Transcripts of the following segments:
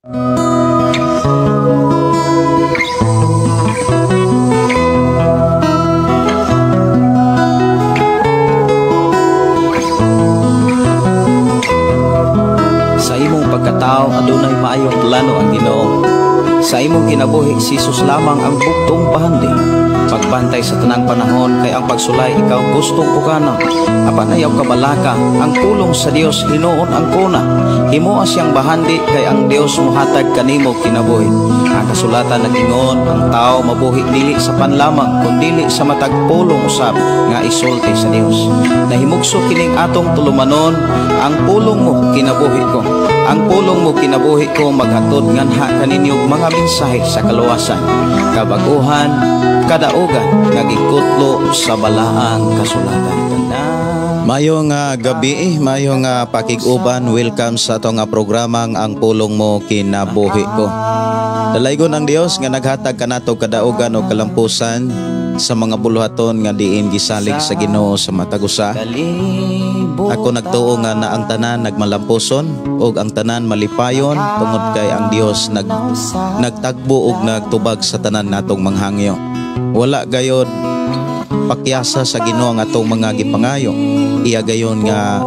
Sa imong pagkatao adunay maayong plano ang Ginoo. Sa imong kinabuhi si Jesus lamang ang bugtong bahandi. Pagbantay sa tanang panahon kay ang pagsulay ikaw gustong pukana. Apan ayaw kabalaka ang pulong sa Dios hinuon ang kuna. Himoa siyang bahandi kay ang Dios mohatag kanimo kinabuhi. Ang kasulatan nag-ingon ang tao mabuhi dili sa panlamang kundili sa matag pulong usab nga isulti sa Dios. Nahimugso kining atong tulumanon ang pulong mo kinabuhi ko. Ang pulong mo kinabuhi ko maghatod nganha kaninyo mga mensahe sa kaluwasan, kabaguhan, kadaugan nga gikutlo sa balaang kasulatan. Mayong gabi, mayong pakig-uban, welcome sa atong programang Ang Pulong Mo Kinabuhi Ko. Dalaygon ang Dios nga naghatag kanato kadaugan o kalampusan sa mga buluhaton nga diin gisalig sa Ginoo sa matag usa. Ako nagtuo nga na ang tanan nagmalampuson ug ang tanan malipayon tungod kay ang Dios nagtagbo ug nagtubag sa tanan natong manghangyo. Wala gayod pakyasa sa Ginoo ang atong mga gipangayo. Iya gayon nga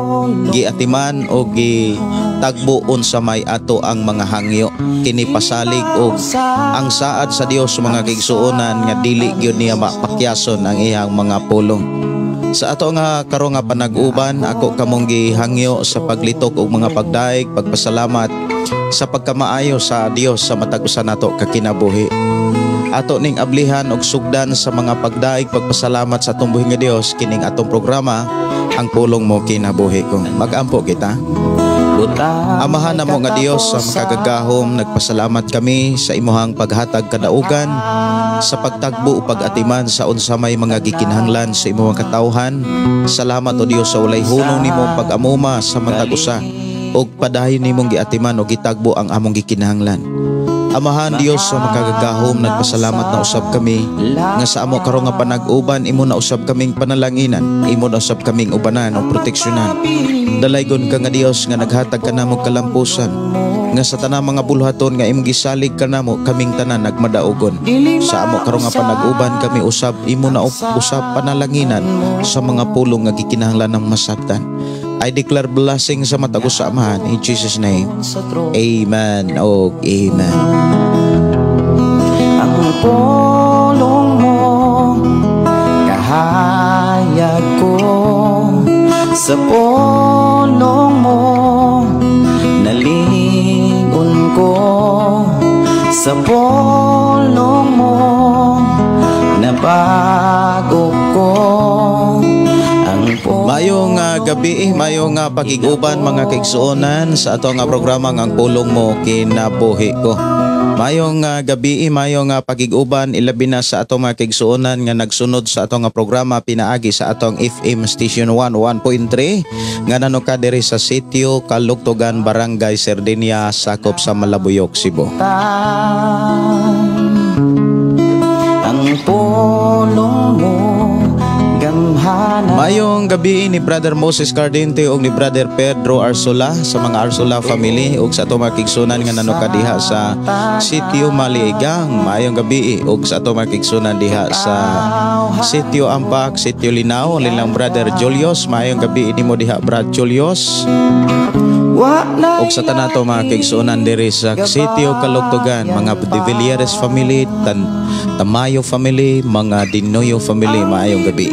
giatiman o gitagbo unsa may ato ang mga hangyo. Kini pasalig og ang saad sa Dios mga kaigsuonan nga dili gyud niya mapakyason ang iyang mga pulong. Sa ato nga karon nga panag-uban, ako kamong gihangyo sa paglitok og mga pagdaig, pagpasalamat sa pagkamaayo sa Dios sa matag usa nato ka kinabuhi. Ato ning ablihan og sugdan sa mga pagdaig, pagpasalamat sa atong buhi nga Dios kining atong programa Ang Pulong Mo Kinabuhi Ko. Mag-ampo kita. Amahan namo nga Dios sa makagagahom, nagpasalamat kami sa imuhang paghatag kadaugan sa pagtagbo o pag-atiman sa unsa may mga gikinahanglan sa imong katawhan. Salamat o Dios sa walay hunong nimong pag-amuma sa matag usa ug padayon nimong giatiman o gitagbo ang among gikinahanglan. Amahan Dios sa makagagahom, nagpasalamat na usab kami nga sa amo karon nga panag-uban imo na usab kaming panalanginan, imo na usab kaming ubanan o proteksyonan. Dalaygon ka nga Dios nga naghatag ka namo kalampusan nga sa tanang mga buluhaton nga imong gisalig kanamo kaming tanan nagmadaugon. Sa amo karon nga panag-uban kami usab imo na usab panalanginan sa mga pulong nga gikinahanglan ng masabtan. I declare blessing sa matag usa, Amahan, in Jesus' name. Amen o amen. Ang pulong mo kahayag ko, sa pulong mo nalingon ko, sa pulong mo nabago ko. Mayong gabi, mayong pagiguban mga kaigsuonan sa ato nga programa Ang Pulong Mo Kinabuhi Ko. Mayong gabi, mayong pagiguban ilabi na sa ato mga kaigsuonan nga nagsunod sa ato nga programa pinaagi sa atong FM Station 101.3 nga nanuka diri sa Sitio Kalugtugan, Barangay Sardinia, sakop sa Malabuyok, Cebu. Ang pulong mo. Mayong gabi ni Brother Moses Cardente ug ni Brother Pedro Arsula sa mga Arsula family ug sa ato mga kaigsunan nga nanuka diha sa Sitio Maliigang. Mayong gabi ug sa ato mga kaigsunan diha sa Sitio Ampak, Sitio Linao, nilang Brother Julius. Mayong gabi nimo diha, Brad Julius. Ug sa tanan to mga kaigsuonan diri sa Sitio Kalugtugan, mga De Villieres family, Tamayo family, mga Dinoyo family, maayong gabi.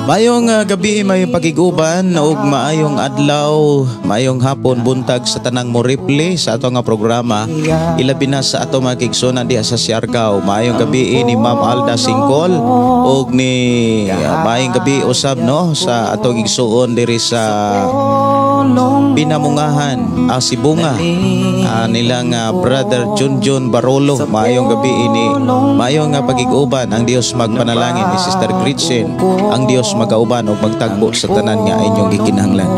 Maayong gabi, maayong pagiguban ug maayong adlaw, maayong hapon, buntag sa tanang morepli sa ato nga programa. Ilabi na sa ato mga kaigsuonan diha sa Siargao. Maayong gabi ni Ma'am Alda Singkol ug ni maayong gabi usab no sa atong igsuon diri sa Pinamungahan, Sibunga, nilang Brother Junjun Barolo. Maayong gabi ini, maayong pagiguban, ang Dios magpanalangin ni Sister Gretchen, ang Dios magauban ug magtagbo sa tanan nga inyong gikinahanglan.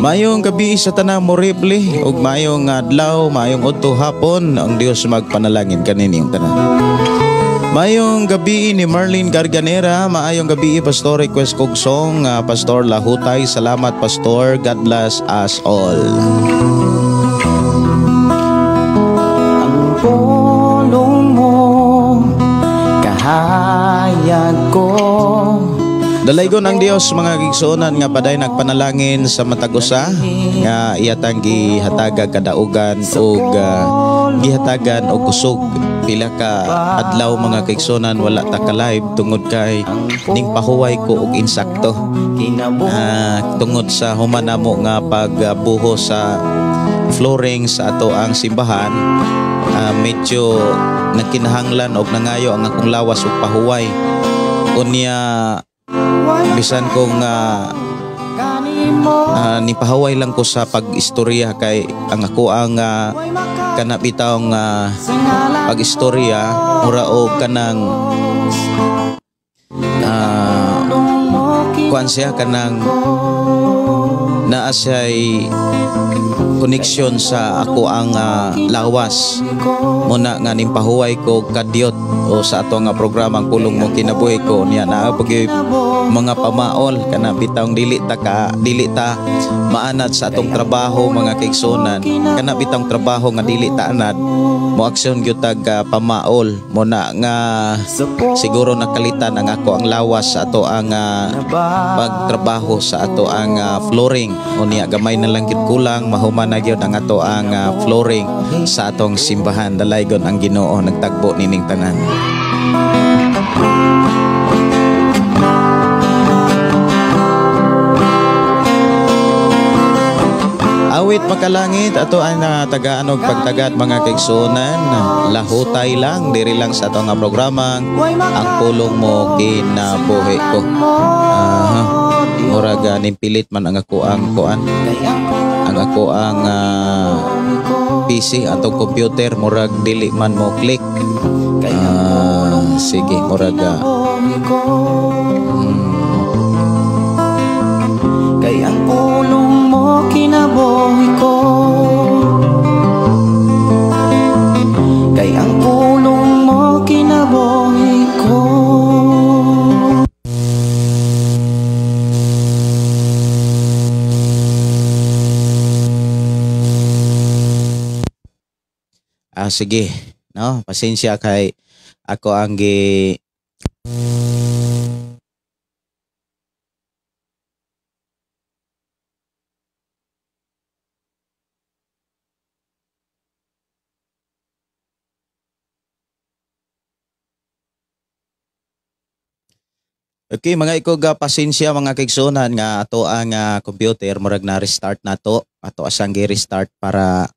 Maayong gabi sa tanang moribli ug maayong adlaw, maayong udto hapon, ang Dios magpanalangin kaninyong tanan. Maayong gabi ni Marlene Garganera, maayong gabi Pastor, request kog song Pastor Lahutay. Salamat Pastor, God bless us all. Dalaygon ang Dios, mga gigsuonan, nga paday nagpanalangin sa matag usa nga iyatang gihatagag kadaugan ug gihatagan og kusog. Pila ka adlaw, mga kaigsuonan, wala ta ka live tungod kay ning pahuway ko og insakto. Tungod sa human namo nga pagbuho sa flooring sa ato ang simbahan, medyo nagkinahanglan og nangayo ang akong lawas og pahuway. Unya bisan kung nipahuway lang ko sa pag-istorya kay ang ako ang kana bitawng pag-istorya mura og kanang kuan siya, kanang naa siya'y connection sa ako ang lawas muna nga nimpahuway ko kadyot o sa ato nga programa Ang Pulong Mo Kinabuhi Ko. Niya naa pag mga pamaol, kana bitawng dili ta maanad sa atong trabaho, mga kaigsuonan. Kana bitawng trabaho nga dili ta anad, mo aksyon gyud tag pamaol mo na nga siguro nakalitan ang ako ang lawas sa ato ang pagtrabaho sa ato ang flooring. Unya gamay na lang gyud kulang, mahuman na gyud ang ato ang flooring sa atong simbahan. Dalaygon ang Ginoo nagtagbo nining tanan. Awit makalangit ato ang tagaan og pagtagad, mga kaigsuonan. Lahutay lang, diri lang sa ato nga programa Ang Pulong Mo Kinabuhi Ko. Aha. Murag nimpilit man ang ako ang kuan. Ang ako ang PC, atong computer, murag dili man mo click. Sige, murag Kay ang pulong mo kinabuhi ko. Kay ang pulong mo kinabuhi ko. Sige, no, pasensya kay ako ang gi Okay, mga ikog, pasensya mga kaigsuonan nga ato ang computer murag na restart na to. Ato asang gi-restart para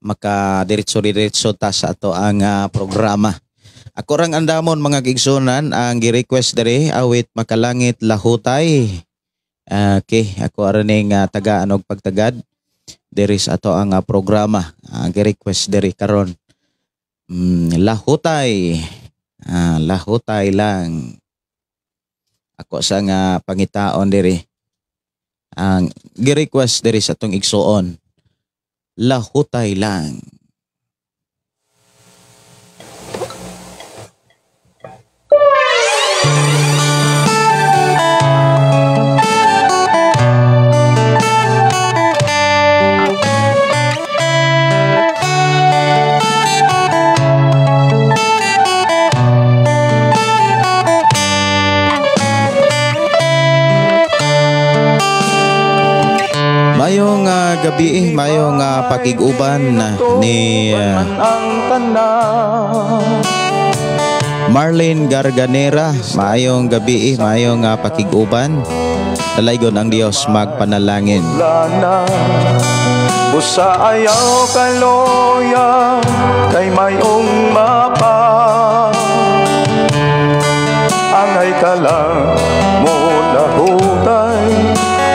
maka-diretso-diretso ta sa ato ang programa. Ako rang andamon, mga kaigsuonan, ang gi-request diri, awit makalangit, Lahutay. Okay, ako araning tagaan og pagtagad diri sa ato ang programa. Ang gi-request diri karon. Lahutay. Lahutay lang. Ako sa nga pangitaon diri. Ang gi-request diri sa atong igsuon. Lahutay lang. Mayong gabi, mayong pakig-uban ni Marlene Garganera. Maayong gabi, maayong pakig-uban. Dalaygon ang Dios magpanalangin. Busa ayaw kaloya kay mayong mapa. Angay ka lang mo lahutay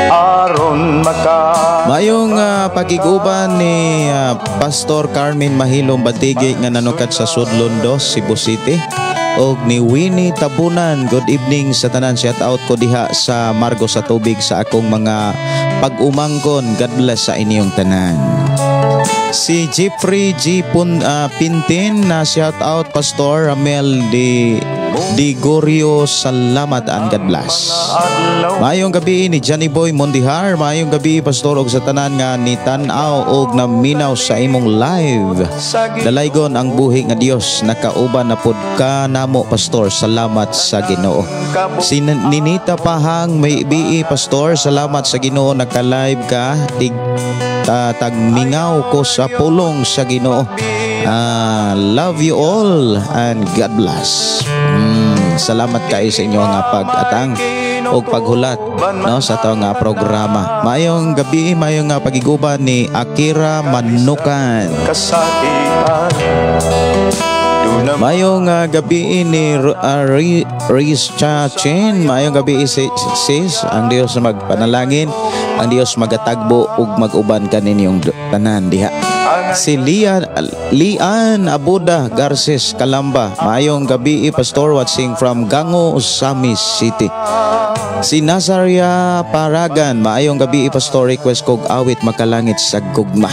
aron maka. Mayong pagiguban ni Pastor Carmen Mahilom Batigi nga nanukat sa Sudlon 2, Cebu City, og ni Winnie Tabunan. Good evening sa tanan. Shout out ko diha sa Margo sa Tubig sa akong mga pag-umangkon. God bless sa inyong tanan. Si Jeffrey G. Pintin na shout out, Pastor Ramel Di Digorio, salamat and God bless. Maayong gabi ni Johnny Boy Mondihar, maayong gabi, Pastor, og sa tanan nga nitan-aw og naminaw sa imong live. Dalaygon ang buhi nga Dios, nakauban na pud ka namo, Pastor, salamat sa Ginoo. Si Ninita Pahang may BE, Pastor, salamat sa Ginoo naka-live ka, tig tagmingaw ko sa pulong sa Ginoo. Love you all and God bless. Salamat kayo sa inyo nga pag-atang og paghulat, no, sa ato nga programa. Maayong gabi, maayong nga pagiguban ni Akira Manukan. Kasakitan. Maayong gabi ni Riz Cha Chen. Maayong gabi, sis. Ang Dios na magpanalangin, ang Dios magatagbo ug mag-uban kaninyong tanan diha. Si Lian Abuda Garces Kalamba. Maayong gabi, Pastor, watching from Gango, Ozamiz City. Si Nazaria Paragan, maayong gabi, Pastor, request kog awit makalangit sa gugma.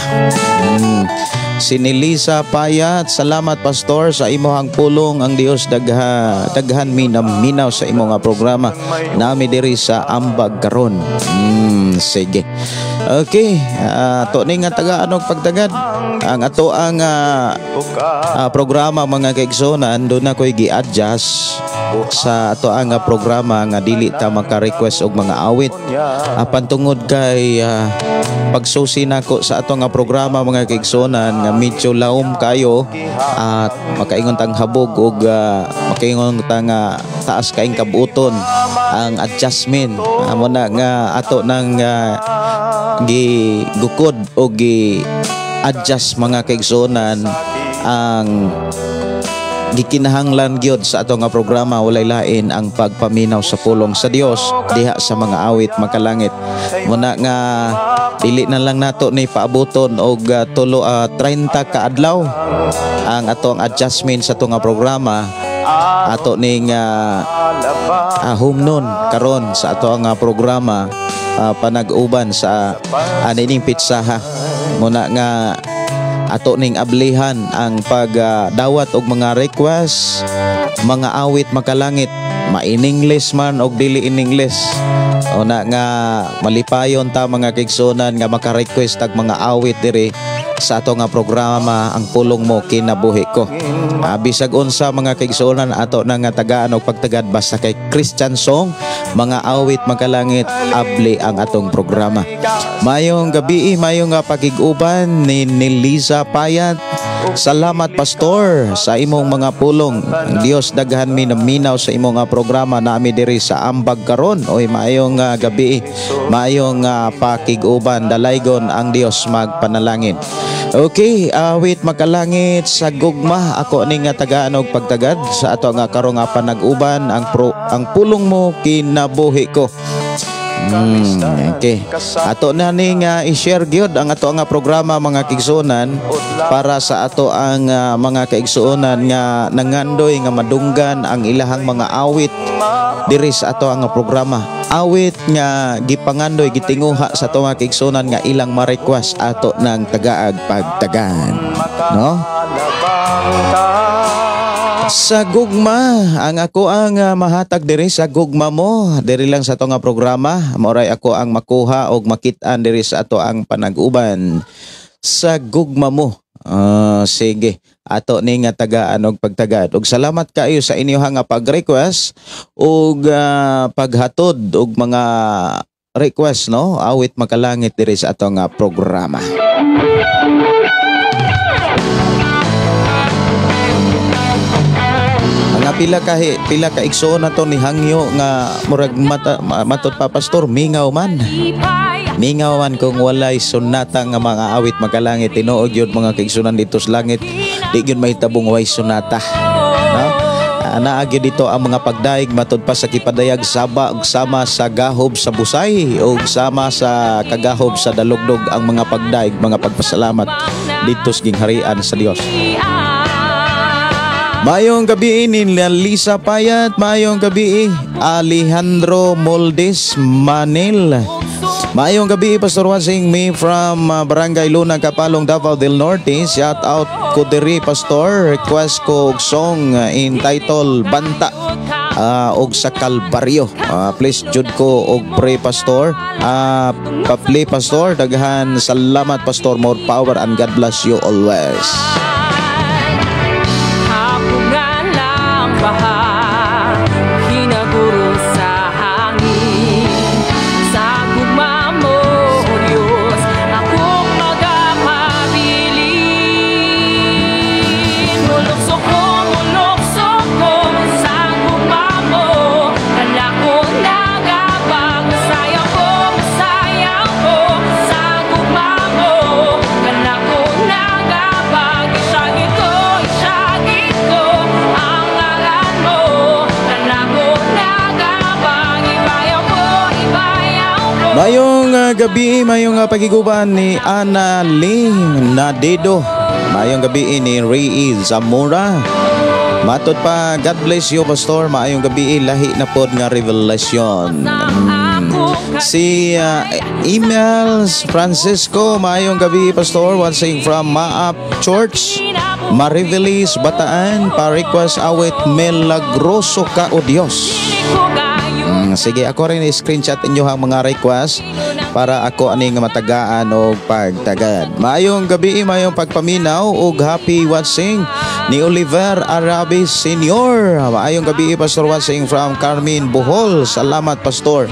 Si Nilisa Payat, salamat, Pastor, sa imong pulong, ang Dios daghan mi naminaw sa imong nga programa nami diri sa Ambag karon. Sige. Okay, to ni nga tagaan og pagtagad. Ang ato ang programa, mga kaigsunan, doon na ko'y gi-adjust sa ato ang programa nga dili ta maka-request og mga awit. Apan tungod kay pagsusi nako sa ato nga programa, mga kaigsunan, nga medyo laom kayo at makaingon tang habog og makaingon tang taas kaing kabuton ang adjustment. Amo na nga ato nang gigukod o gi adjust, mga kaigsunan, ang gikinahanglan gyud sa ato nga programa walay lain ang pagpaminaw sa pulong sa Dios diha sa mga awit makalangit. Muna nga dili na lang nato ni paabuton og tulo 30 ka adlaw ang ato ang adjustment sa ato nga programa, ato ning humnon karon sa ato ang programa panag-uban sa anining pitsaha. Muna nga ato ning ablihan ang pagdawat og mga request, mga awit makalangit, ma-in English man og dili in English. Una nga malipayon ta, mga kaigsunan, nga maka-request tag mga awit diri sa ato nga programa Ang Pulong Mo Kinabuhi Ko. Bisag unsa, mga kaigsunan, ato na nga tagaan og pagtagad basta kay Christian song, mga awit makalangit, abli ang atong programa. Mayong gabi, mayong nga pakig-uban ni Liza Payat. Salamat, Pastor, sa imong mga pulong. Ang Dios daghan mi naminaw sa imong nga programa nami diri sa Ambag karon. Oy, maayong gabi. Maayong pakig-uban, dalaygon ang Dios magpanalangin. Okay, awit makalangit sa gugma ako ni nga tagaan og pagtagad sa ato nga karong nga panag-uban, ang pulong mo kinabuhi ko. Okay. Ato na ni nga i-share gyud ang ato nga programa, mga kaigsuonan, para sa ato ang mga kaigsuonan nga nangandoy nga madunggan ang ilahang mga awit diri sa ato ang programa. Awit nga gipangandoy, gitinguha sa ato mga kaigsuonan nga ilang ma-request, ato ng tagaag pagtagan. No? Sa gugma, ang ako ang mahatag diri sa gugma mo, diri lang sa ato nga programa, maoray ako ang makuha og makit-an diri sa ato ang panag-uban. Sa gugma mo. Sige, ato ni nga tagaan og pagtagad. Og salamat kaayo sa inyo nga pag-request ug paghatod og mga request, no, awit makalangit diri sa ato nga programa. Nga pila ka igsoon na to ni hangyo nga murag mata, matot pa, Pastor, mingaw man. Mingaw man kung walay sonata nga mga awit makalangit. Tinuod yun, mga kaigsunan, dito sa langit di gyud mahitabong way sonata. No? Naa gyud dito ang mga pagdaig matud pa sa kipadayag saba ug sama sa gahob sa busay ug sama sa kagahob sa dalugdog ang mga pagdaig, mga pagpasalamat dito sa gingharian sa Dios. Maayong gabi ni Lisa Payat, maayong gabi Alejandro Moldes Manil. Maayong gabi, Pastor, watching me from Barangay Luna, Kapalong, Davao del Norte. Shout out ko diri, Pastor. Request ko og song entitled Banta og sa Kalbaryo. Please jud ko og pray, Pastor. Pa-play, Pastor. Daghan salamat, Pastor. More power and God bless you always. Hapungan ng baha, hinaguro sa hangin. Sa gugma mo, O Diyos, akong magapabilin. Mulukso ko sa gugma mo. Kala ko nagabag, masayaw ko sa gugma mo. Kala ko nagabag, isagit ko ang ngalan mo. Kala ko nagabag, ibayaw ko, ibayaw ko. Mayong gabi, mayong pagiguban ni Ana Lee Nadedo. Mayong gabi ni Ray Zamora. Matod pa, God bless you, Pastor. Maayong gabi, lahi na pod nga revelation. Si Emails Francisco, maayong gabi, Pastor. Watching from Maap Church, Marivelis, Bataan. Pa-request awit Milagroso Ka O Dios. Sige, ako rin i-screenshot inyo ang mga request para ako ani nga matagaan og pagtagad. Maayong gabi, maayong pagpaminaw og happy watching ni Oliver Arabi Senior. Maayong gabi, Pastor, watching from Carmen, Bohol. Salamat, Pastor.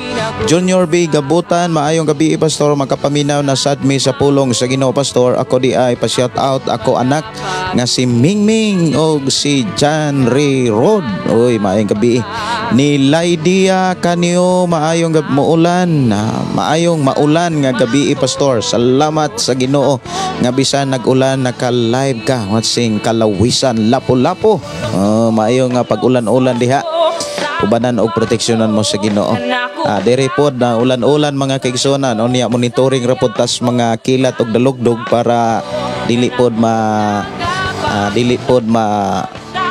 Junior B Gabutan, maayong gabi, Pastor, makapaminaw na sad mi sa pulong sa Ginoo, Pastor. Ako di ay pa-shout out ako anak nga si Mingming og si John Ray Rod. Uy, maayong gabi ni Lydia Kanio, maayong gab muulan, maayong maulan nga gabi, Pastor. Salamat sa Ginoo nga bisan nag-ulan naka-live ka watching Kalawisan, Lapu-Lapu. Oh, maayong nga pag-ulan-ulan diha. Ubanan og proteksyonan mo sa Ginoo. Diri pod na ulan-ulan, mga kaigsuonan, unya monitoring ra pod tas mga kilat og dalugdog para dili pod ma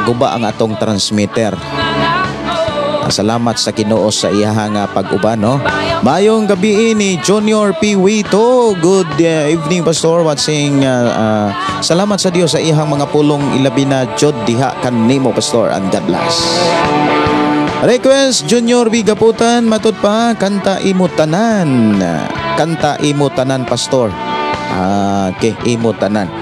guba ang atong transmitter. Salamat sa Ginoo sa iyaha nga pag-uban, no. Maayong gabi ni Junior P. Wito. Good evening, Pastor, watching salamat sa Dios sa iyang mga pulong, ilabi na jud diha kanimo, Pastor, and God bless. Request Junior B. Gaputan, matud pa, kanta Imo Tanan. Kanta Imo Tanan, Pastor. Okay, Imo Tanan.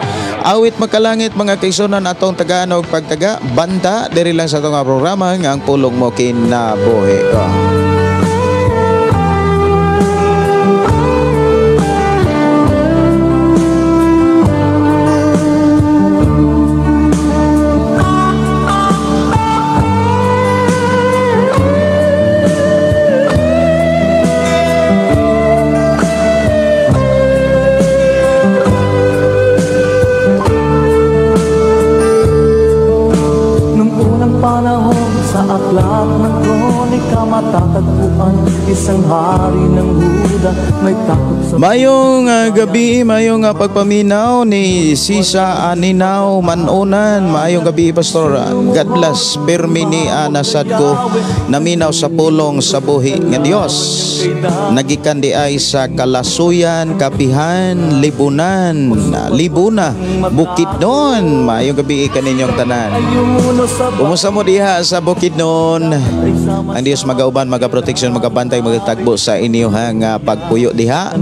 Awit Makalangit, mga kaigsuonan, atong tagaan og pagtaga Banta diri lang sa atong programa nga Ang Pulong Mo Kinabuhi Ko. Nung unang panahon, sa aklat ng kronika matatagpuan, isang hari ng Huda may takot sa Mayong gabi, mayong pagpaminaw ni Sisa Aninaw Manunan. Maayong gabi, Pastor. God bless. Pirmi ni nasad ko naminaw sa pulong sa buhi nga Dios. Nagikan di ay sa Kalasuyan, Kapihan, Libunan, Libuna, Bukidnon. Maayong gabi kaninyong tanan. Ayuno sa Kumusta mo diha sa Bukidnon? Ang Dios magauban, magaproteksyon, magabantay, magatagbo sa inyong pagpuyo diha.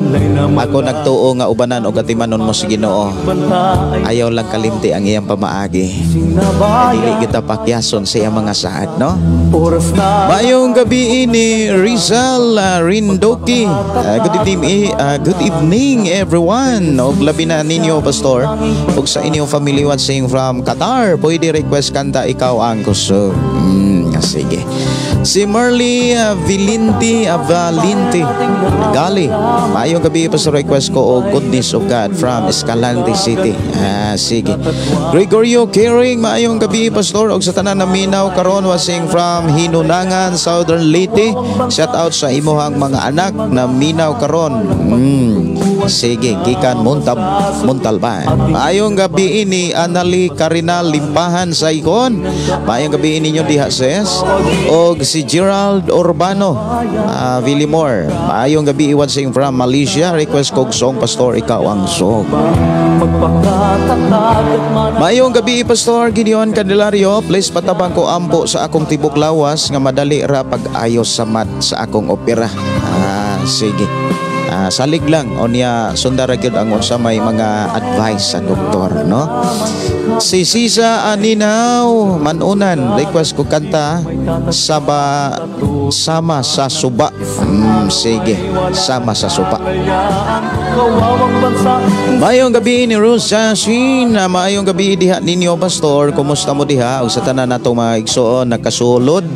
Ako nagtuo nga ubanan og atimanon mo sa Ginoo. Banta ay Ayaw lang kalimti ang iyang pamaagi. sinabayan. Dili kita pakyason sa iyang mga saad, no? Oras na Maayong gabi ni Rizal Rindoki. Good evening, good evening everyone. Og labi na ninyo, Pastor, ug sa inyong family watching from Qatar. Pwede request kanta Ikaw Ang Kusog. Sige. Si Merly Vilinti Valinti Gali. Maayong gabi, Pastor, request ko og Goodness of God from Escalante City. Sige. Gregorio Caring, maayong gabi, Pastor, og sa tanan na minaw karon watching from Hinunangan, Southern Leyte. Shout out sa imuhang mga anak na minaw karon. Sige, gikan Montalban. Maayong gabi ni Anali Karinal Limpahan sa Ikon. Maayong gabi ninyo diha, sis. Og si Gerald Urbano Villamor. Maayong gabi, watching from Malaysia. Request kog song, Pastor, "Ikaw ang Song." Magpakatatag at Maayong gabi, Pastor Gideon Candelario. Please patabang ko ampo sa akong tibok lawas nga madali ra pag-ayos sa mat sa akong opera. Ah, sige. Ah, salig lang unya sundara gyud ang unsa may mga advice sa doktor, no? Si Sisa Aninaw Manunan, request ko kanta saba "Sama sa Suba." Sige, "Sama sa Suba." Kawawang bansa. Maayong gabi ni Rose Jasmine, maayong gabi diha ninyo, Pastor. Kumusta mo diha? Ug sa tanan natong mga igsoon nakasulod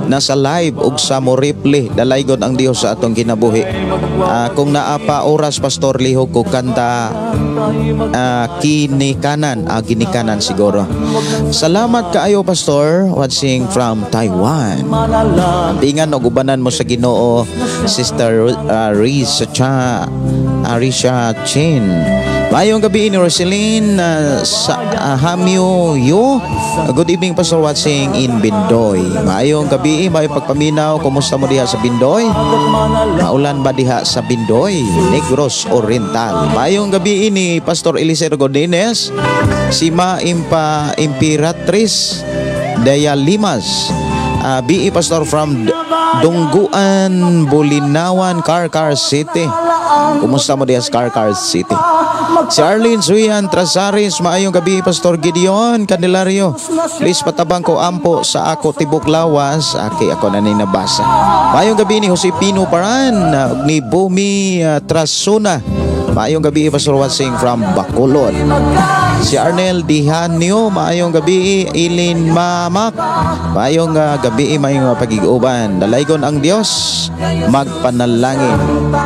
nasa live ug sa mo replay. Dalaygon ang Dios sa atong kinabuhi. Kung naa pa oras, Pastor, lihok ko kanta "Kinikanan", "Ginikanan" siguro. Salamat kaayo, Pastor, watching from Taiwan. Tingan og ubanan mo sa Ginoo, Sister Risa Cha Arisha Chin. Maayong gabi ni Roseline sa Hamyo Yo. Good evening, Pastor, watching in Bindoy. Maayong gabi, may pagpaminaw, kumusta mo diha sa Bindoy? Maulan ba diha sa Bindoy, Negros Oriental? Maayong gabi ni Pastor Eliseo Godinez, si Ma Impa Imperatriz Daya Limas. BE Pastor from Dongguan, Bulinawan, Carcar City. Kumusta mo diha sa Carcar City? Si Arlene Suyan Trasaris, maayong gabi, Pastor Gideon Candelario. Please patabang ko ampo sa ako tibok lawas, aki ako na ni nabasa. Maayong gabi ni Jose Pino Paran, ni Bumi Trasuna. Maayong gabi, Pastor, watching from Bacolod. Si Arnel Dihanio, maayong gabi, Ilin Mamak. Maayong gabi, maayong pagig-uban. Dalaygon ang Dios, magpanalangin.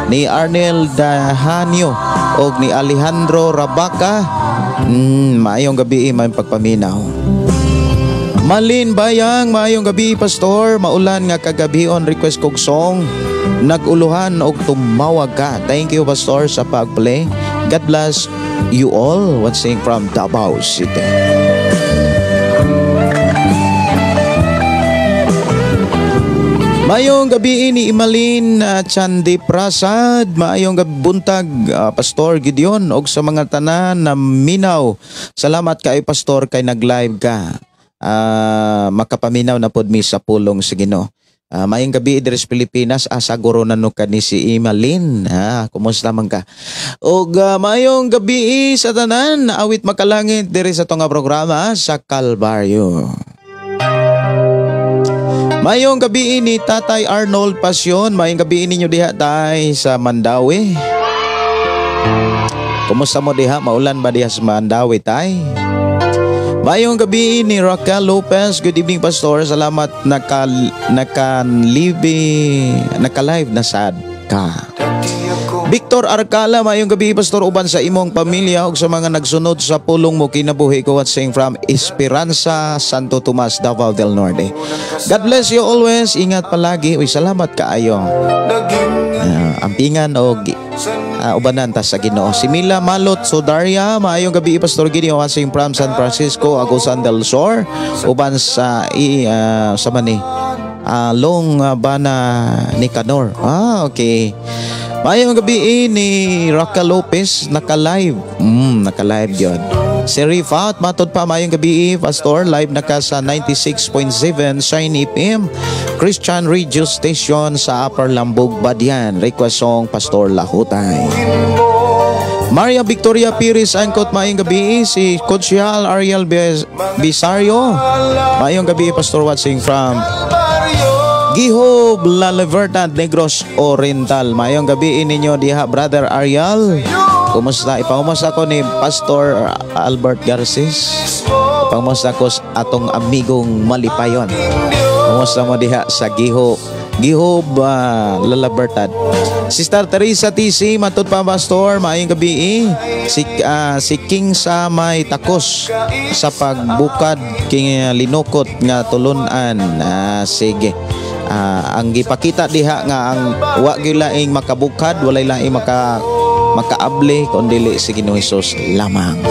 Ni Arnel Dahanio og ni Alejandro Rabaca, maayong gabi, maayong pagpaminaw. Malin Bayang, maayong gabi, Pastor. Maulan nga kagabion, request kog song "Nag-uluhan" og "Tumawag Ka." Thank you, Pastor, sa pag-play. God bless you all watching from Davao City. Maayong gabi ni Imalin Chandi Prasad, maayong gabi buntag, Pastor Gideon og sa mga tanan na minaw. Salamat kay Pastor kay nag-live ka. Makapaminaw na pod mi sa pulong sa Ginoo. Maayong gabi diri sa Pilipinas, asa guro na no ka ni si Imalin. Ha, kumusta man ka? Og maayong gabi sa tanan, awit makalangit diri sa atong programa sa Kalbaryo. Maayong gabi ni Tatay Arnold Pasyon, maayong gabi ninyo diha, tay, sa Mandaue. Kumusta mo diha? Maulan ba diha sa Mandaue, tay? Maayong gabi ni Raquel Lopez. Good evening, Pastor. Salamat naka-live na sad ka. Victor Arcala, maayong gabi, Pastor, uban sa imong pamilya ug sa mga nagsunod sa pulong mo kinabuhi ko, watching from Esperanza, Santo Tomas, Davao del Norte. God bless you always. Ingat palagi. Uy, salamat kaayo. Ampingan og ubanan ta sa Ginoo. Si Mila Malot Sodaria, maayong gabi, Pastor Gideon, watching from San Francisco, Agusan del Sur, uban sa sa mani Long Bana Nicanor. Ah, okay. Maayong gabi ni Raquel Lopez, naka-live. Naka-live yun. Si Rifat, matod pa, maayong gabi, Pastor, live na ka sa 96.7 Shine FM, Christian Radio Station sa Upper Lambog, Badian. Request song, Pastor, "Lahutay." Maria Victoria Pires Angkot, maayong gabi. Si Coach Ariel Bisario, maayong gabi, Pastor, watching from Gihob, La Libertad, Negros Oriental. Maayong gabi ninyo diha, Brother Ariel. Kumusta? Ipangumusta ko ni Pastor Albert Garces. Ipangumusta ko sa atong amigong Malipayon. Kumusta mo diha sa Gihob, La Libertad? Sister Teresa TC, matod pa, Pastor, maayong gabi. Si King sa may takos sa pagbukad king linukot nga tulunan. Sige. Ang gipakita diha nga ang wa gyud laing makabukad, walay laing maka makaabli kun dili si Ginoong Hesus lamang.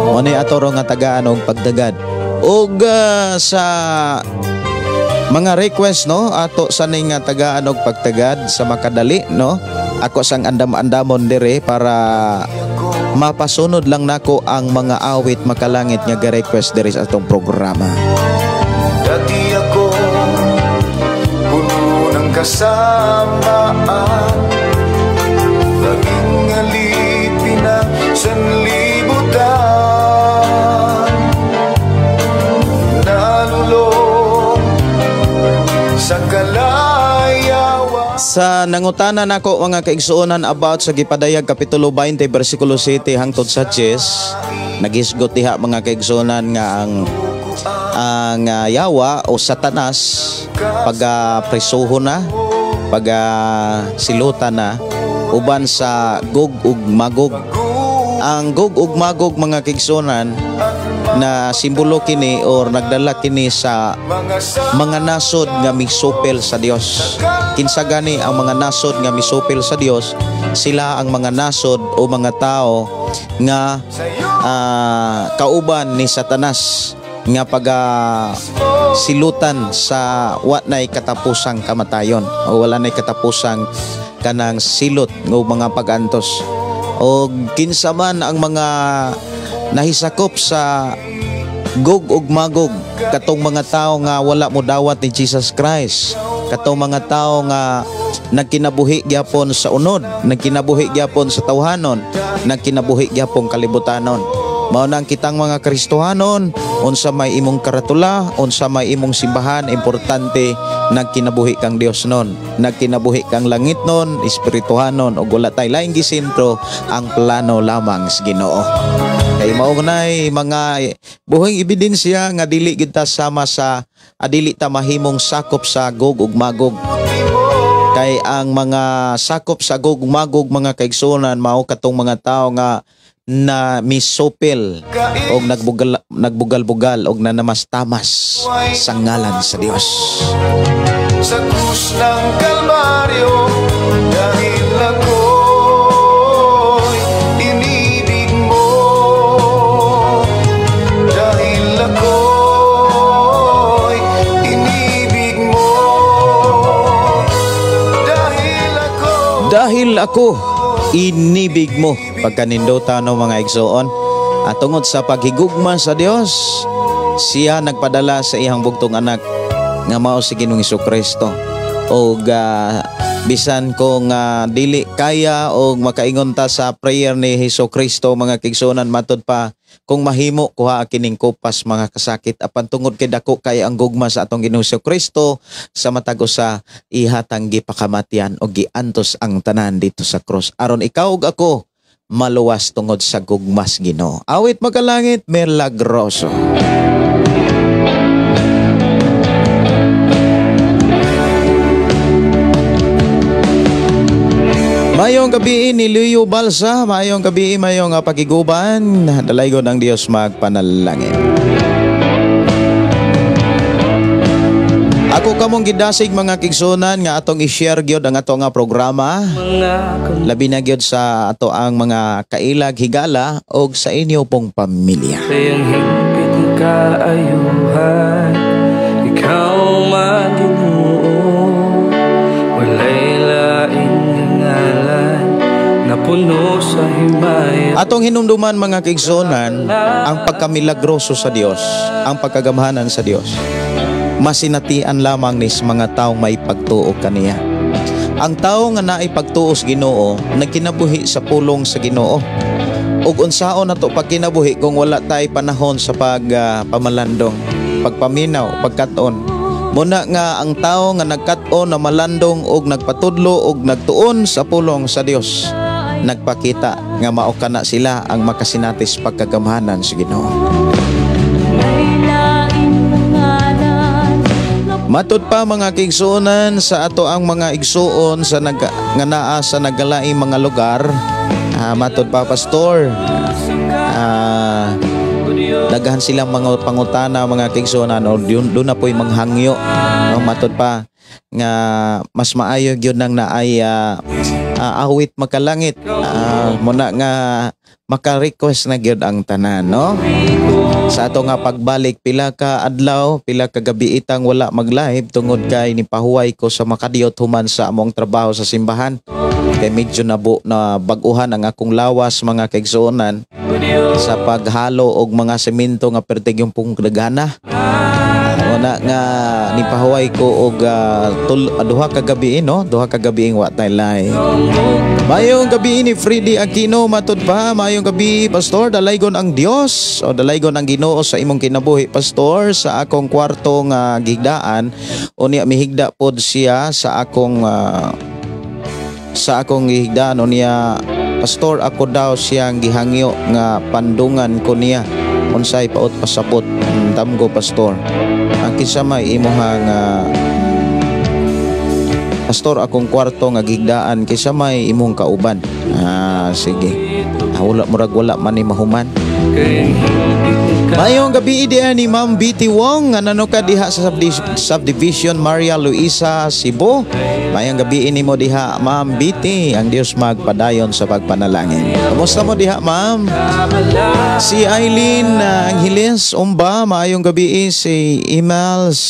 Mo ni ato nga tagaan og pagdagad. Og sa mga request no, ato sa ning nga tagaan og pagtagad sa makadali no. Ako sang andam-andamon dire para mapasunod lang nako ang mga awit makalangit nga ga-request diri sa atong programa. Dati ako puno ng kasamaan, laging alipin ng sanlibutan, nalulong sa kalayawan. Sa nangutana nako mga kaigsuonan about sa gipadayag kapitulo 20 bersikulo 7 hangtod sa 10, nagisgot diha mga kaigsuonan nga ang yawa o Satanas pag presuho na, pag silutan na uban sa Gog ug Magog. Ang Gog ug Magog mga kaigsuonan na simbolo kini or nagdala kini sa mga nasod nga misupil sa Dios. Kinsa gani ang mga nasod nga misupil sa Dios? Sila ang mga nasod o mga tao nga kauban ni Satanas nga pag silutan sa wa nay katapusang kamatayon o wala nay katapusang kanang silot ng mga pagantos. O kinsa man ang mga nahisakop sa Gog ug Magog, katong mga tao nga wala mo dawat ni Jesus Christ, katong mga tao nga nagkinabuhi gyapon sa unod, nagkinabuhi gyapon sa tawhanon, nagkinabuhi gyapon kalibutanon. Mao nang kitang mga Kristohanon, unsa may imong karatula, unsa may imong simbahan, importante nagkinabuhi kang Dios nun, nagkinabuhi kang langit nun, espirituhanon, ug wala tay laing gisentro, ang plano lamang sa Ginoo. Kay mao nay mga buhing ebidensya nga dili gid ta sama sa dili ta mahimong sakop sa Gog ug Magog. Kay ang mga sakop sa Gog ug Magog mga kaigsuonan mao katong mga tawo nga na misupil og nagbugal-bugal og nanamastamas sa ngalan sa Dios. Sa krus ng Kalbaryo, dahil ako'y inibig mo, dahil ako'y inibig mo, dahil ako, dahil ako inibig mo. Pagkanindota no mga igsoon, at tungod sa paghigugma sa Dios, siya nagpadala sa iyang bugtong anak nga mao si Ginoong Hesukristo. Og bisan kung dili kaya og makaingon ta sa prayer ni Hesukristo mga kaigsuonan, matud pa kung mahimo kuha kining kupas mga kasakit, apan tungod kay dako kay ang gugma sa atong Ginoong Hesukristo sa matag usa ihatang gipakamatian og giantos ang tanan dito sa krus aron ikaw ug ako maluwas tungod sa gugmas Ginoo. Awit makalangit, milagroso. Mayong gabi ni Leo Balsa, mayong gabi, mayong pagiguban, dalaygon ang Dios magpanalangin. Ako kamong gidasig mga kigsunan nga atong i-share gyud ang ato nga programa. Labi na gyud sa ato ang mga kailag higala og sa inyo pong pamilya. Kayang higpit ng kaayuhan, ikaw man Ginoo, walay laing ngalan na puno sa himaya. Atong hinumduman mga kigsunan ang pagkamilagroso sa Dios, ang pagkagamhanan sa Dios. Masinatian lamang ni sa mga taong may pagtuo kaniya. Ang tao nga naay pagtuo sa Ginoo, nagkinabuhi sa pulong sa Ginoo. Ug unsaon nato pagkinabuhi kung wala tay panahon sa pagpamalandong, pagpaminaw, pagkat-on. Muna nga ang tao nga nagkat-on na malandong og nagpatudlo og nagtuon sa pulong sa Dios, nagpakita nga mao kana sila ang makasinatis pagkagamhanan sa Ginoo. Matud pa mga kaigsuonan sa ato ang mga igsuon sa nga naa sa nagalaing mga lugar. Matud pa pastor, daghan silang mga pangutana mga kaigsuonan o doon na po'y manghangyo. No, matud pa nga mas maayo gyud nang naay Awit Makalangit. Muna nga maka-request na gyud ang tanan, no? Sa ato nga pagbalik, pila ka adlaw, pila ka gabi itang wala mag-live tungod kay nipahuway ko sa makadiyot human sa among trabaho sa simbahan. Kay medyo na bag-uhan ang akong lawas, mga kaigsuonan, sa paghalo og mga semento nga pertig yung pong dagana. Wala nga nipahuway ko og duha ka gabi, no? Duha ka gabi wa tay live. Mayong gabi ni Freddy Aquino, matud pa. Mayong gabi, Pastor, dalaygon ang Dios o dalaygon ang Ginoo sa imong kinabuhi, Pastor. Sa akong kwarto nga gihigdaan, unya mihigda pod siya sa akong gihigdaan. Unya, Pastor, ako daw siyang gihangyo nga pandungan ko niya. Unsay paot pasabot damgo, Pastor? Ang kinsa may imuhang Pastor, akong kwarto nga gigdaan, kaysa may imong kauban. Sige. Wala, murag wala man ni mahuman. Mayong gabi diha ni Ma'am BT Wong nga nanoka diha sa subdivision Maria Luisa, Cebu. Mayong gabi nimo diha, Ma'am BT. Ang Dios magpadayon sa pagpanalangin. Kumusta mo diha, Ma'am? Si Eileen Angeles Umba, maayong gabi. Si Emels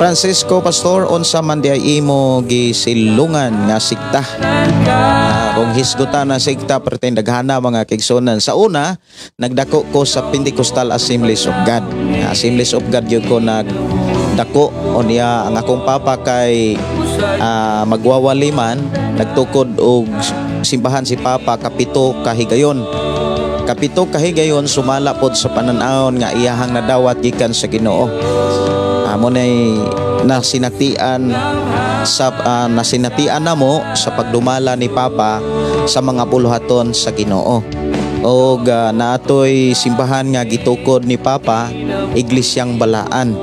Francisco, Pastor, unsa man di ay imo gisilungan nga sikta? Kung hisgutan na sikta, perteng daghana, mga kaigsuonan. Sa una, nagdako ko sa Pentecostal Assemblies of God. Assemblies of God gyud ko nagdako. Unya ang akong papa kay magwawali man, nagtukod og simbahan si papa kapito kahigayon. Kapito kahigayon sumala pod sa panan-awon nga iyahang nadawat gikan sa Ginoo. Amo nay nasinatian sa nasinatian namo sa pagdumala ni Papa sa mga buluhaton sa Ginoo. Og naatoy simbahan nga gitukod ni Papa, Iglesyang Balaan.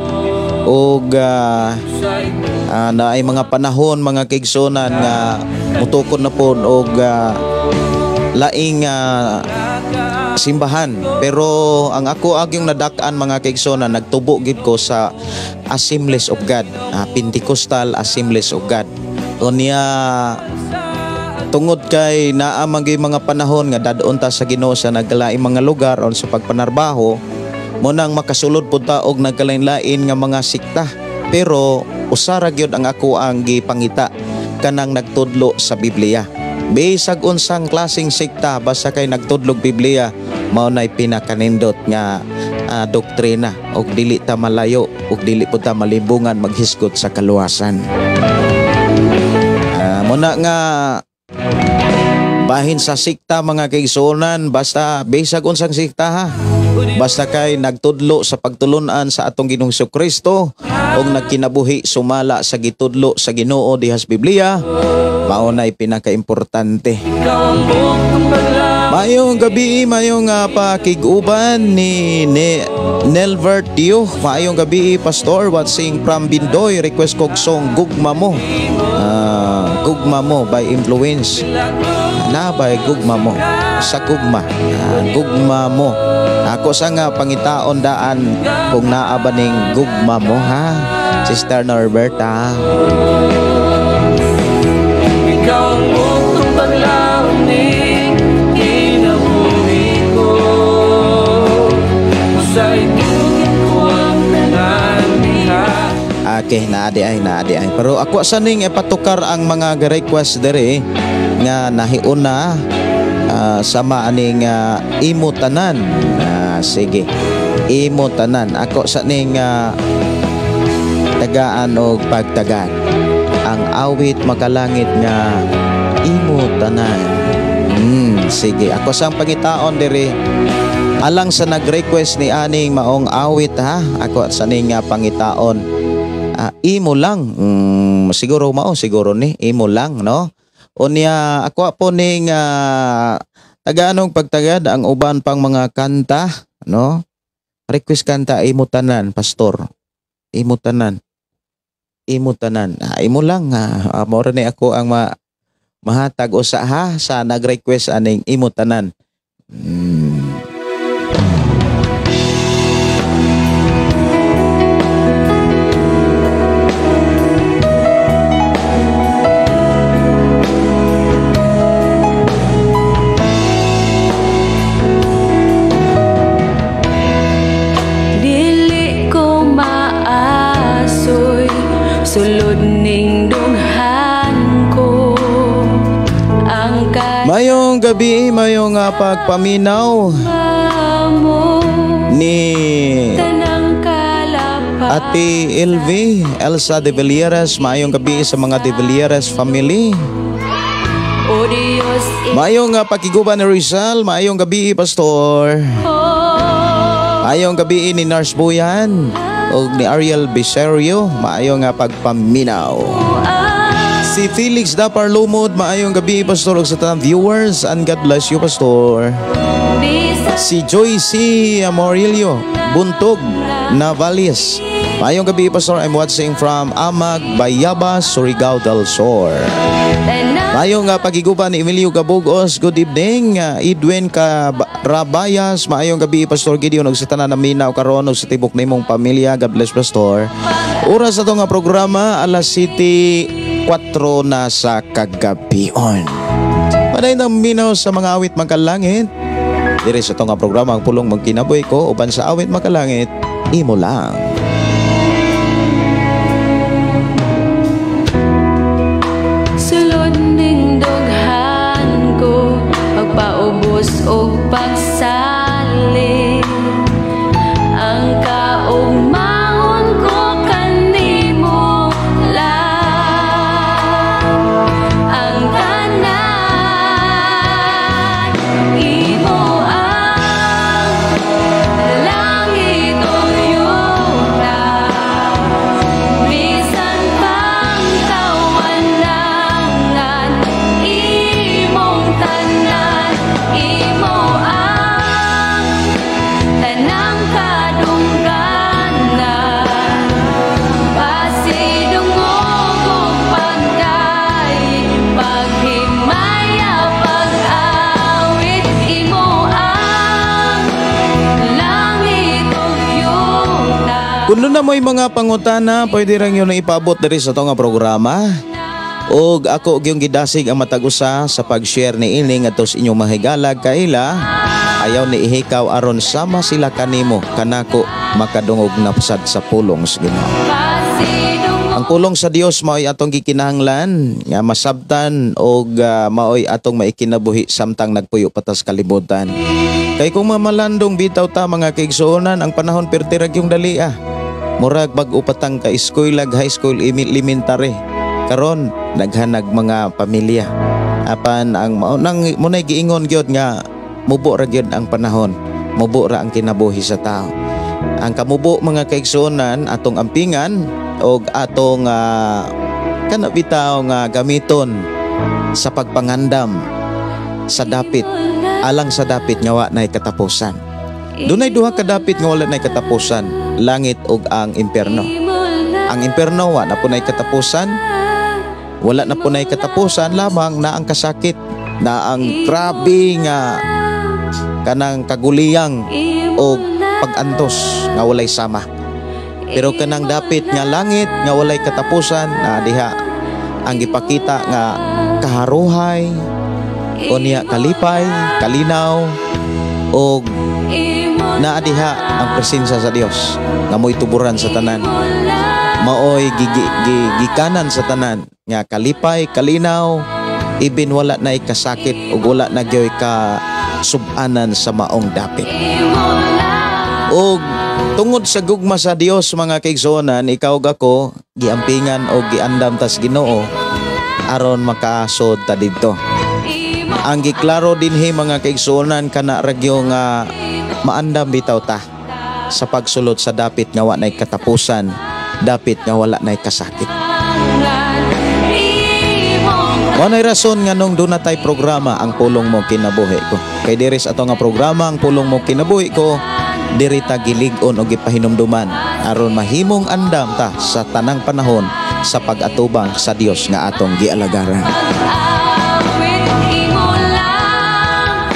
Og naay mga panahon, mga kaigsuonan, nga mutukod na pod og laing simbahan. Pero ang ako agyong nadak-an, mga kaigsuonan, nagtubo gid ko sa Assemblies of God, Pentecostal Assemblies of God. Unya tungod kay naa man gyud mga panahon nga dad-on ta sa Ginoo sa nagkalaing mga lugar o sa pagpanarbaho, mo nang makasulod pud ta og nagkalain-lain nga mga sikta. Pero usa ra gyud ang ako ang gipangita, kanang nagtudlo sa Biblia. Bisag unsang klaseng sikta, basta kay nagtudlog Biblia, mao nay pinakanindot nga doktrina, og dili ta malayo og dili pud ta malibungan maghisgot sa kaluwasan. Muna nga bahin sa sikta, mga kaigsuonan, basta bisag unsang sikta ha, basta kay nagtudlo sa pagtulun-an sa atong Ginoong Kristo og nagkinabuhi sumala sa gitudlo sa Ginoo diha sa Biblia, mao nay pinakaimportante. Mayong gabi, mayong pakig-uban ni Nelvert Dio. Maayong gabi, Pastor, watching from Bindoy. Request kog song Gugma Mo. Gugma Mo by Influence. Na by Gugma Mo. Sa Gugma. Gugma Mo. Ako sa nga pangitaon daan kung naa ba ning Gugma Mo, ha? Sister Norberta. Ikaw ang buktong paglawaning kinabuhi ko. Sa itugin ko ang tanan. Okay, naadi ay. Pero ako sa ning ipatukar ang mga request dere nga nahiuna sama aning imo tanan. Sige, imo tanan. Ako sa ning tagaan og pagtagan ang awit makalangit nga imo tanan. Sige, ako sang pangitaon diri alang sa nag-request ni aning maong awit ha. Ako sa ning pangitaon imo lang. Siguro mao siguro ni imo lang, no? Unya ako po ning tagaanong pagtagad ang uban pang mga kanta, no? Request kanta imo tanan, Pastor. Imo tanan. Imo tanan. Imo lang ha. Mao ra ni ako ang mahatag usa ha sa nag-request aning imo tanan. nga pagpaminaw ni Ate LV Elsa de Villieres. Maayong gabi sa mga de Villieres family. O Diyos. Maayong pakiguban ni Rizal. Maayong gabi, Pastor. Maayong gabi ni Nurse Buyan ug ni Ariel Biserio. Maayong pagpaminaw. Si Felix Dapar Lumod, maayong gabi, Pastor, ug sa tanang viewers, and God bless you, Pastor. Si Joyce Amorillo Buntog Navales. Maayong gabi, Pastor. I'm watching from Amag, Bayabas, Surigao del Sur. Maayong pagiguban ni Emilio Gabugos. Good evening. Edwin Rabayas. Maayong gabi, Pastor Gideon, ug sa tanan na minaw karon ug sa tibok nimong pamilya. God bless, Pastor. Oras ato nga programa, alas 7:04 na sa kagabion. Padayon ang minaw sa mga awit makalangit. Diri sa nga programa, Ang Pulong Magkinabuhi Ko, uban sa Awit Makalangit, Imo Lang. Sulod ning dughan ko, pagpaubos og pagsali, ang kaugmaon ko kanimo lang. Ang tanan, imo ang langit ug yuta, bisan pang kawanangan, imong tanan, imo ang tanang kadungganan. Pasidungog ug pagdayi, paghimaya, pag-awit, imo ang langit ug yuta. Kung na mo'y mga pangutana, pwede rang yun na ipaabot diri sa nga programa. Og ako gyung gidasig ang matag usa sa pag-share ni ini ngadto sa inyong mahigalag kaila. Ayaw ni ihikaw aron sama sila kanimo kanako makadungog na pasad sa pulong sa Ginoo. Ang pulong sa Dios mao'y atong gikinahanglan nga masabtan og mao'y atong maikinabuhi samtang nagpuyo patas kalibutan. Kay kung mamalandong bitaw ta, mga kaigsuonan, ang panahon perti ra gyung dali ah. Murag bag-o patang ka eskwela, high school, elementary. Karon naghanag mga pamilya. Apan ang mao nang munay giingon gyud nga mubo ra gyud ang panahon, mubo ra ang kinabuhi sa tao. Ang kamubo, mga kaigsuonan, atong ampingan og atong kana bitaw nga gamiton sa pagpangandam sa dapit, alang sa dapit nga wa nay katapusan. Dunay duha ka dapit nga wala nay katapusan, langit ug ang impierno. Ang impierno wa na po nay katapusan. Wala na po nay katapusan, lamang na ang kasakit, na ang grabe nga kanang kaguliyang o pag-antos nga walay sama. Pero kanang dapit nga langit nga walay katapusan, na diha ang gipakita nga kaharuhay, unya kalipay, kalinaw, og naa diha ang presensya sa Dios nga mo'y tuburan sa tanan. Maoy gikanan sa tanan nga kalipay, kalinaw, ibin wala na kasakit ug wala na gyoy ka subanan sa maong dapit. Og tungod sa gugma sa Dios, mga kaigsuonan, ikaw ug ako giampingan og giandam tas Ginoo aron makasod ta didto. Ang giklaro dinhi, mga kaigsuonan, kana ragyo nga maandam bitaw ta sa pagsulod sa dapit nga wa nay katapusan, dapit nga wala nay kasakit. Mao nay rason nganong duna tay programa, Ang Pulong Mo Kinabuhi Ko. Kay diri sa ato nga programa, Ang Pulong Mo Kinabuhi Ko, diri ta gilig-on og gipahinumduman aron mahimong andam ta sa tanang panahon sa pag-atubang sa Dios nga atong gialagaran. Awit, imo lang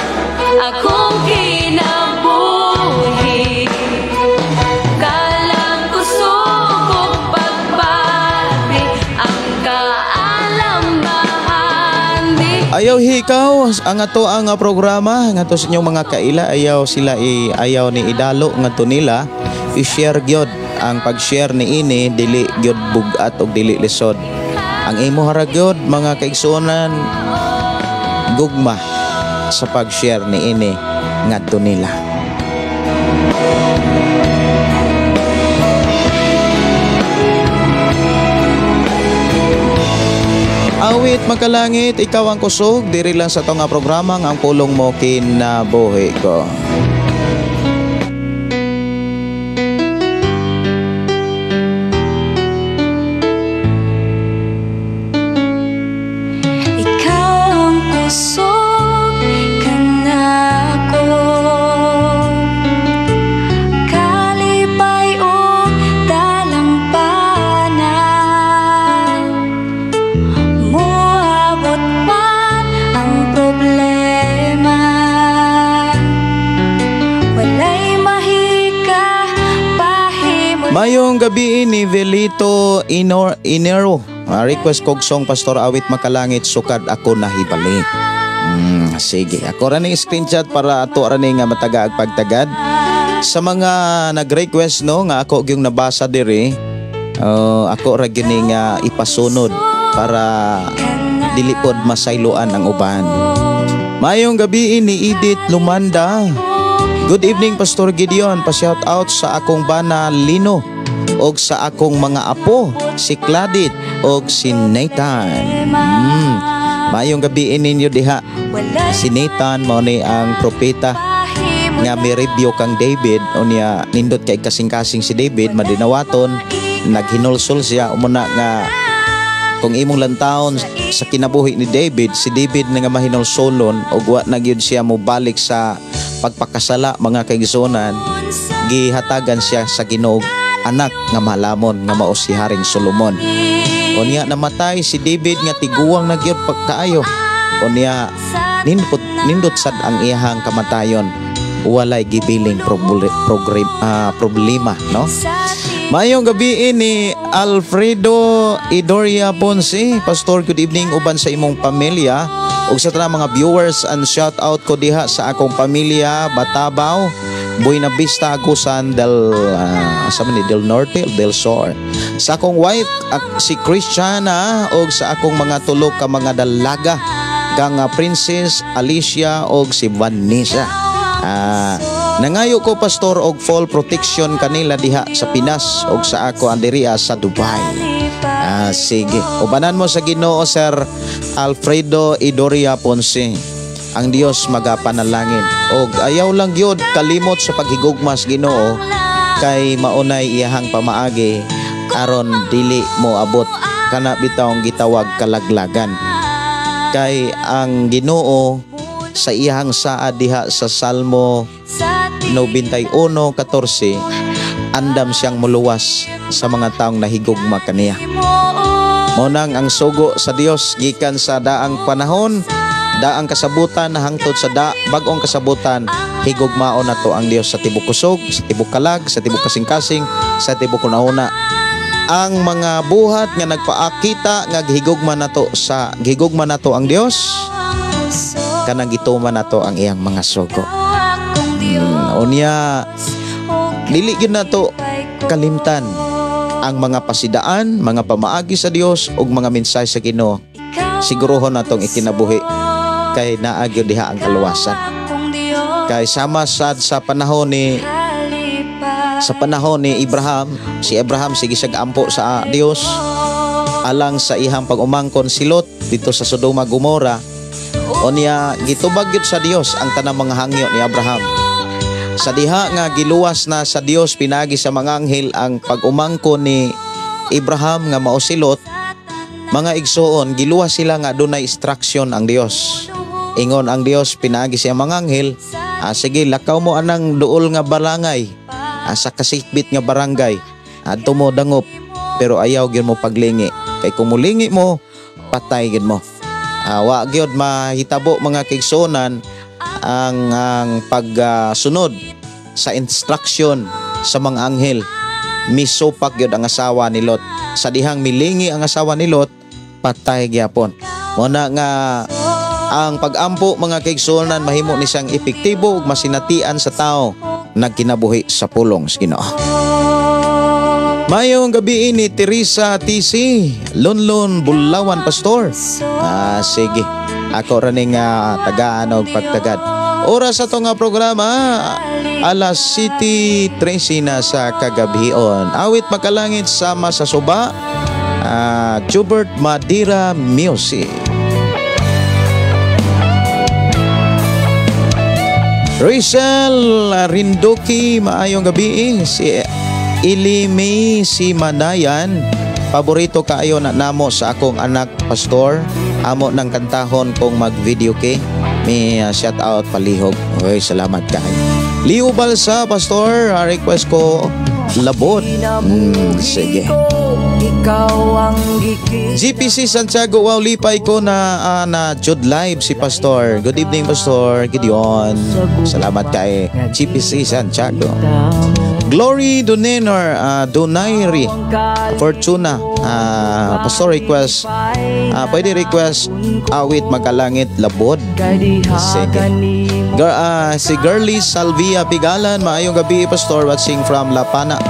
akong kinabuhi, kalang kusog ug pagbati, ang kaalambahan di Ayaw hikaw ang ato ang programa ngadto sa inyong mga kaila, ayaw sila ayaw ni idalo ngadto nila, i-share gyud. Ang pag-share ni ini dili gyud bug-at og dili lisod. Ang imo hara gyud, mga kaigsuonan, gugma sa pag-share niini ngadto nila. Awit Makalangit, ikaw ang kusog, diri lang sa atong programa ang Pulong Mo Kinabuhi Ko. Ikaw ang kusog kanako, kalipay ug dalampana, moabot man ang problema, walay mahika pahimol. Mayong gabi ni Velito Inero. Request kog song Pastor Awit Makalangit, Sukad Ako Nahibalik. Sige, ako ra ning screenshot para ato ra ni nga mataga ag pagtagad. Sa mga nag-request no nga ako gyung nabasa diri, ako ra gyud ni nga ipasunod para dili pod masayloan ang uban. Mayong gabi ni Edith Lumanda. Good evening Pastor Gideon, pa-shout out sa akong bana Lino og sa akong mga apo si Cladit og si Nathan. Maayong gabi ninyo diha. Si Nathan mao ni ang propeta nga mi-review kang David unya nindot kay kasing-kasing si David madinawaton, naghinulsol siya umuna nga kung imong lantawon sa kinabuhi ni David, si David nga mahinulsolon og wa na gyud siya mobalik sa pagpakasala mga kaigsuonan, gihatagan siya sa Ginoo anak nga malamon nga mao si Haring Solomon. Unya namatay si David nga tiguang na gyud pagkaayo. Unya nindot sad ang iyahang kamatayon, walay gibiling problema no. Maayong gabi ni Alfredo Idoria Ponce. Pastor, good evening uban sa imong pamilya ug sa tanang mga viewers, and shout out ko diha sa akong pamilya Batabaw, Buena Vista, Agusan del sa man ni del Norte del Sur. Sa akong wife si Christiana og sa akong mga tulo ka mga dalaga kang Princess Alicia og si Vanessa. Nangayo ko Pastor og full protection kanila diha sa Pinas og sa ako ang diriya sa Dubai. Sige, ubanan mo sa Ginoo Sir Alfredo Idoria Ponce. Ang Dios magapanalangin og ayaw lang gyud kalimot sa paghigugma sa Ginoo kay maunay iyahang pamaagi aron dili mo abot kana bitawng gitawag kalaglagan. Kay ang Ginoo sa iyahang saad diha sa Salmo 91:14, andam siyang muluwas sa mga taong nahigugma kaniya. Mao nang ang sugo sa Dios gikan sa daang panahon, daang kasabutan hangtod sa bag-ong kasabutan, higugmaon nato ang Dios sa tibok kusog, sa tibok kalag, sa tibok kasing-kasing, sa tibok una-una. Ang mga buhat nga nagpaakita nga gihigugma nato sa gihigugma nato ang Dios, kanang gituman nato ang iyang mga sugo. Unya dili gyud nato kalimtan ang mga pasidaan, mga pamaagi sa Dios ug mga mensahe sa Ginoo. Siguruhon natong ikinabuhi kay naa gyud diha ang kaluwasan. Kay sama sad sa panahon ni Abraham, si Abraham sige siya ampo sa Dios alang sa iyang pag-umangkon si Lot dito sa Sodoma Gomora. Unya gitubag gyud sa Dios ang tanang mga hangyo ni Abraham. Sa diha nga giluwas na sa Dios pinagi sa mga anghel ang pag-umangkon ni Abraham nga mao si Lot, mga igsoon giluwas sila nga dunay instruction ang Dios. Ingon ang Dios pinagi sa mga anghel, sige lakaw mo anang duol nga barangay, sa kasikbit nga barangay, adto mo dangop, pero ayaw gyud mo paglingi kay kung mulingi mo patay gyud mo. Wa gyud mahitabo mga kaigsuonan ang pagsunod sa instruction sa mga anghel. Misupak gyud ang asawa ni Lot. Sa dihang milingi ang asawa ni Lot, patay gyapon. Mo na nga ang pag-ampo mga kaigsuonan mahimo ni siyang epektibo ug masinatian sa tao nagkinabuhi sa pulong sa Ginoo. Mayong gabi ni Teresa TC, Lunlun, Bulawan, Pastor. Sige. Ako ra ning tagaan og pagtagad. Oras sa nga programa, alas 7:13 na sa kagabhion. Awit Makalangit sama sa suba, Jubert Madira Music. Rizal Rinduki, maayong gabi. Si Ilimi si Manayan, paborito kaayo na namo sa akong anak, Pastor. Amo ng kantahon kung mag-video kay. May shout out palihog. Oy, salamat kay. Leo Balsa, Pastor, request ko labod. Sige. GPC Santiago, wow, lipay ko na na Jude Live si Pastor. Good evening, Pastor Gideon. Salamat kay GPC Santiago. Glory Donenor, Donairi Fortuna, Pastor request, pwede request awit Makalangit labod. Sige. Si Girlie Salvia Pigalan, maayong gabi, Pastor, watching from Lapana,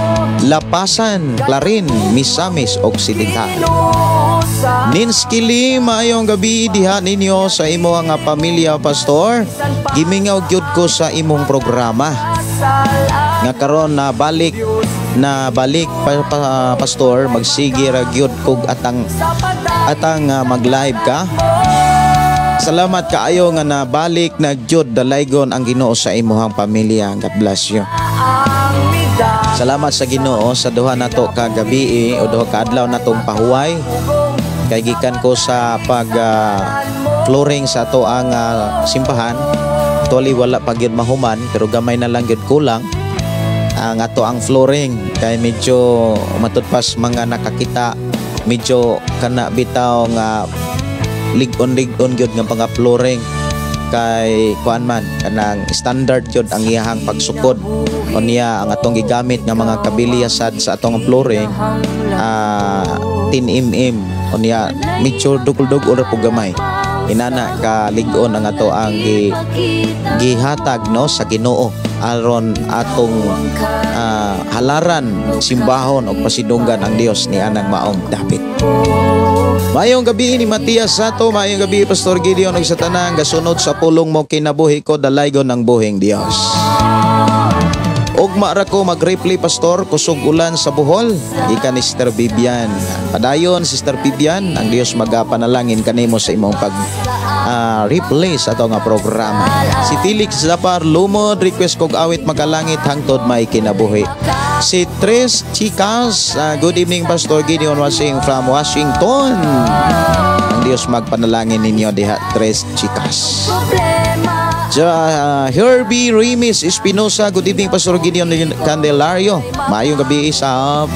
Lapasan, Clarin, Misamis Occidental. Ninskili, maayong gabi diha ninyo sa imo nga pamilya, Pastor. Gimingaw gyud ko sa imong programa. Nga karon na balik pa, Pastor, magsige ra gyud kog atang atang mag-live ka. Salamat kaayo nga nabalik na gyud dalaygon ang Ginoo sa imuhang pamilya. God bless you. Salamat sa Ginoo sa duha nato ka gabi o duha ka adlaw natong pahuway. Kay gikan ko sa pag flooring sa ato ang simbahan. Actually wala pa gyud mahuman pero gamay na lang gyud kulang ang ato ang flooring kay medyo matud pas mga nakakita medyo kana bitaw nga lig-on-lig-on gyud nga mga flooring kay kuan man kanang standard gyud ang iyahang pagsukod. Unya ang atong gigamit nga mga kabilya sad sa atong flooring 10 mm. Unya medyo dugol-dugol ra pug gamay. Inana ka lig-on ang ato ang gihatag no sa Ginoo aron atong halaran, simbahon og pasidunggan ang Dios ni anang maong dapit. Maayong gabi ni Matias Sato, maayong gabi Pastor Gideon ug sa tanang gasunod sa pulong mo kinabuhi ko dalaygon ang buhing Dios. Ugma ra ko mag-reply, Pastor, kusog ulan sa Bohol. Gikan ni Sister Vivian. Padayon, Sister Vivian, ang Dios magapanalangin kanimo sa imong pag replay sa ato nga programa. Si Felix Zapar Lumod, request kog awit Makalangit hangtod may kinabuhi. Si Tres Chicas, good evening Pastor Gideon watching from Washington. Ang Dios magpanalangin ninyo diha, Tres Chicas. Herbie Remis Espinosa, good evening Pastor Gideon Candelario. Maayong gabi sa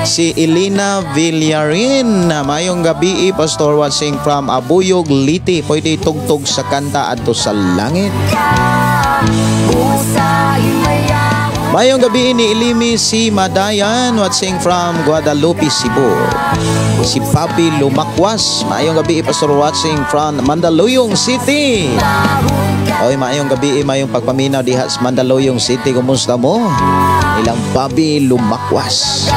si Elena Villarin. Maayong gabi Pastor watching from Abuyog, Liti. Pwede tugtog sa kanta adto sa langit. Maayong gabi ni Ilimi si Madayan watching from Guadalupe, Cebu. Si Papi Lumakwas, maayong gabi Pastor watching from Mandaluyong City. Oy, maayong gabi, maayong pagpaminaw diha sa Mandaluyong City. Kumusta mo? Ilang Papi Lumakwas.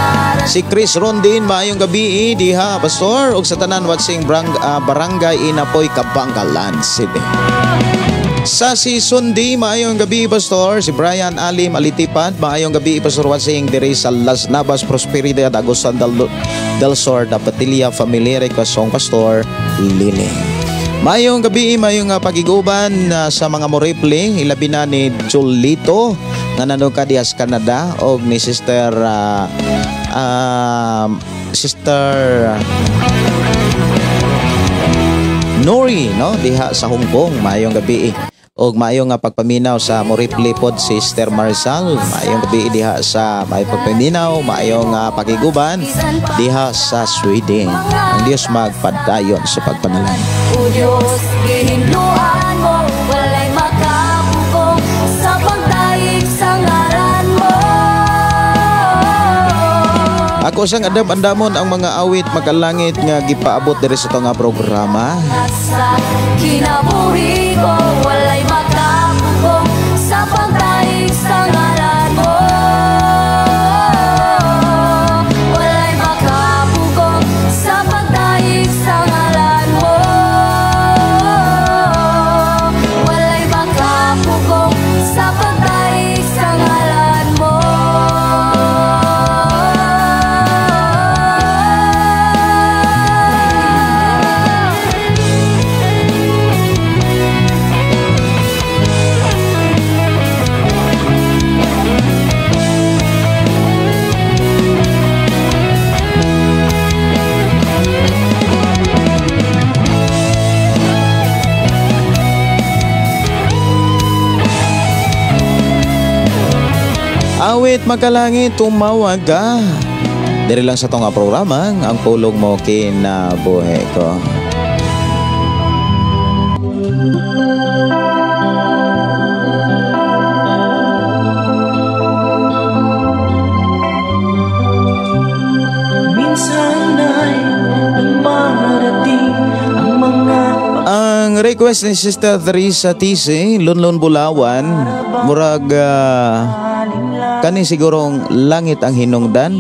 Si Chris Rondin, maayong gabi diha Pastor ug sa tanan watching Barangay Inapoy, Kabangalan City. Sa si Sundi, maayong gabi Pastor. Si Brian Alim Alitipan, maayong gabi Pastor watching diri sa Las Navas, Prosperidad, Agusan del Sur, Dapatilia Family, request song Pastor Lili. Maayong gabi, maayong pagiguban sa mga mo-replay, ilabi na ni Julito nga nandun ka diha sa Canada og ni Sister Sister Nori no diha sa Hong Kong. Maayong gabi og maayong nga pagpaminaw sa mo-replay pod Sister Marisal. Maayong gabi diha sa may pagpaminaw, maayong pagiguban diha sa Sweden. Ang Dios magpadayon sa pagpanalangin. O Dios, gihinluan mo, walay makapugong sa pagdayeg sa ngalan mo. Ako sang andam-andamon ang mga awit makalangit nga gipaabot diri sa nga programa. Sa kinabuhi ko, walay makapugong sa pagdayeg sa ngalan mo. Walay makapugong sa pagdayeg sa ngalan mo. Awit makalangit, tumawag ka. Diri lang sa tong programa, ang pulong mo kinabuhi ko. Minsan ay dumarating ang mga Ang request ni Sister Theresa TC, Lunlun Bulawan, murag kani sigurong langit ang hinungdan.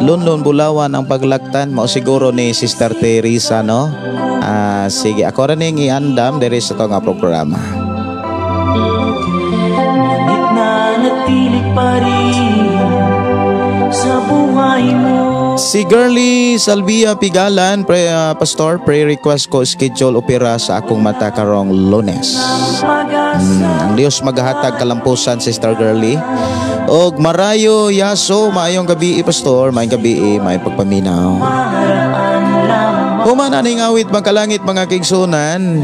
Lunlun Bulawan ang paglaktan mao siguro ni Sister Teresa, no? Sige, ako ra ning iandam diri sa to nga programa. Ngunit nanatili pa rin sa buhay mo. Si Girly Salvia Pigalan, Pastor, pre-request ko schedule opera sa akong mata karong Lunes. Ang Dios maghatag kalampusan, Sister Girly. Og Marayo Yaso, maayong gabi, Pastor, maayong gabi, maayong pagpaminaw. Human aning awit magkalangit mga kigsunan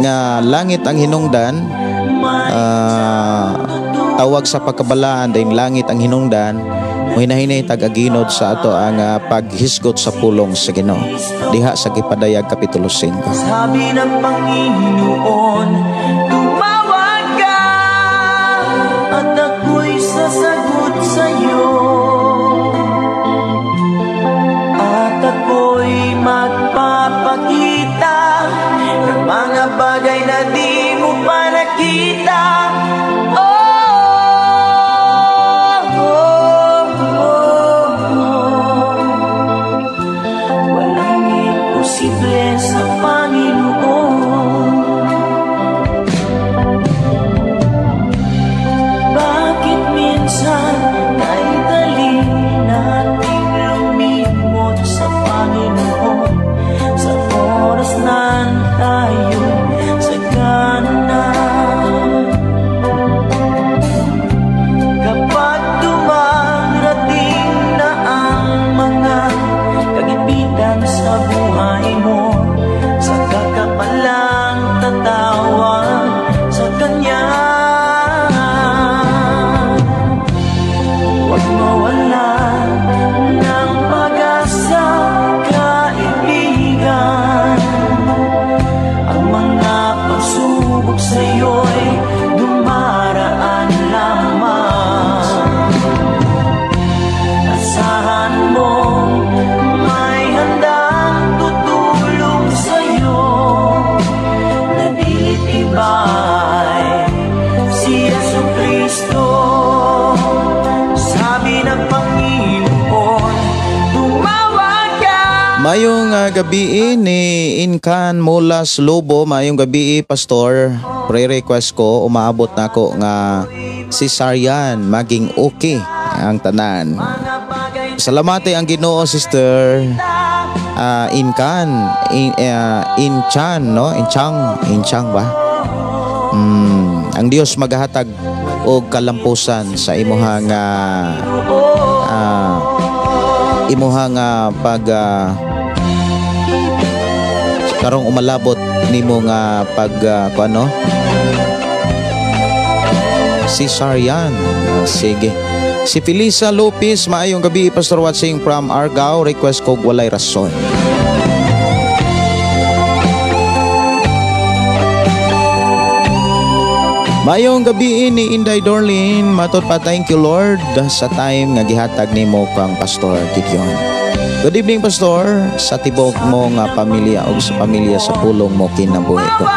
nga langit ang hinungdan. Tawag sa pagkabalaan ding langit ang hinungdan. Mohinahinay tag-aginod sa ato ang paghisgot sa pulong sa Ginoo. Diha sa Gipadayag Kapitulo 5. Sabi ng Panginoon, tumawag ka at ako'y sasagot sa'yo. At ako'y magpapakita ng mga bagay na di mo pa nakita. Sa Panginoon. Bakit minsan kay dali nating lumimot sa Panginoon sa oras na tayo sagana? Kapag dumarating na ang mga kagipitan sa buhay mo, saka ka palang tatawag sa Kanya. Huwag mawala ng pag-asa, kaibigan. Ang mga pagsubok sa'yo'y dumaraan lamang. Asahan mo may handang tutulong sa'yo na di tibay si Yesu Kristo. Sabi ng Panginoon, tumawag ka. Mayong gabi ni Inkan Mulas Lobo, mayong gabi Pastor. Pre-request ko, umaabot na ako nga si Sarian maging okay ang tanan. Salamate ang Ginoo, Sister Inkan, Inchan, no? Inchang ba? Ang Dios maghatag og kalampusan sa imuhang imuhang pag karong umalabot nimo nga pag kuano si Sarian. Sige. Si Felisa Lopez, maayong gabi Pastor, watching from Argao, request ko walay rason. Maayong gabi ni Inday Dorlin, matod pa thank you Lord sa time nga gihatag nimo kang Pastor Gideon. Good evening Pastor, sa tibok mo nga pamilya og sa pamilya sa pulong mo kinabuhi ko.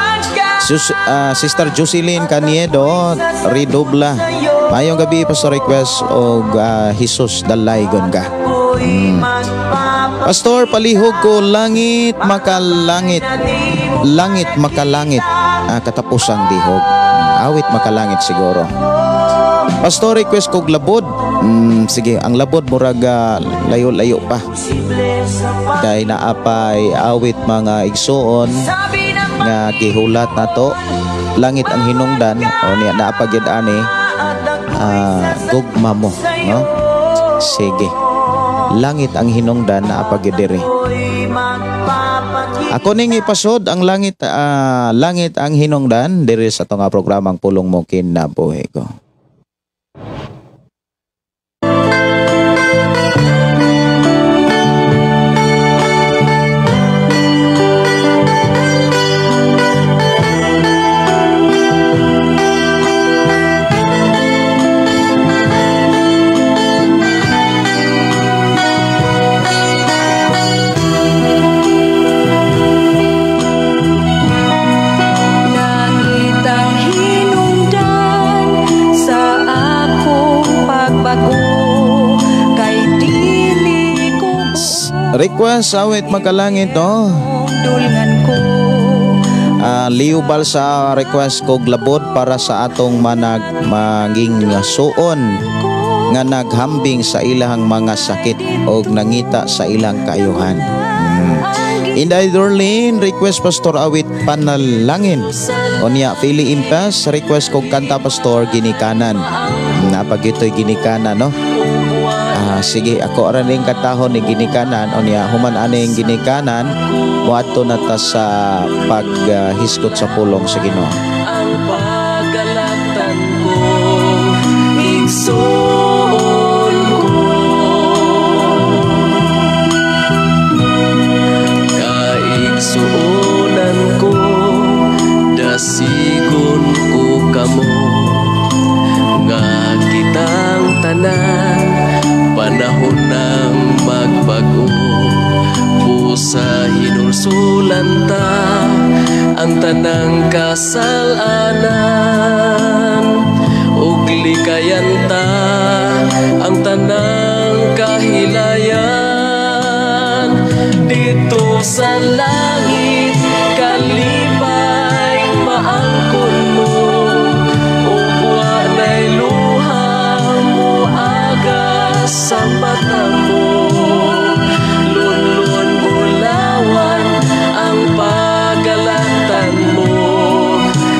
Sister Jocelyn Caniedo, Redobla. Maayong gabi Pastor, request og Jesus dalaygon ka. Pastor, palihog ko langit makalangit. Langit makalangit, katapusang dihog. Awit makalangit siguro. Pastor, request kog labod. Sige, ang labod murag layo-layo pa. Kay naapay awit mga igsuon nga gihulat na to. Langit ang hinungdan o niya naapagid ani gugma mo, no? Sige. Langit ang hinungdan naapagid diri. Ako ning ipasod ang langit, langit ang hinungdan diri sa tong programang Pulong Mo Kinabuhi Ko. Request awit makalangit, no? Dulngan ko. Leo Balsa, request kog labot para sa atong manag maging suon nga naghambing sa ilahang mga sakit og nangita sa ilang kaayuhan. Inday Dorlene, request, Pastor Awit, "Panalangin." Onya Philly Impas, request kog kanta, Pastor, "Ginikanan." Napagitoy "Ginikanan," no? Sige, ako ra ning katahon ni "Ginikanan." Unya human aning "Ginikanan," moadto na ta sa paghisgot sa pulong sa Ginoo. Ang pagalatan ko, igsoon ko. Kaigsuonan ko, dasigon ko kamo nga kitang tanan panahon ng magbago. Busa hinulsulan ta ang tanang kasalanan ug likayan ta ang tanang kahilayan dito sa langit. Kalipay maangkon mo ug walay luha moagas sa mata mo. Lunlun bulawan ang pagalatan mo,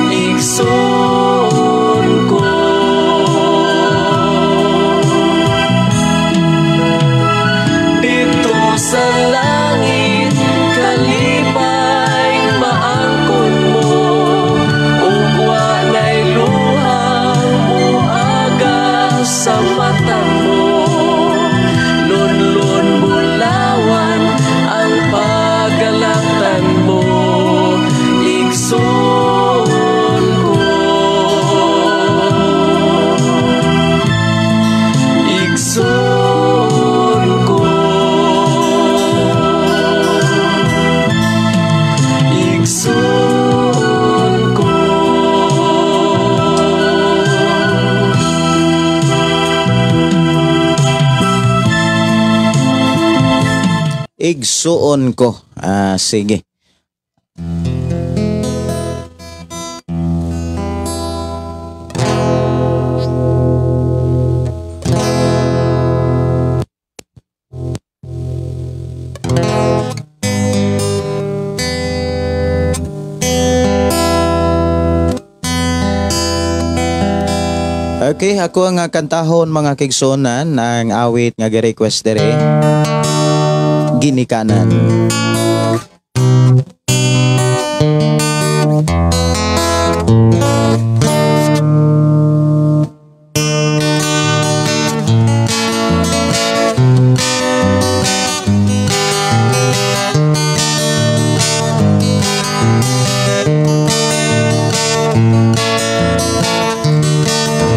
igsoon ko. Dito sa langit kalipay maangkon mo ug walay luha moagas sa mata mo. Lunlun bulawan ang pagalatan mo, igsoon ko. Igsoon ko. Igsoon ko. Igsuon ko. Sige. Okay, ako ang kantahon, mga kigsunan, ang awit nga gi-request dere. "Ginikanan."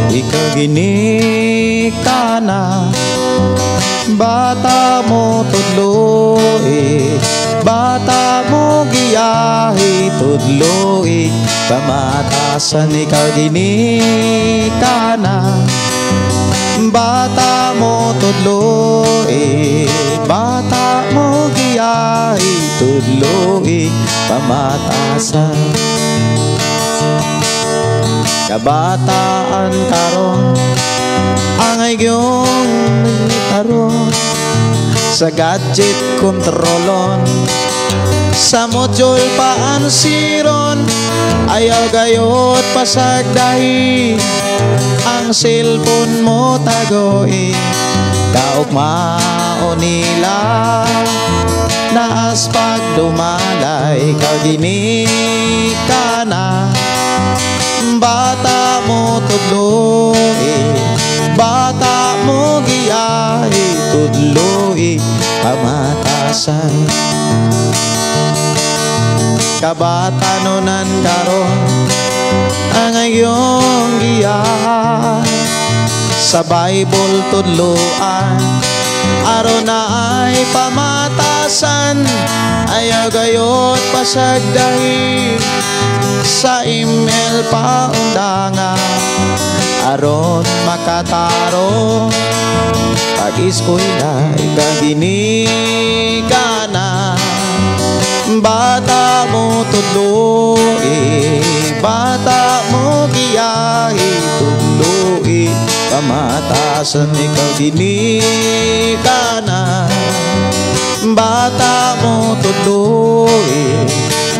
Ikaw ginikana, bata mo tudloi, bata mo giyahi tudloi, pamatasan. Ikaw ginikana, bata mo tudloi, bata mo giyahi tudloi, pamatasan. Kabataan karon ang iyong karon sa gadget kontrolon, sa module paansiron. Ayaw gayot pasagdahi ang cellphone mo tagoi. Kaugmao nila naas pagdumalay. Kaginikana, bata mo tudloi, bata mo giyahi tudloi, pamatasan. Kabatanunan karon ang iyong giyahan sa Bible tudloan aron na ay pamatasan. Ayaw gayot pasagdahi sa email paundanga. Aron makatarong pag-eskwela ikaw ginikanan. Bata mo tudloi, bata mo giyahi tudloi, pamatasan ikaw ginikanan. Bata mo tudloi,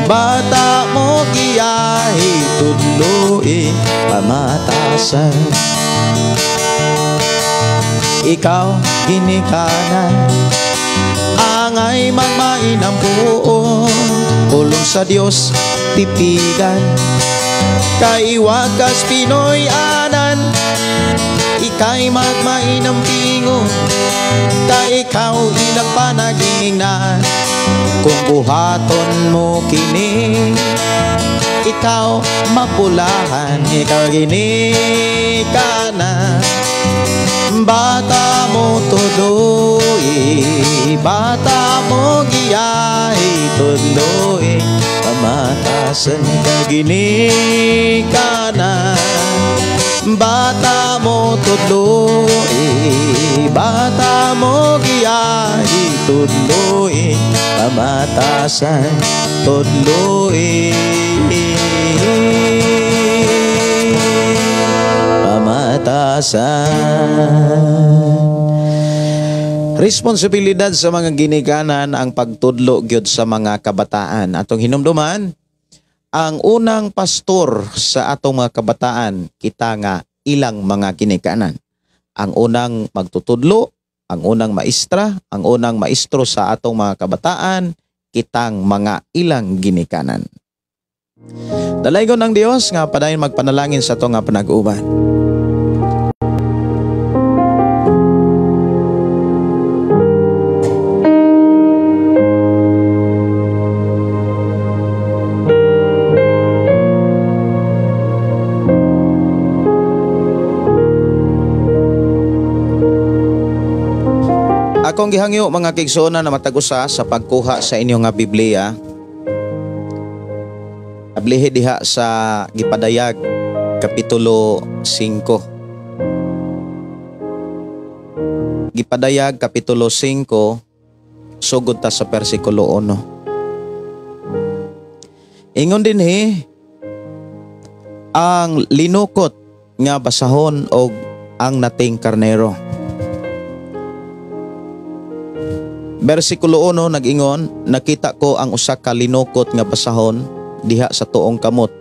bata mo giyahi tudloi, pamatasan ikaw ginikanan. Angay magmainang puon, pulong sa Dios tipigan, kay wakas Pinoy anan. Ika'y magmainang pingon, kay ikaw ilang panagingnan. Kung buhaton mo kini, ikaw mapulahan, ikaw ginikanan. Bata mo tudloi, bata mo giyahi tudloi, pamatasan ka ginikanan. Bata mo tudloi, bata mo giyahi tudloi, pamatasan tudloi, pamatasan. Responsibilidad sa mga ginikanan ang pagtudlo gyud sa mga kabataan. Atong hinumduman, ang unang pastor sa atong mga kabataan, kita nga ilang mga ginikanan. Ang unang magtutudlo, ang unang maestra, ang unang maestro sa atong mga kabataan, kitang mga ilang ginikanan. Dalaygon ng Dios nga padayon magpanalangin sa atong nga panag-uban. Akong gihangyo mga kaigsoona na matag usa sa pagkuha sa inyong nga Biblia. Ablihi diha sa Gipadayag Kapitulo 5. Gipadayag Kapitulo 5, sugod ta sa versikulo 1. Ingon dinhi ang linukot nga basahon og ang nating karnero. Versikulo 1 nag-ingon, nakita ko ang usa ka linukot nga basahon diha sa tuong kamot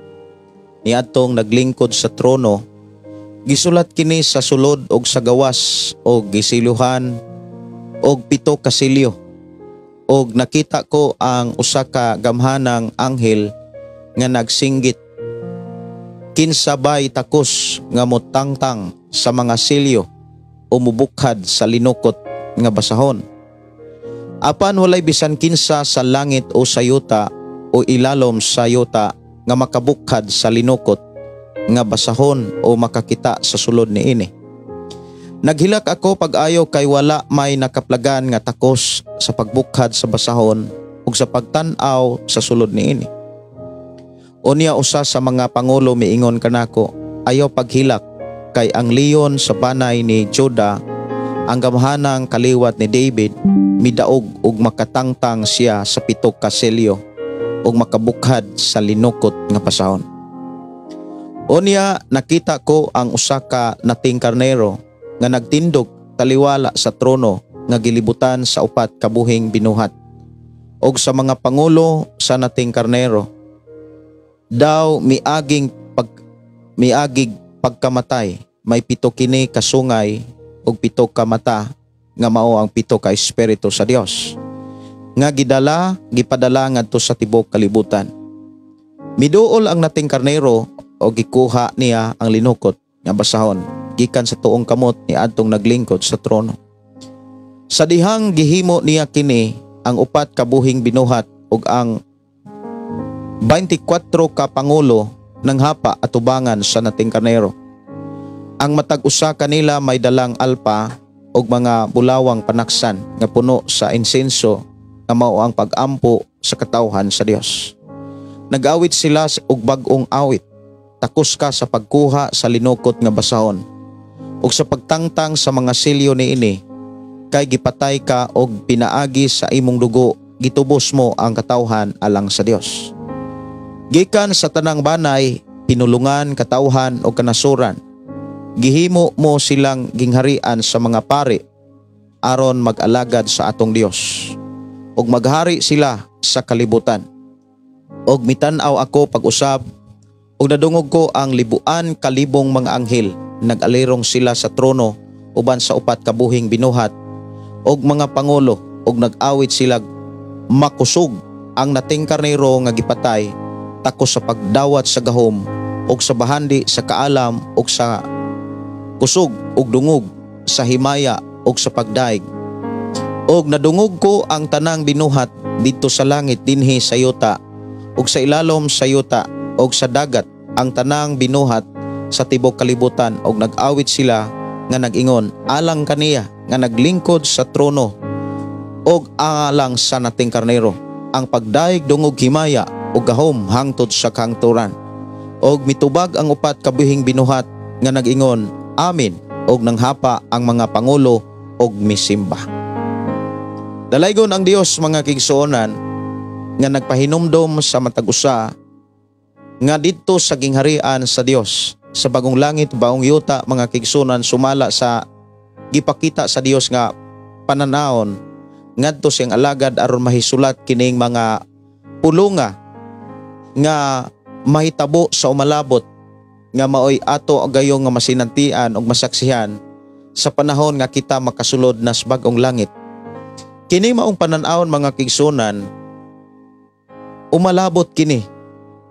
niadtong naglingkod sa trono. Gisulat kini sa sulod og sa gawas og gisiluhan og 7 ka silyo. Og nakita ko ang usa ka gamhanang anghel nga nagsinggit, kinsa bay takos nga motangtang sa mga silyo o mubukhad sa linukot nga basahon? Apan walay bisan kinsa sa langit o sa yuta o ilalom sa yuta nga makabukhad sa linukot nga basahon o makakita sa sulod niini. Naghilak ako pag-ayo kay wala may nakaplagan nga takos sa pagbukhad sa basahon ug sa pagtan-aw sa sulod niini. Unya usa sa mga pangulo miingon kanako, ayaw paghilak kay ang leon sa banay ni Juda, ang gamhanang kaliwat ni David, midaog ug makatangtang siya sa 7 ka selyo ug makabukhad sa linukot nga basahon. Unya nakita ko ang usa ka nating karnero nga nagtindog taliwala sa trono nga gilibutan sa 4 ka buhing binuhat og sa mga pangulo sa nating karnero. Daw miagig pagkamatay, may 7 kini kasungay og 7 ka mata nga mao ang 7 ka espiritu sa Dios nga gipadala ngadto sa tibuok kalibutan. Miduol ang nating karnero o gikuha niya ang linukot nga basahon gikan sa tuong kamot ni adtong naglingkod sa trono. Sa dihang gihimo niya kini ang 4 ka buhing binuhat ug ang 24 ka pangulo ng hapa atubangan sa nating karnero. Ang matag usa kanila may dalang alpa og mga bulawang panaksan nga puno sa insenso nga mao ang pag-ampo sa katawhan sa Dios. Nag-awit sila og bag-ong awit. Takos ka sa pagkuha sa linukot nga basahon ug sa pagtangtang sa mga selyo niini, kay gipatay ka og pinaagi sa imong dugo gitubos mo ang katawhan alang sa Dios. Gikan sa tanang banay, pinulungan, katawhan o kanasuran, gihimo mo silang gingharian sa mga pari aron mag-alagad sa atong Dios, ug maghari sila sa kalibutan. Og mitan-aw ako pag-usab ug nadungog ko ang libuan kalibong mga anghel, nag-alirong sila sa trono uban sa upat ka buhing binuhat og mga pangulo, ug nag-awit sila: "Makusog ang nating karnero nga gipatay takos sa pagdawat sa gahom ug sa bahandi sa kaalam ug sa kusog ug dungog, sa himaya ug sa pagdaig." Og nadungog ko ang tanang binuhat didto sa langit, dinhi sa yuta ug sa ilalom sa yuta ug sa dagat, ang tanang binuhat sa tibok kalibutan, og nag-awit sila nga nag-ingon: "Alang kaniya nga naglingkod sa trono ug alang sa nating karnero ang pagdaig, dungog, himaya ug gahom hangtod sa kahangturan." Og mitubag ang upat ka buhing binuhat nga nag-ingon, "Amen," og nanghapa ang mga pangulo og misimba. Dalaygon ang Dios, mga kaigsuonan, nga nagpahinumdom sa matag usa nga didto sa gingharian sa Dios, sa bagong langit, bagong yuta, mga kaigsuonan, sumala sa gipakita sa Dios nga pananawon ngadto siyang alagad aron mahisulat kining mga pulunga nga mahitabo sa umalabot, nga maoy ato gayong nga masinantian ug masaksihan sa panahon nga kita makasulod na sa bagong langit. Kini maong panan-awon, mga kaigsuonan, umalabot kini.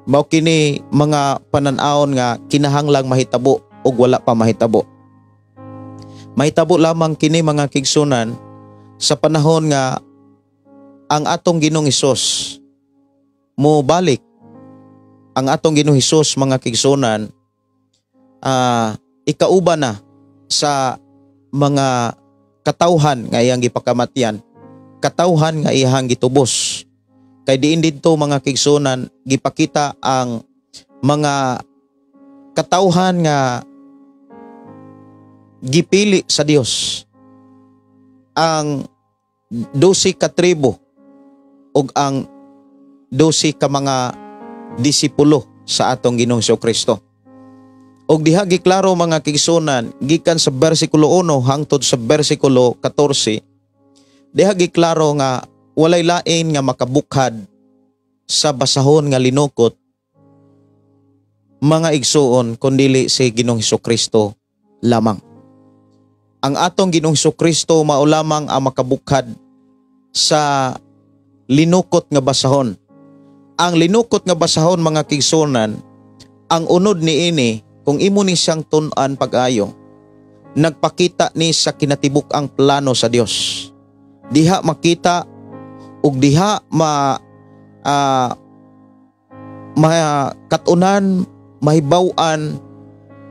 Mao kini mga panan-awon nga kinahanglang mahitabo ug wala pa mahitabo. Mahitabo lamang kini, mga kaigsuonan, sa panahon nga ang atong Ginoong Hesus mo balik. Ang atong Ginoong Hesus, mga kaigsuonan, ikauban na sa mga katawhan nga iyang gipakamatyan, katawhan nga iyang gitubos. Kay diin didto, mga kaigsuonan, gipakita ang mga katawhan nga gipili sa Dios, ang 12 ka tribo ug ang 12 ka mga disipulo sa atong Ginoong Kristo. Og diha giklaro, mga kaigsuonan, gikan sa bersikulo 1 hangtod sa bersikulo 14, diha giklaro nga walay lain nga makabukhad sa basahon nga linukot, mga igsuon, kundili si Ginoong Kristo lamang. Ang atong Ginoong Kristo mao lamang ang makabukhad sa linukot nga basahon. Ang linukot nga basahon, mga kaigsuonan, ang unod niini, kung imo ni siyang tun-an pag-ayo, nagpakita ni sa kinatibuk ang plano sa Dios. Diha makita ug diha makatunan, mahibaw-an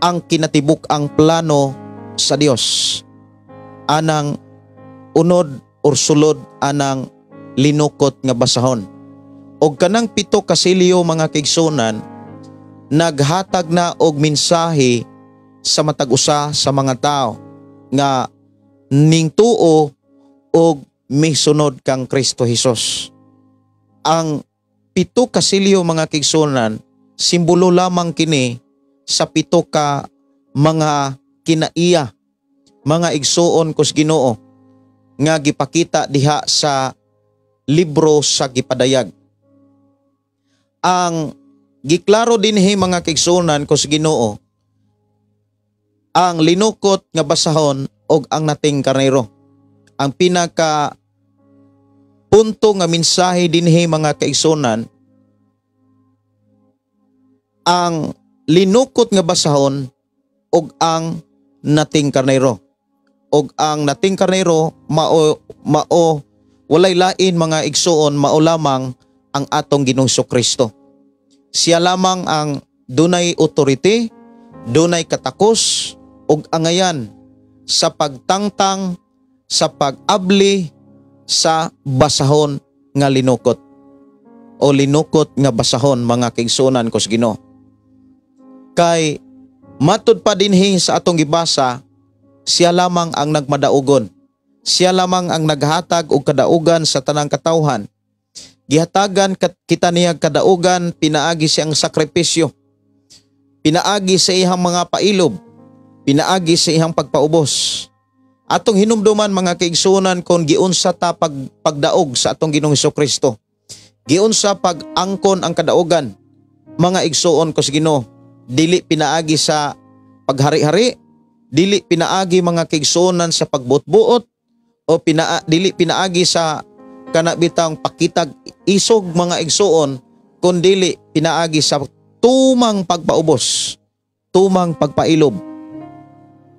ang kinatibuk ang plano sa Dios anang unod or sulod anang linukot nga basahon. Og kanang pito ka selyo, mga kaigsuonan, naghatag na og mensahe sa matag usa sa mga tao nga ningtuo og misunod kang Kristo Hesus. Ang pito ka selyo, mga kaigsuonan, simbolo lamang kini sa pito ka mga kinaiya, mga igsuon kus Ginoo, nga gipakita diha sa libro sa gipadayag. Ang giklaro dinhi, mga kaigsuonan kus Ginoo, ang linukot nga basahon og ang nating karnero. Ang pinaka punto nga mensahe dinhi, mga kaigsuonan, ang linukot nga basahon og ang nating karnero. Og ang nating karnero mao mao walay lain, mga igsuon, mao lamang ang atong Ginoong Kristo. Siya lamang ang dunay authority, dunay katakos ug angayan sa pagtangtang, sa pag-abli sa basahon nga linukot o linukot nga basahon, mga kaigsuonan ko sa Ginoo. Kay matud pa dinhi sa atong gibasa, siya lamang ang nagmadaugon. Siya lamang ang naghatag og kadaugan sa tanang katawhan. Gihatagan kita niya kadaugan pinaagi siyang sakripisyo. Pinaagi sa iyang mga pailob. Pinaagi sa iyang pagpaubos. Atong hinumduman, mga kaigsunan, kung giunsa ta pagdaog sa atong Ginoong Kristo. Giunsa pag-angkon ang kadaugan, mga igsuon ko sa Ginoo. Dili pinaagi sa paghari-hari, dili pinaagi, mga kaigsuonan, sa pagbutbuot o dili pinaagi sa kana bitang pakitag isog, mga igsuon, kundili pinaagi sa tumang pagpaubos, tumang pagpailob.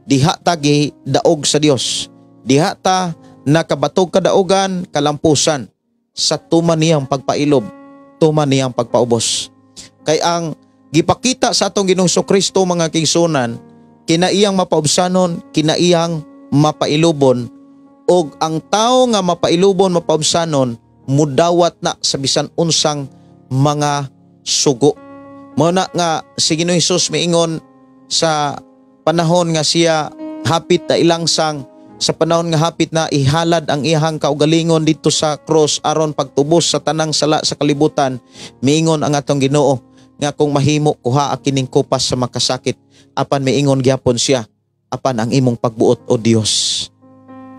Diha ta daog sa Dios. Diha ta nakabatog kadaugan kalampusan sa tuman niyang pagpailob, tuman niyang pagpaubos. Kay ang gipakita sa atong Ginoong Kristo, mga kaigsuonan, kinaiyang mapaubsanon, kinaiyang mapailubon, og ang tao nga mapailubon, mapaubsanon, mudawat na sa bisan unsang mga sugo. Mao na nga si Ginoong Hesus miingon sa panahon nga siya hapit na ilangsang, sa panahon nga hapit na ihalad ang iyang kaugalingon dito sa cross aron pagtubos sa tanang sala sa kalibutan, miingon ang atong Ginoo nga kung mahimo, kuha kining kupas sa makasakit, apan miingon gyapon siya, "Apan ang imong pagbuot, O Dios,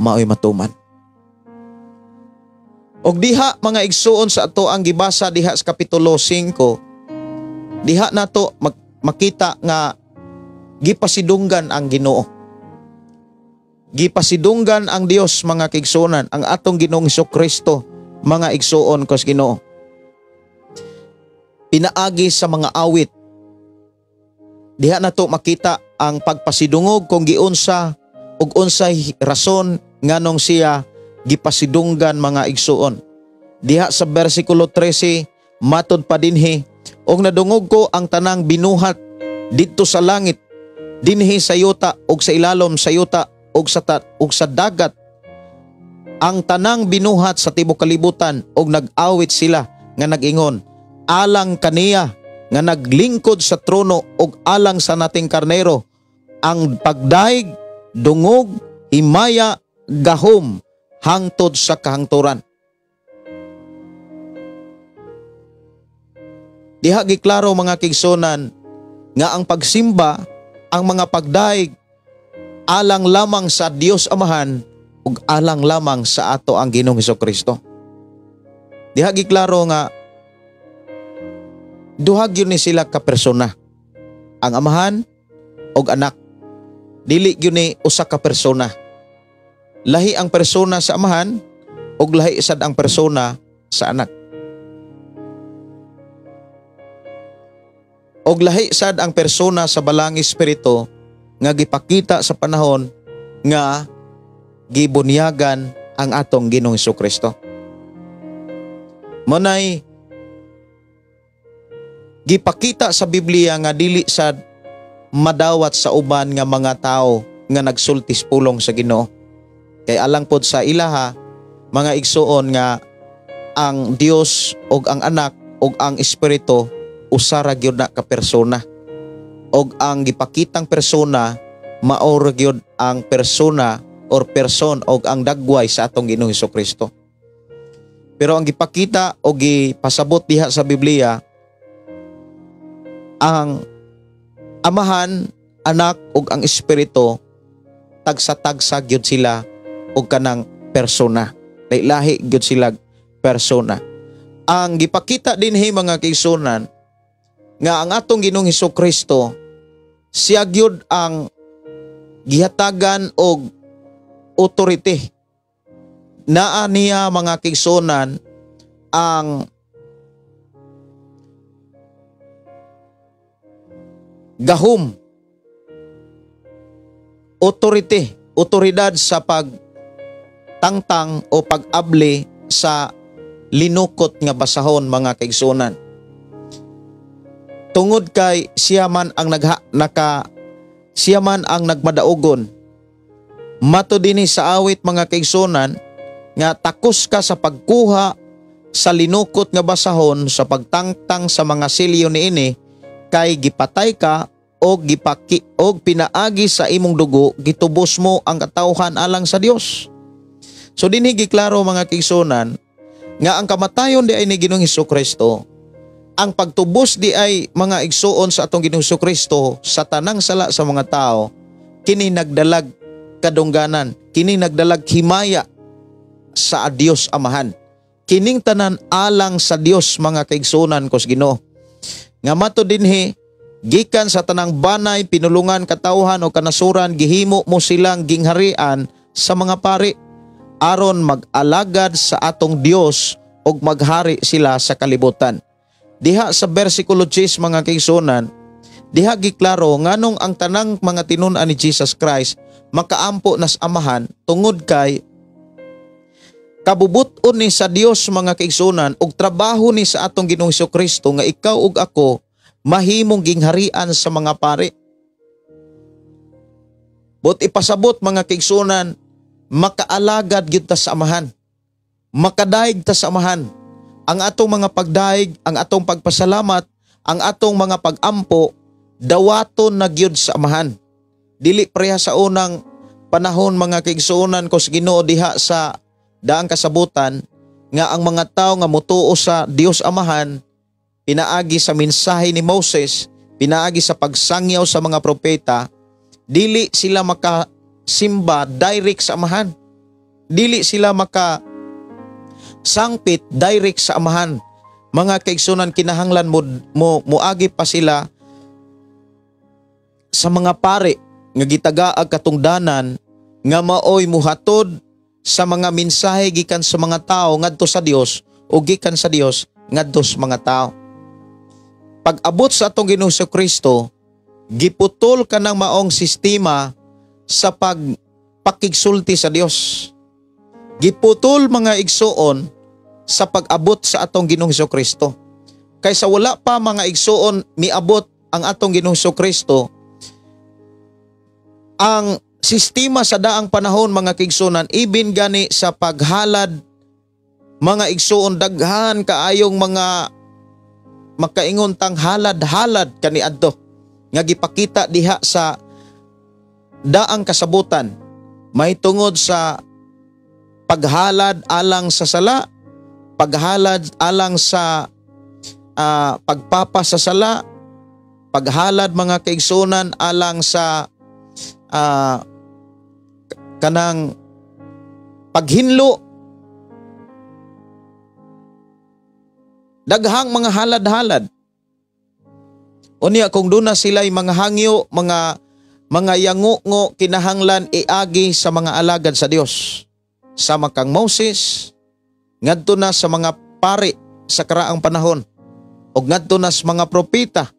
maoy matuman." Og diha, mga igsuon, sa ato ang gibasa diha sa kapitulo 5, diha nato makita nga gipasidunggan ang Ginoo. Gipasidunggan ang Dios, mga kaigsuonan, ang atong Ginoong Kristo, mga igsuon ko sa Ginoo. Pinaagi sa mga awit. Diha nato makita ang pagpasidungog kung giunsa ug unsay rason nganong siya gipasidunggan, mga igsuon. Diha sa bersikulo 13, matod pa dinhi, "Og nadungog ko ang tanang binuhat didto sa langit, dinhi sa yuta ug sa ilalom sa yuta ug sa dagat, ang tanang binuhat sa tibuok kalibutan, ug nag-awit sila nga nag-ingon, 'Alang kaniya nga naglingkod sa trono ug alang sa nating karnero ang pagdayeg, dungog, himaya, gahom, hangtod sa kahangturan.'" Diha giklaro, mga kaigsuonan, nga ang pagsimba, ang mga pagdayeg, alang lamang sa Dios Amahan ug alang lamang sa ato ang Ginoong Kristo. Diha giklaro nga duha gyud ni sila ka persona. Ang Amahan ug Anak. Dili gyud ni usa ka persona. Lahi ang persona sa Amahan ug lahi sad ang persona sa Anak. Og lahi sad ang persona sa Balang Espiritu nga gipakita sa panahon nga gibunyagan ang atong Ginoong Kristo. Manay gipakita sa Biblia nga dili sad madawat sa uban nga mga tao nga nagsultis pulong sa Ginoo. Kay alang pod sa ilaha, mga igsuon, nga ang Dios og ang Anak og ang Espiritu usa ra gyud na ka persona. Og ang gipakitang persona mao ra gyud ang persona or person og ang dagway sa atong Ginoong Kristo. Pero ang gipakita o gipasabot diha sa Biblia, ang Amahan, Anak ug ang Espiritu, tagsa-tagsa gyud sila og kanang persona. Lahi gyud sila persona. Ang gipakita dinhi, mga kaigsuonan, nga ang atong Ginoong Kristo, siya gyud ang gihatagan og authority. Naa niya, mga kaigsuonan, ang gahom, authority, otoridad sa pagtangtang o pag-abli sa linukot nga basahon, mga kaigsuonan. Tungod kay siya man ang nagmadaugon. Mato dinhi sa awit, mga kaigsuonan, nga takos ka sa pagkuha sa linukot nga basahon, sa pagtangtang sa mga silyo niini, kay gipatay ka Og gipaki og pinaagi sa imong dugo gitubos mo ang katawhan alang sa Dios. So dinhi giklaro, mga kaigsuonan, nga ang kamatayon di ay ni Ginoong Kristo, ang pagtubos di ay, mga igsuon, sa atong Ginoong Kristo sa tanang sala sa mga tao, kini nagdalag kadungganan, kini nagdalag himaya sa Dios Amahan. Kining tanan alang sa Dios, mga kaigsuonan kos Ginoo. Nga mato dinhi, gikan sa tanang banay, pinulungan, katawhan o kanasuran, gihimo mo silang gingharian sa mga pari aron mag-alagad sa atong Dios ug maghari sila sa kalibutan. Diha sa versikulo 10, mga kaigsuonan, diha giklaro nganong ang tanang mga tinun-an ni Jesus Christ makaampo nas Amahan, tungod kay kabubut-on ni sa Dios, mga kaigsuonan, ug trabaho ni sa atong Ginoong Kristo nga ikaw ug ako mahimong gingharian sa mga pari. But ipasabot, mga kaigsuonan, makaalagad gyud ta sa Amahan. Makadaig ta sa Amahan. Ang atong mga pagdaig, ang atong pagpasalamat, ang atong mga pagampo, dawaton na gyud sa Amahan. Dili pareha sa unang panahon, mga kaigsuonan ko sa Ginoo, diha sa daang kasabutan nga ang mga tao nga mutuo sa Dios Amahan pinaagi sa mensahe ni Moses, pinaagi sa pagsangyaw sa mga propeta, dili sila makasimba direct sa Amahan. Dili sila maka sangpit direct sa Amahan. Mga kaigsuonan, kinahanglan mo muagi pa sila sa mga pare nga gitagaag katungdanan nga maoy muhatod sa mga mensahe gikan sa mga tao ngadto sa Dios o gikan sa Dios ngadto sa mga tao. Pag-abot sa atong Ginoong Kristo, giputol kanang maong sistema sa pagpakigsulti sa Dios. Giputol, mga igsuon, sa pag-abot sa atong Ginoong Kristo. Kaysa wala pa, mga igsuon, miabot ang atong Ginoong Kristo, ang sistema sa daang panahon, mga kaigsuonan, ibin gani sa paghalad, mga igsuon, daghan kaayong mga makaingon tang halad-halad kaniadto nga gipakita diha sa daang kasabutan, mahitungod sa paghalad alang sa sala, paghalad alang sa pagpapa sa sala, paghalad, mga kaigsuonan, alang sa kanang paghinlo, daghang mga halad-halad. Unya kung duna sila'y mga hangyo, mga yangungo, kinahanglan iagi sa mga alagad sa Dios. Sama kang Moses, ngadto na sa mga pari sa karaang panahon, ug ngadto na sa mga propeta.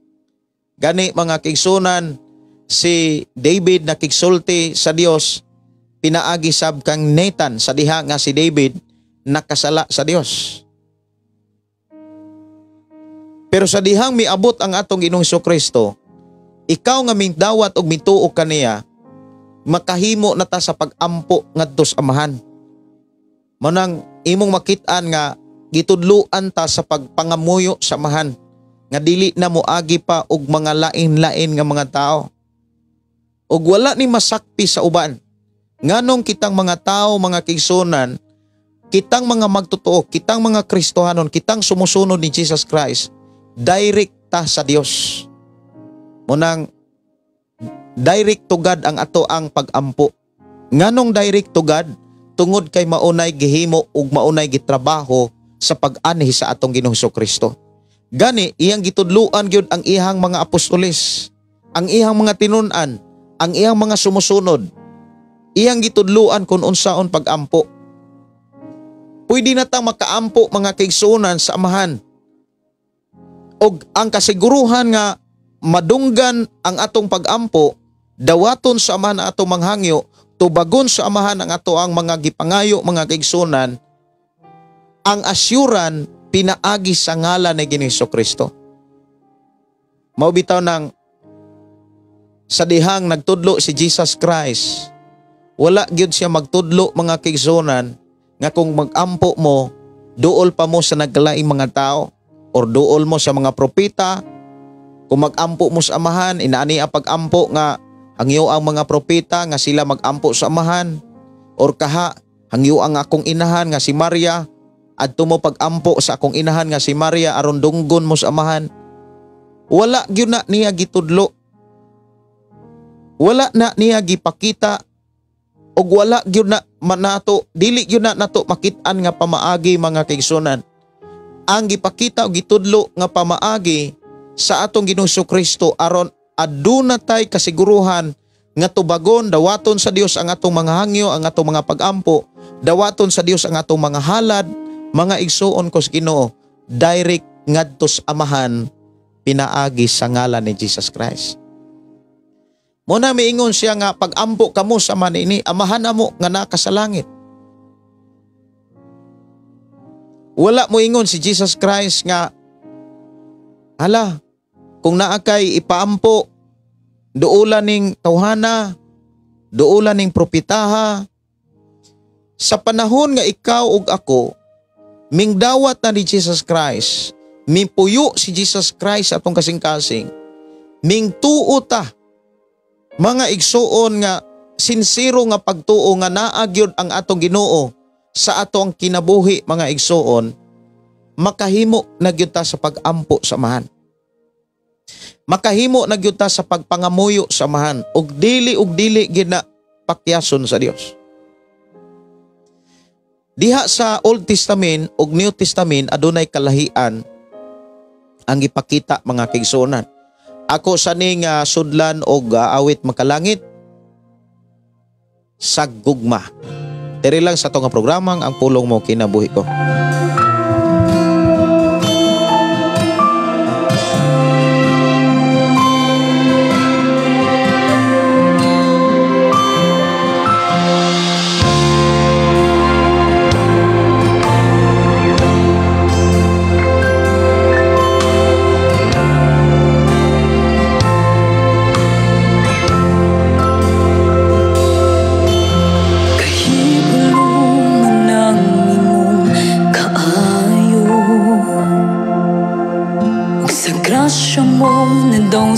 Gani, mga kaigsuonan, si David nakigsulti sa Dios pinaagi sab kang Nathan sa diha nga si David nakasala sa Dios. Pero sa dihang miabot ang atong Ginoong Kristo, ikaw nga mingdawat og mituo kaniya, makahimo na ta sa pag-ampo ngadto sa Amahan. Mao nang imong makit-an nga gitudluan ta sa pagpangamuyo sa Amahan nga dili na moagi pa og mga lain-lain nga mga tao. Og wala ni masakpi sa uban. Nganong kitang mga tao, mga kaigsuonan, kitang mga magtotoo, kitang mga Kristohanon, kitang sumusunod ni Jesus Christ, direct ta sa Dios. Mao nang direct to God ang ato ang pagampo. Nganong direct to God? Tungod kay maunay gihimo ug maunay gitrabaho sa pag-anhi sa atong Ginoong Kristo. Gani iyang gitudluan gyud ang iyang mga apostoles, ang iyang mga tinun-an, ang iyang mga sumusunod. Iyang gitudluan kung unsaon pagampo. Pwede na tang makaampo, mga kaigsuonan, sa Amahan. Og ang kasiguruhan nga madunggan ang atong pagampo, dawaton sa Amahan ang atong manghangyo, tubagon sa Amahan ang ato ang mga gipangayo, mga kaigsuonan, ang assurance pinaagi sa ngalan ni Ginoong Kristo. Mao bitaw nang sa dihang nagtudlo si Jesus Christ, wala gyud siya magtudlo, mga kaigsuonan, nga kung magampo mo, duol pa mo sa nagkalaing mga tao or duol mo sa mga propeta Kung magampo mo sa Amahan, inaani ang pagampo nga hangyo ang mga propeta nga sila magampo sa Amahan, or kaha hangyo ang akong inahan nga si Maria, adto mo pagampo sa akong inahan nga si Maria aron dunggon mo sa Amahan. Wala gyud na niya gitudlo. Wala na niya gipakita og wala gyud na manato, dili gyud na nato makit-an nga pamaagi mga kaigsunan. Ang gipakita og gitudlo nga pamaagi sa atong Ginoong Kristo aron aduna tay kasiguruhan nga tubagon, dawaton sa Dios ang atong mga hangyo, ang atong mga pagampo, dawaton sa Dios ang atong mga halad, mga igsuon ko sa Ginoo, direct ngadto sa Amahan pinaagi sa ngalan ni Jesus Christ. Muna miingon siya nga pagampo kamo sa man ini, Amahan amo nga naka sa langit. Wala moingon si Jesus Christ nga hala, kung naa kay ipaampo, duola ning tawhana, duola ning propetaha. Sa panahon nga ikaw ug ako mingdawat na ni Jesus Christ, mingpuyo si Jesus Christ atong kasing-kasing, mingtuo ta mga igsuon nga sinsero nga pagtuo nga naa gyud ang atong Ginoo sa ato ang kinabuhi mga igsuon, makahimo na gyud ta sa pagampo sa Amahan. Makahimo na gyud ta sa pagpangamuyo sa Amahan ug dili gyud na pakyason sa Dios. Diha sa Old Testament ug New Testament adunay kalahian ang gipakita mga kaigsuonan. Ako sa ning sudlan og awit makalangit sa gugma. Diri lang sa atong programang Ang Pulong Mo Kinabuhi Ko.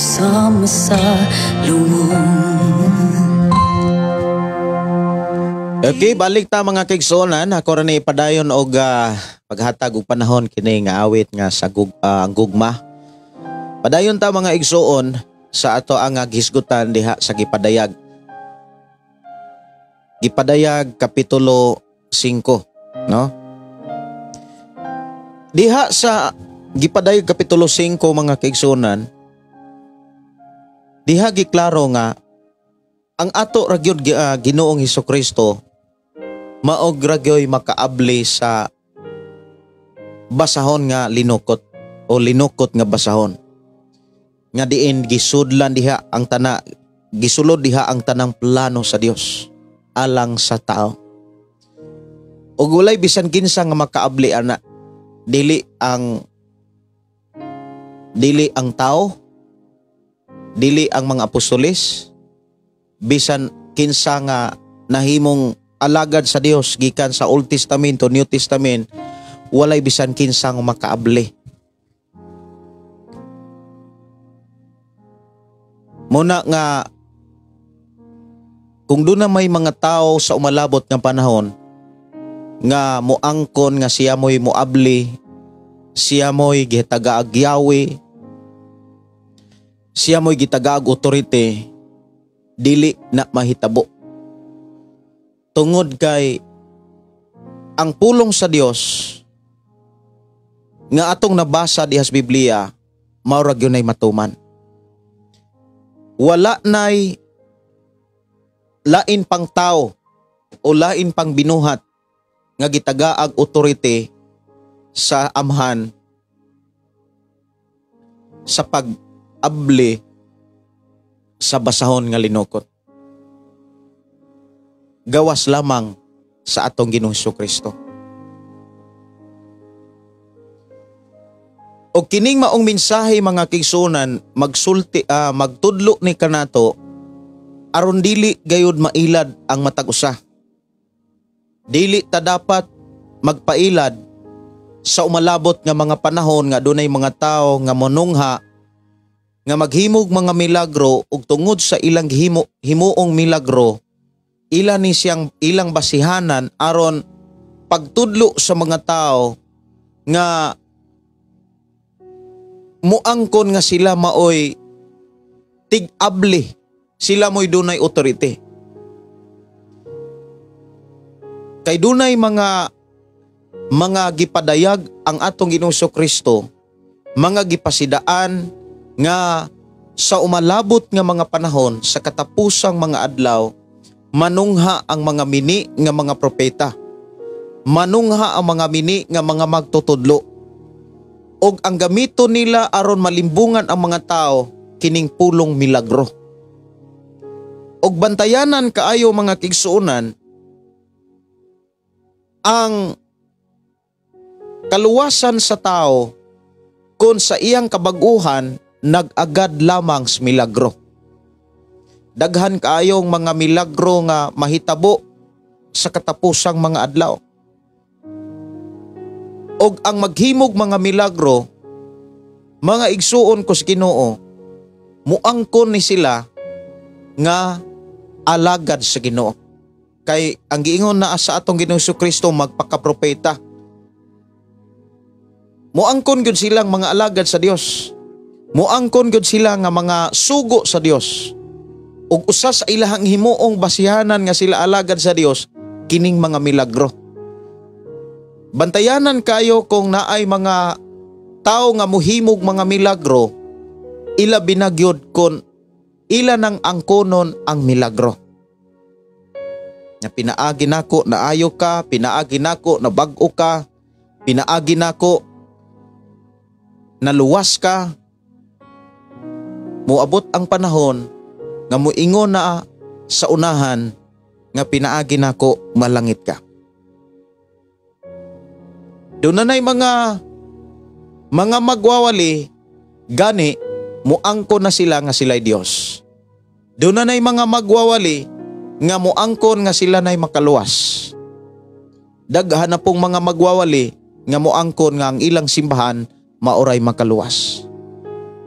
Sama sa luwong. Okay, balik ta mga kaigsuonan. Ako ra ni padayon og paghatag og panahon kini nga awit nga sa ang gugma. Padayon ta mga igsuon sa ato ang gisgutan diha sa gipadayag. Gipadayag kapitulo 5, no? Diha sa gipadayag kapitulo 5 mga kaigsuonan, diha giklaro nga ang ato ra gyud Ginoong Hesukristo maog ra gyoy makaabli sa basahon nga linukot o linukot nga basahon nga diin gisudlan diha ang tana, gisulod diha ang tanang plano sa Dios alang sa tao. Ug walay bisan kinsa nga makaabli ana, dili ang tao, dili ang mga apostoles, bisan kinsa nga nahimong alagad sa Dios gikan sa Old Testament o New Testament, walay bisan kinsa nga makaabli. Muna nga kung doon na may mga tao sa umalabot nga panahon nga moangkon nga siya mo'y moabli, siya mo'y gitagaag Yahweh, siya mo'y gitagaag otorite, dili na mahitabo. Tungod kay ang pulong sa Dios nga atong nabasa diha sa Biblia, mao ra gyud nay matuman. Wala nay lain pang tao o lain pang binuhat nga gitagaag otorite sa amhan sa pag-abli sa basahon nga linukot. Gawas lamang sa atong Ginoong Hesukristo. O kining maong mensahe mga kaigsuonan, magsulti magtudlo ni kanato aron dili gayud mailad ang matag usa. Dili ta dapat magpailad sa umalabot nga mga panahon nga dunay mga tao nga monungha nga maghimog mga milagro ug tungod sa ilang gihimo himuong milagro, ila ni siyang ilang basihanan aron pagtudlo sa mga tao nga muangkon nga sila maoy tig-abli, sila mo'y dunay authority. Kay dunay mga gipadayag ang atong Ginoong Kristo, mga gipasidaan nga sa umalabot nga mga panahon sa katapusang mga adlaw, manungha ang mga mini nga mga propeta, manungha ang mga mini nga mga magtutudlo, og ang gamito nila aron malimbungan ang mga tao kining pulong milagro. Og bantayanan kaayo, mga kigsuonan, ang kaluwasan sa tao kung sa iyang kabaguhan nag-agad lamang sa milagro. Daghan kaayong mga milagro nga mahitabo sa katapusang mga adlaw. Og ang maghimog mga milagro, mga igsuon ko sa Ginoo, muangkon ni sila nga alagad sa Ginoo. Kay ang giingon na sa atong Ginoong Kristo, magpakapropeta. Muangkon gyud silang mga alagad sa Dios. Muangkon gyud sila nga mga sugo sa Dios. Ug usa sa ilahang himuong basihanan nga sila alagad sa Dios kining mga milagro. Bantayanan kayo kung naay mga tao nga muhimog mga milagro, ila binagyod kon ila nang angkonon ang milagro. Na pinaagi nako naayo ka, pinaagi nako na bag-o ka, pinaagi nako naluwas ka. Muabot ang panahon nga muingon na sa unahan nga pinaagi nako malangit ka. Doon na na'y mga magwawali, gani muangkon na sila nga sila'y Dios. Doon na na'y mga magwawali nga muangkon nga sila na'y makaluwas. Daghan na pong mga magwawali nga muangkon nga ang ilang simbahan maoray makaluwas.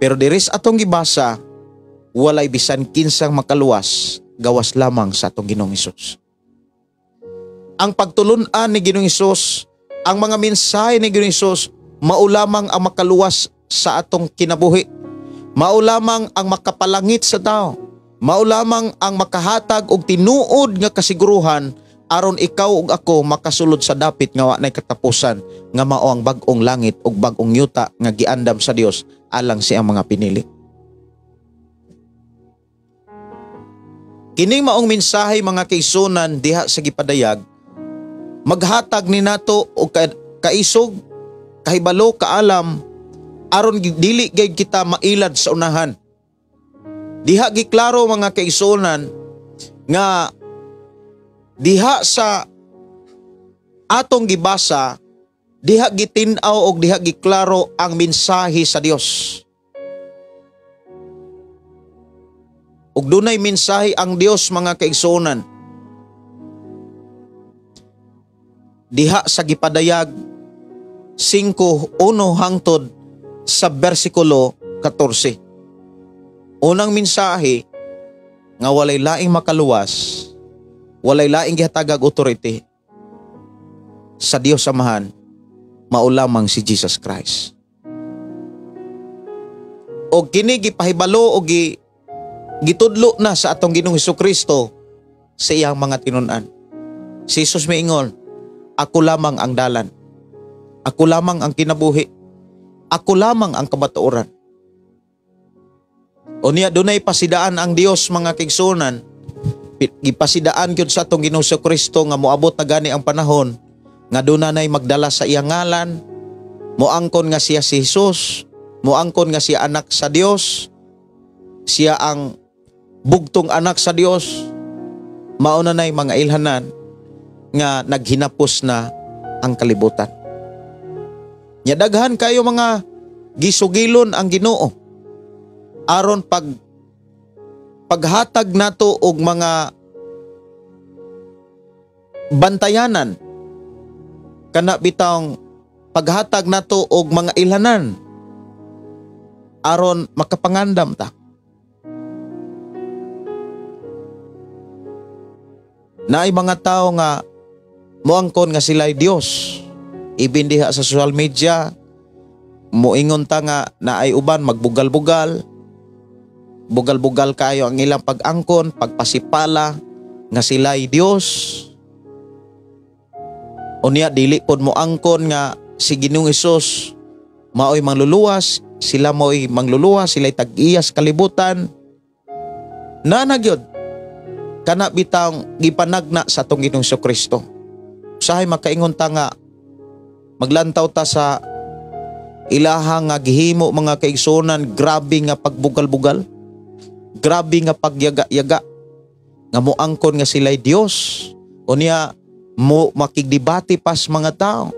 Pero diris atong gibasa, walay bisan kinsang makaluwas, gawas lamang sa atong Ginoong Hesus. Ang pagtulun-an ni Ginoong Hesus, ang mga mensahe ni Ginoong Hesus, mao lamang ang makaluwas sa atong kinabuhi. Mao lamang ang makapalangit sa tao. Mao lamang ang makahatag og tinuod nga kasiguruhan aron ikaw ug ako makasulod sa dapit nga wa nay katapusan, nga mao ang bag-ong langit ug bag-ong yuta nga giandam sa Dios alang sa iyang mga pinili. Kining maong mensahe, mga kaigsunan, diha sa gipadayag, maghatag ni nato og kaisog, kahibalo, kaalam aron dili gayud kita mailad sa unahan. Diha giklaro, mga kaigsunan, nga diha sa atong gibasa, diha gitin-aw og diha giklaro ang mensahe sa Dios. Ug dunay mensahe ang Dios, mga kaigsuonan. Diha sa gipadayag 5:1 hangtod sa bersikulo 14. Unang mensahe nga walay laing makaluwas, walay laing gihatagag authority sa Dios Amahan, mao lamang si Jesus Christ. Og kini gipahibalo og gitudlo na sa atong Ginoong Hesukristo sa iyang mga tinun-an. Si Jesus miingon, "Ako lamang ang dalan. Ako lamang ang kinabuhi. Ako lamang ang kamatuoran." Unya dunay pasidaan ang Dios, mga kaigsuonan. Gipasidaan gyud sa atong Ginoong Kristo nga moabot na gani ang panahon nga dunay magdala sa iyang ngalan, moangkon nga siya si Jesus, moangkon nga siya anak sa Dios, siya ang bugtong anak sa Dios. Mao na nay mga ilhanan nga naghinapos na ang kalibutan. Nya daghan kayo mga gisugilon ang Ginoo aron paghatag nato og mga bantayanan, kana bitawng paghatag nato og mga ilhanan. Aron makapangandam ta. Naay mga tao nga moangkon nga sila'y Dios. Ibin diha sa social media, moingon ta nga naay uban magbugal-bugal. Bugal-bugal kayo ang ilang pag-angkon, pagpasipala nga sila'y Dios. Unya dili pod moangkon nga si Ginoong Hesus maoy mangluluwas, sila maoy mangluluwas, sila'y tag-iya sa kalibutan. Nana gyud kana bitang gipanagna sa atong Ginoong Kristo. Usahay makaingon ta nga maglantaw ta sa ilaha nga gihimo mga kaigsunan, grabe nga pagbugal-bugal, grabe nga pagyaga-yaga, nga moangkon nga sila'y Dios. Unya mo makigdebate pas mga tao.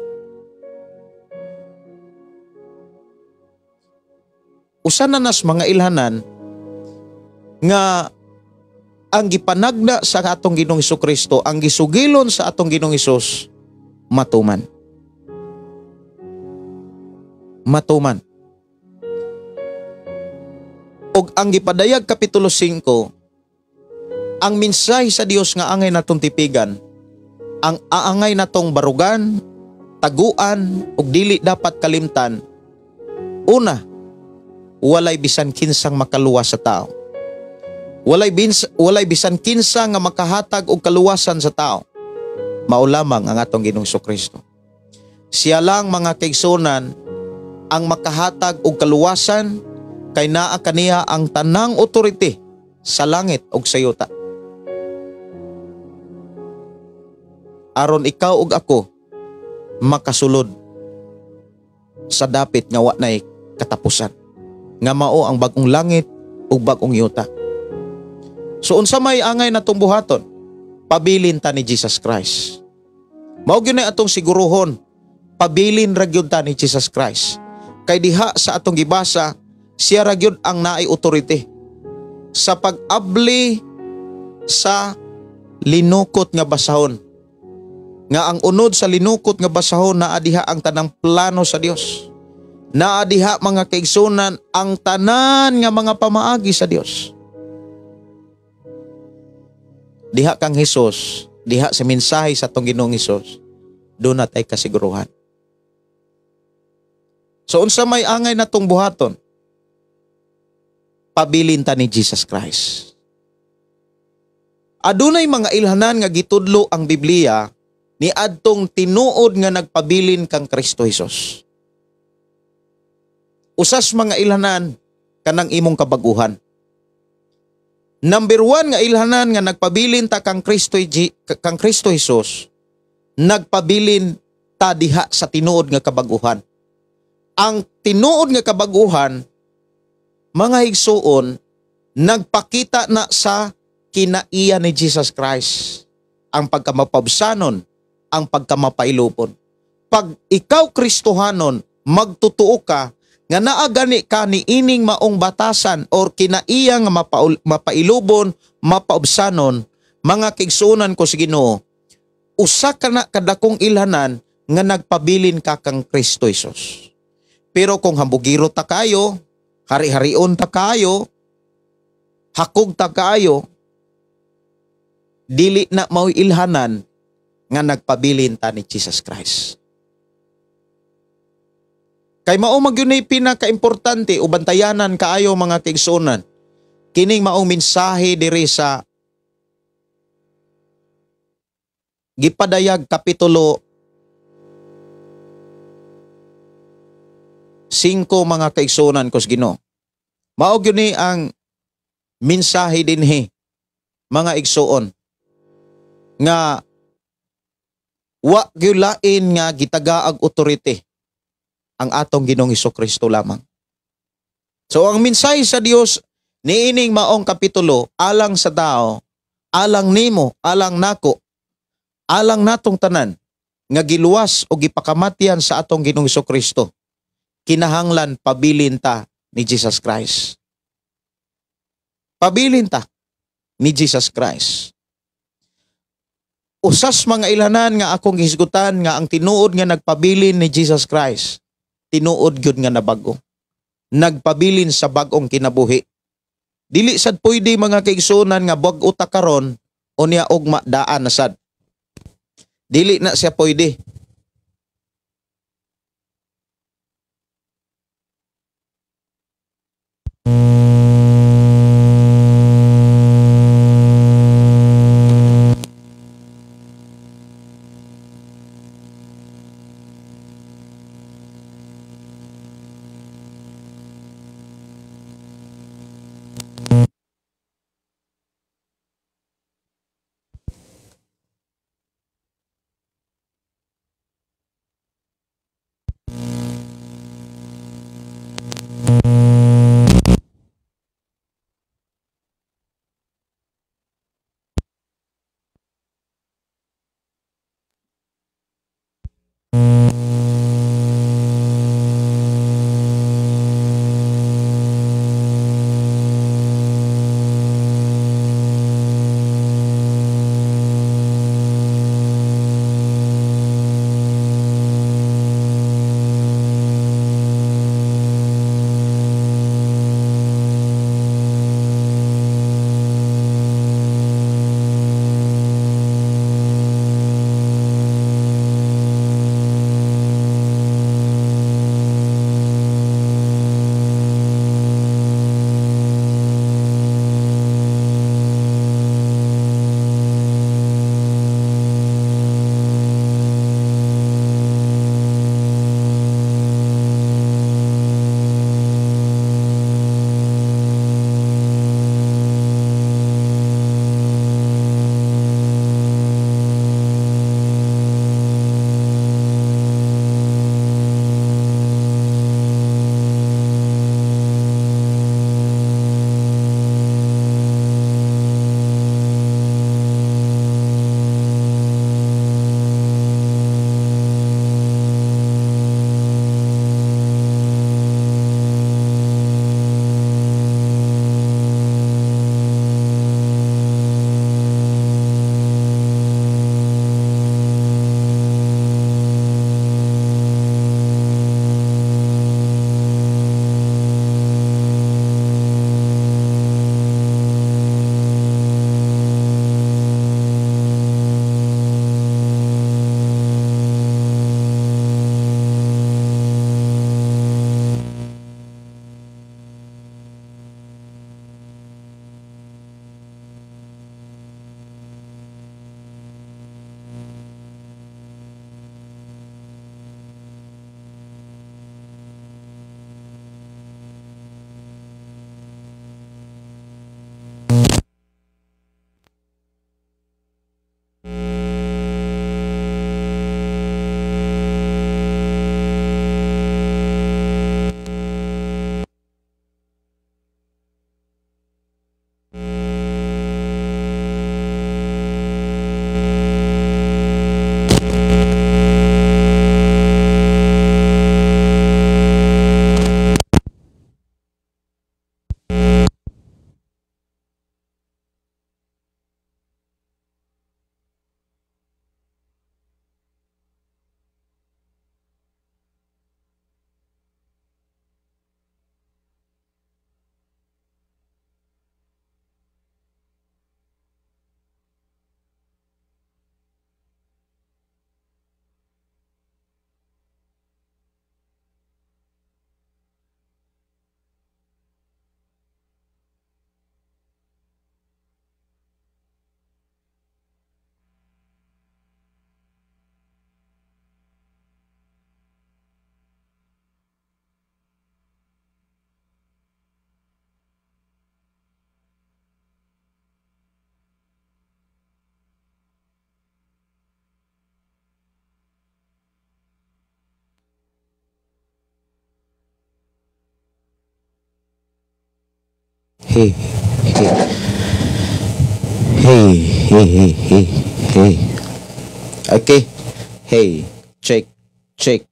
Usa na nas mga ilhanan nga ang gipanagna sa atong Ginoong Hesukristo, ang gisugilon sa atong Ginoong Hesus, matuman. Matuman. Og ang gipadayag Kapitulo 5, ang mensahe sa Dios nga angay natong tipigan, ang aangay natong barugan, taguan ug dili dapat kalimtan. Una, walay bisan kinsang makaluwas sa tao. Walay bisan kinsa nga makahatag og kaluwasan sa tao. Mao lamang ang atong Ginoong Hesukristo. Siya lang mga kaigsunan ang makahatag og kaluwasan kay naa kaniya ang tanang otorite sa langit ug sa yuta. Aron ikaw ug ako makasulod sa dapit nga wa nay katapusan, nga mao ang bag-ong langit ug bag-ong yuta. So unsa may angay natong buhaton? Pabilin ta ni Jesus Christ. Mao gyud na atong siguruhon, pabilin ra gyud ta ni Jesus Christ. Kay diha sa atong gibasa, siya ra gyud ang naay otorite sa pag-abli sa linukot nga basahon. Nga ang unod sa linukot nga basahon, naa diha ang tanang plano sa Dios. Naa diha mga kaigsunan ang tanan nga mga pamaagi sa Dios. Diha kang Hesus, diha sa mensahe sa atong Ginoong Hesus, doon natay kasiguruhan. So unsa may angay natong buhaton? Pabilin ta ni Jesus Christ. Adunay mga ilhanan nga gitudlo ang Biblia ni adtong tinuod nga nagpabilin kang Kristo Hesus. Usas mga ilhanan kanang imong kabaguhan. Number 1 nga ilhanan nga nagpabilin ta kang Kristo Hesus, nagpabilin ta diha sa tinuod nga kabaguhan. Ang tinuod nga kabaguhan, mga higsuon, nagpakita na sa kinaiya ni Jesus Christ. Ang pagkamapabsanon, ang pagkamapailupon. Pag ikaw Kristohanon, magtotoo ka nga naa gani ka ni ining maong batasan or kinaiya nga mapailubon, mapaubsanon, mga kaigsuonan ko sa Ginoo, usa ka na kadakong ilhanan nga nagpabilin ka kang Kristo Hesus. Pero kung hambugiro ta kayo, hari-harion ta kayo, hakog ta kayo, dili na mao'y ilhanan nga nagpabilin ta ni Jesus Christ. Kay mao magyud nay pinakaimportante o bantayanan kaayo mga kaigsuonan, kining maong mensahe diri sa gipadayag Kapitulo 5 mga kaigsuonan ko sa Ginoo. Mao gyud ni ang mensahe dinhi mga igsuon nga wa gyud lain nga gitagaag otorite ang atong Ginoong Hesukristo lamang. So ang mensahe sa Dios niining maong kapitulo alang sa tao, alang nimo, alang nako, alang natong tanan nga giluwas o gipakamatian sa atong Ginoong Hesukristo. Kinahanglan pabilin ta ni Jesus Christ. Pabilin ta ni Jesus Christ. Usas mga ilanan nga akong gihisgutan nga ang tinuod nga nagpabilin ni Jesus Christ, tinuod gyud nga nabago. nagpabilin sa bag-ong kinabuhi. Dili sad pwede mga kaigsuonan nga bag-o ta karon unya ugma daan na sad. Dili na siya pwede. Hey, hey, hey, hey, hey, hey, hey. Okay. Hey, check, check.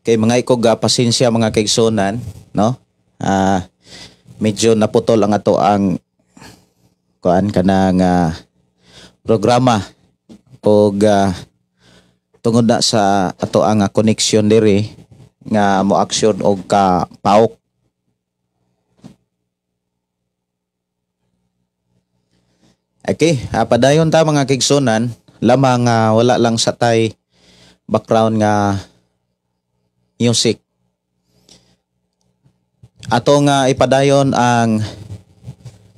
Kay mga ikog pasensya mga kaigsunan, no? Medyo naputol ang ato ang kuan kanang programa og tungod na sa ato ang connection diri nga mo aksyon og ka paok. Okay, padayon ta mga kaigsunan, lamang wala lang sa tay background nga music. Ato nga ipadayon ang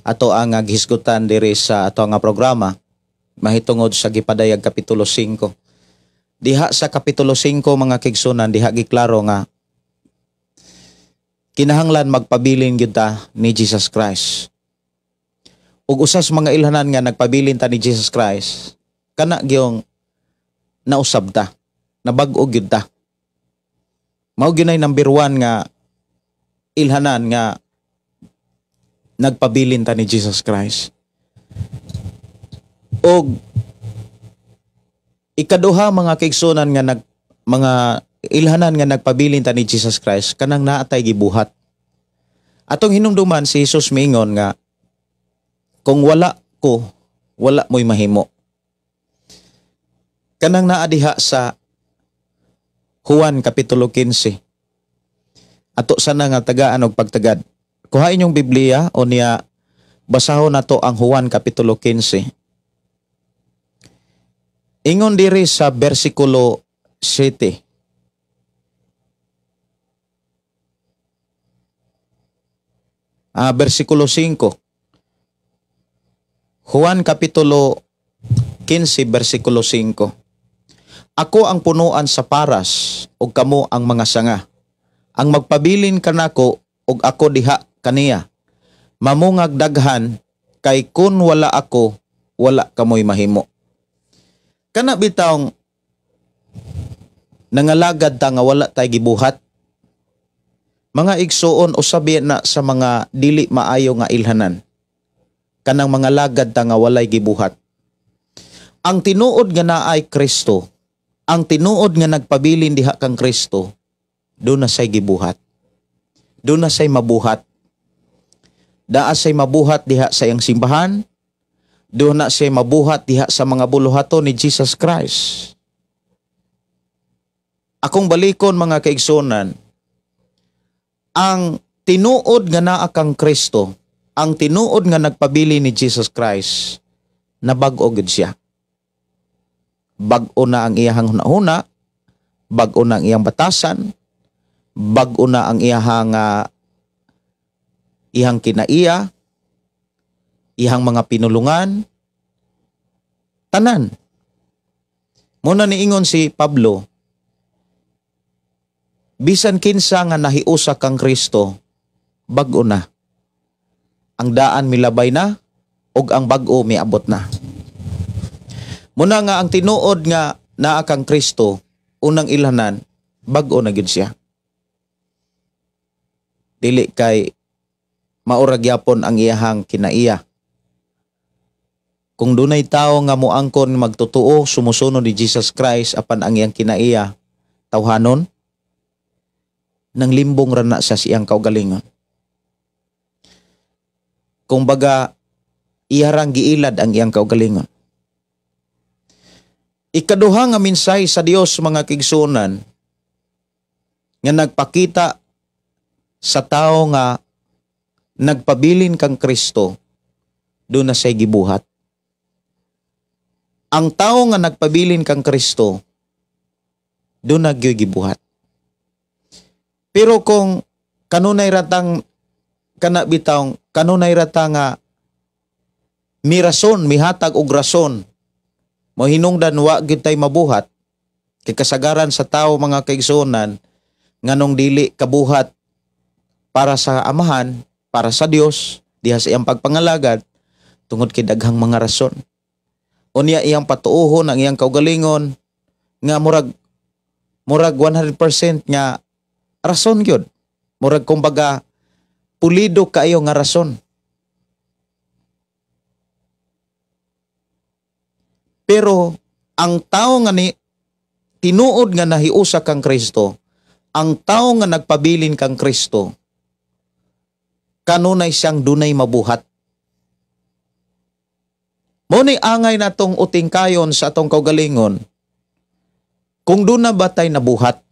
ato ang gihisgutan diri sa ato nga programa mahitungod sa gipadayag kapitulo 5. Diha sa kapitulo 5 mga kaigsunan, diha giklaro nga kinahanglan magpabilin gyud ta ni Jesus Christ. Ug usas mga ilhanan nga nagpabilin ta ni Jesus Christ, kana gyung nausab ta, nabag-o gyud ta. Mao gyud nay number 1 nga ilhanan nga nagpabilin ta ni Jesus Christ. Og ikaduha mga kaigsunan nga mga ilhanan nga nagpabilin ta ni Jesus Christ, kanang naatay gibuhat. Atong hinumduman si Jesus miingon nga kung wala ko, wala mo'y mahimo. Kanang naa diha sa Juan Kapitulo 15. Ato sana nga tagaan og pagtagad. Kuhain yung Biblia o niya basahon nato ang Juan Kapitulo 15. Ingon diri sa bersikulo 7. Bersikulo 5. Juan Kapitulo 15, bersikulo 5. Ako ang punuan sa paras, ug kamo ang mga sanga. Ang magpabilin kanako, ug ako diha kaniya. Mamungag daghan, kay kun wala ako, wala kamoy mahimo. Kana bitawng nangalagad ta nga wala tay gibuhat. Mga igsuon, usabi na sa mga dili maayo nga ilhanan. Kanang mga lagad ta nga walay gibuhat. Ang tinuod nga naay Kristo, ang tinuod nga nagpabilin diha kang Kristo, doon na say gibuhat. Doon na say mabuhat. Daa say mabuhat diha sa iyang simbahan, doon na say mabuhat diha sa mga buluhaton ni Jesus Christ. Akong balikon mga kaigsunan, ang tinuod nga naa kang Kristo, ang tinuod nga nagpabili ni Jesus Christ, nabag-o gid siya. Bag-o na ang iyahang hunahuna, bag-o na ang iyang batasan, bag-o na ang iyahang iyang kinaiya, iyang mga pinulungan, tanan. Muna niingon si Pablo, bisan kinsa nga nahiusa kang Kristo, bag-o na. Ang daan milabay na, ug ang bag-o miabot na. Muna nga ang tinuod nga naa kang Kristo, unang ilhanan, bag-o na gyud siya. Dili kay maura gyapon ang iyahang kinaiya. Kung dunay tawo nga moangkon magtotoo sumusunod ni Jesus Christ apan ang iyang kinaiya, tawhanon, nang limbong ra na sa siyang kaugalingon. Kung baga, iyarang giilad ang iyang kaugalingon. Ikaduha nga mensahe sa Dios mga kaigsuonan nga nagpakita sa tao nga nagpabilin kang Kristo, doon na siya'y gibuhat. Ang tao nga nagpabilin kang Kristo, doon na gyoy gibuhat. Pero kung kanunay ratang kana bitawng kanunay rata nga mirason, mihatag og rason, mohinungdan wa gyud tay mabuhat, kay kasagaran sa tao mga kaigsuonan nganong dili kabuhat para sa amahan, para sa Dios, diha sa iyang pagpangalagad, tungod kay daghang mga rason. Unya iyang patuohon ang iyang kaugalingon nga murag 100% nga rason gyud. Murag kumbaga pulido kaayo nga rason. Pero ang tao nga ni tinuod nga nahiusa kang Kristo, ang tao nga nagpabilin kang Kristo, kanunay siyang dunay mabuhat. Mao ni angay natong utingkayon sa atong kaugalingon kung doon na ba tay nabuhat.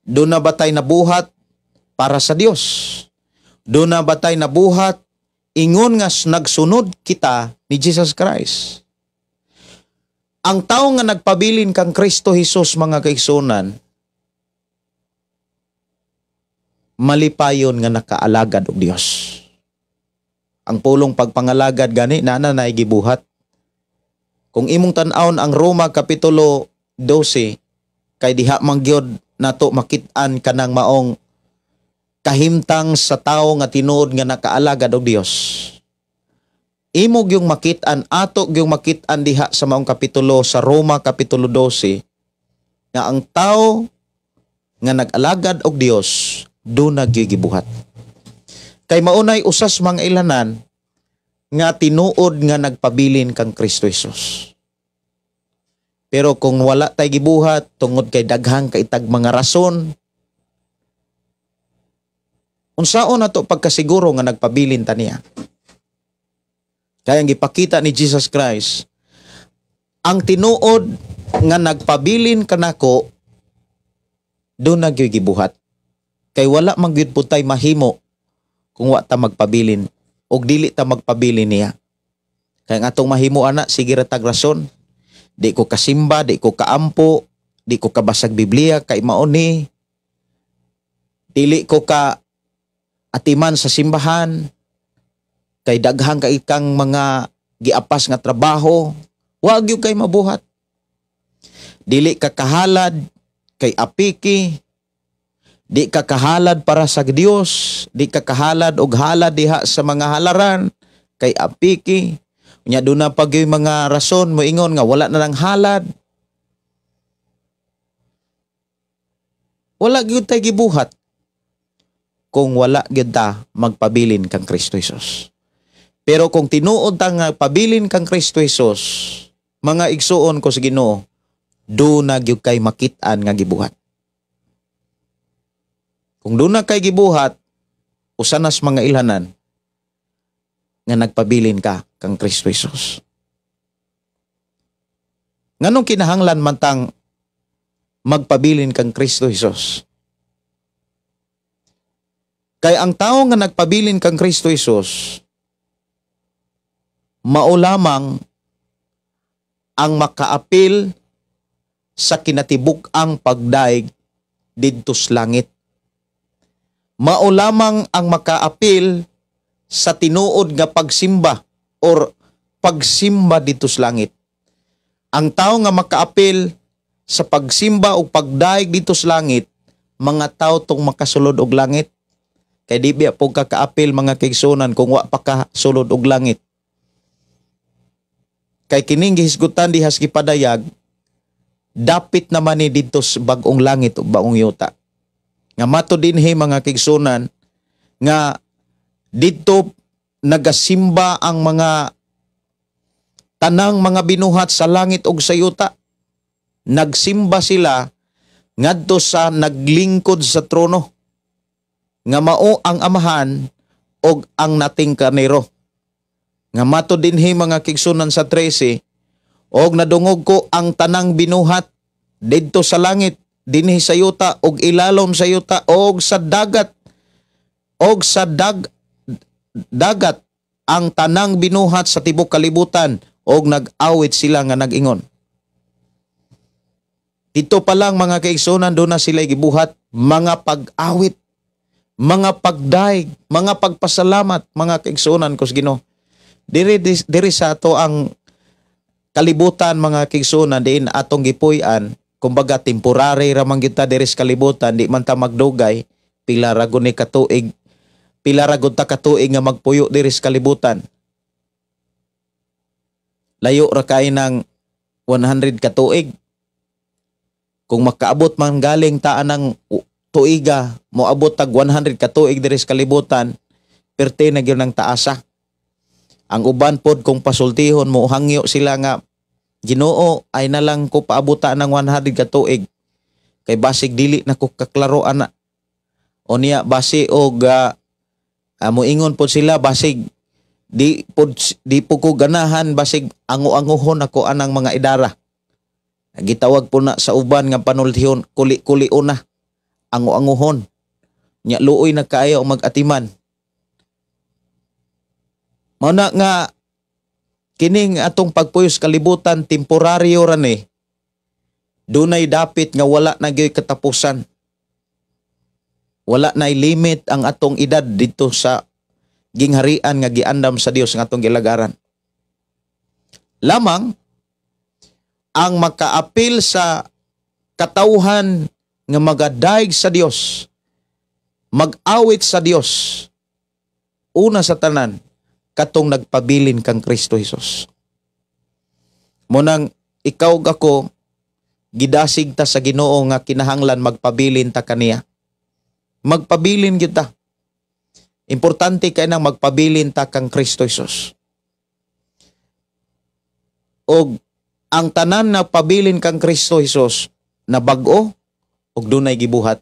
Doon na ba tay nabuhat para sa Dios? Doon na ba tay nabuhat ingon nga nagsunod kita ni Jesus Christ? Ang tao nga nagpabilin kang Kristo Jesus, mga kaigsunan, malipayon nga nakaalagad og Dios. Ang pulong pagpangalagad gani na na gibuhat. Kung imong tan-awon ang Roma kapitulo 12, kay diha man gyud nato makit-an kanang maong kahimtang sa tawo nga tinuod nga nakaalagad og Dios. Imo gyung makit-an, ato gyung makit-an diha sa maong kapitulo sa Roma kapitulo 12 nga ang tawo nga nag-alagad og Dios do nagigibuhat. Kay maunay usas mga ilanan nga tinuod nga nagpabilin kang Kristo Jesus. Pero kung wala tay gibuhat tungod kay daghang kaitag mga rason, unsaon nato pagkasiguro nga nagpabilin ta niya? Kaya ang gipakita ni Jesus Christ, ang tinuod nga nagpabilin kanako do nagyoy gibuhat. Kay wala man gyud pud tay mahimo kung wa ta magpabilin og dili ta magpabilin niya. Kay ang atong mahimo ana, sige ra tag rason. Di ko kasimba, di ko kaampo, di ko kabasag Biblia kay mao ni. Dili ko ka atiman sa simbahan kay daghang kay kang mga giapas nga trabaho, wa gyud kay mabuhat. Dili ka kahalad kay apiki, di ka kahalad para sa Dios, di ka kahalad og halad diha sa mga halaran kay apiki. Unya doon na pag yung mga rason moingon nga wala na lang halad. Wala gyud tay gibuhat kung wala gyud ta magpabilin kang Kristo Jesus. Pero kung tinuod ta nga pabilin kang Kristo Jesus, mga igsuon ko sa Ginoo, do na gyud kay makit-an nga gibuhat. Kung do na kay gibuhat, usanas mga ilhanan nga nagpabilin ka kang Kristo Jesus. Nganong kinahanglan man tang magpabilin kang Kristo Jesus? Kay ang tao nga nagpabilin kang Kristo Jesus, mao lamang ang makaapil sa kinatibuk-ang pagdaig didto sa langit. Mao lamang ang makaapil sa tinuod nga pagsimba or pagsimba didto sa langit. Ang tao nga makaapil sa pagsimba o pagdaig didto sa langit, mga tao tong makasulod og langit. Kay di biya po kakaapil, mga kaigsunan, kung wa pa ka sulod og langit. Kay kining gihisgutan diha sa gipadayag, dapit naman ni didto sa bag-ong langit ug bag-ong yuta. Nga mato dinhi, mga kaigsunan, nga didto nagasimba ang mga tanang mga binuhat sa langit ug sa yuta. Nagsimba sila ngadto sa naglingkod sa trono nga mao ang Amahan og ang nating Karnero. Nga mato dinhi, mga kaigsunan, sa 13, "Og nadungog ko ang tanang binuhat didto sa langit, dinhi sa yuta og ilalom sa yuta og sa dagat og sa dagat, ang tanang binuhat sa tibok kalibutan, og nag-awit sila nga nag-ingon." Dito pa lang, mga kaigsunan, doon na sila gibuhat, mga pag-awit, mga pagdaig, mga pagpasalamat, mga kaigsunan ko sa Ginoo. Diri diri sa ato ang kalibutan, mga kaigsunan, diin atong gipuy-an, kumbaga temporary ra man kita diri sa kalibutan, di man ta magdugay, pila ra gud ni katuig, pila ra gud ta katuig nga magpuyo diri sa kalibutan. Layo ra kay ng 100 katuig. Kung makaabot man galing taan ng tuiga, moabot tag 100 katuig diri sa kalibutan, perte na gyud ng taasa. Ang uban pod kung pasultihon mo, hangyo sila nga, "Ginoo, ay na lang ko paabuta ng 100 katuig kay basig dili na ko kaklaro ana." O niya basi og moingon pod sila, basig Di po ko ganahan basig ango-angohon ako anang mga idara. Gitawag po na sa uban nga panultihon, kuli-kuli una, ango-angohon. Nya luoy na kaayo ang mag-atiman. Mao na nga kining atong pagpuyos kalibutan temporaryo ra ni. Dunay dapit nga wala na gyoy katapusan. Wala na limit ang atong edad dito sa gingharian nga giandam sa Dios nga atong gilagaran. Lamang ang makaapil sa katawhan nga magadayeg sa Dios, mag-awit sa Dios, una sa tanan, katong nagpabilin kang Kristo Jesus. Munang ikaw ug ako, gidasig ta sa Ginoo nga kinahanglan magpabilin ta kaniya. Magpabilin kita. Importante kay nang magpabilin ta kang Kristo Jesus. Og ang tanan na pabilin kang Kristo Jesus na bag-o og dunay gibuhat.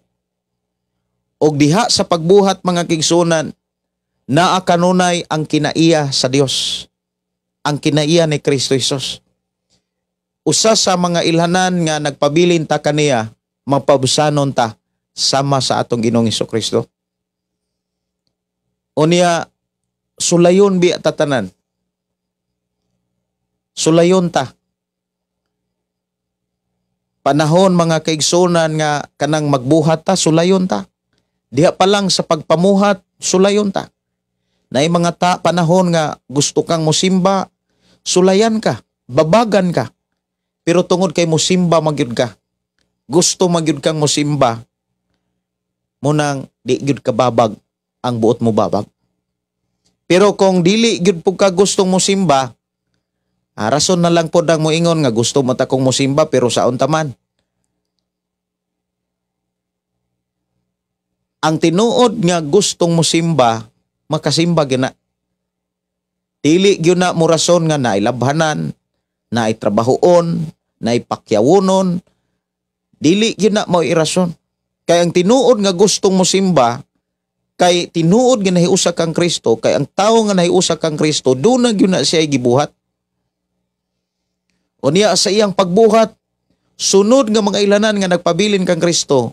Og diha sa pagbuhat, mga kigsunan, naa kanunay ang kinaiya sa Dios. Ang kinaiya ni Kristo Jesus. Usa sa mga ilhanan nga nagpabilin ta kaniya, mapabsanon ta sama sa atong Ginoong Kristo. Unya, sulayon biya tatanan. Sulayon ta. Panahon, mga kaigsunan, nga kanang magbuhat ta, sulayon ta. Diha pa lang sa pagpamuhat, sulayon ta. Naay mga panahon nga gusto kang musimba, sulayan ka, babagan ka. Pero tungod kay musimba magyud ka, gusto magyud kang musimba, munang di gyud ka babag ang buot mo babag. Pero kung dili gyud pud ka gustong musimba, rason na lang pod ang moingon nga gusto mo ta kong musimba pero sa unta man. Ang tinuod nga gustong musimba, makasimba gyud na. Dili gyud na mo rason nga naay labhanan, naay trabahoon, naay pakyawunon. Dili gyud na mao irason. Kay ang tinuod nga gustong musimba, kay tinuod nga nahiusa kang Kristo, kay ang tawo nga nahiusa kang Kristo, doon na gyud na siya gibuhat. Unya sa iyang pagbuhat, sunod nga mga ilanan nga nagpabilin kang Kristo,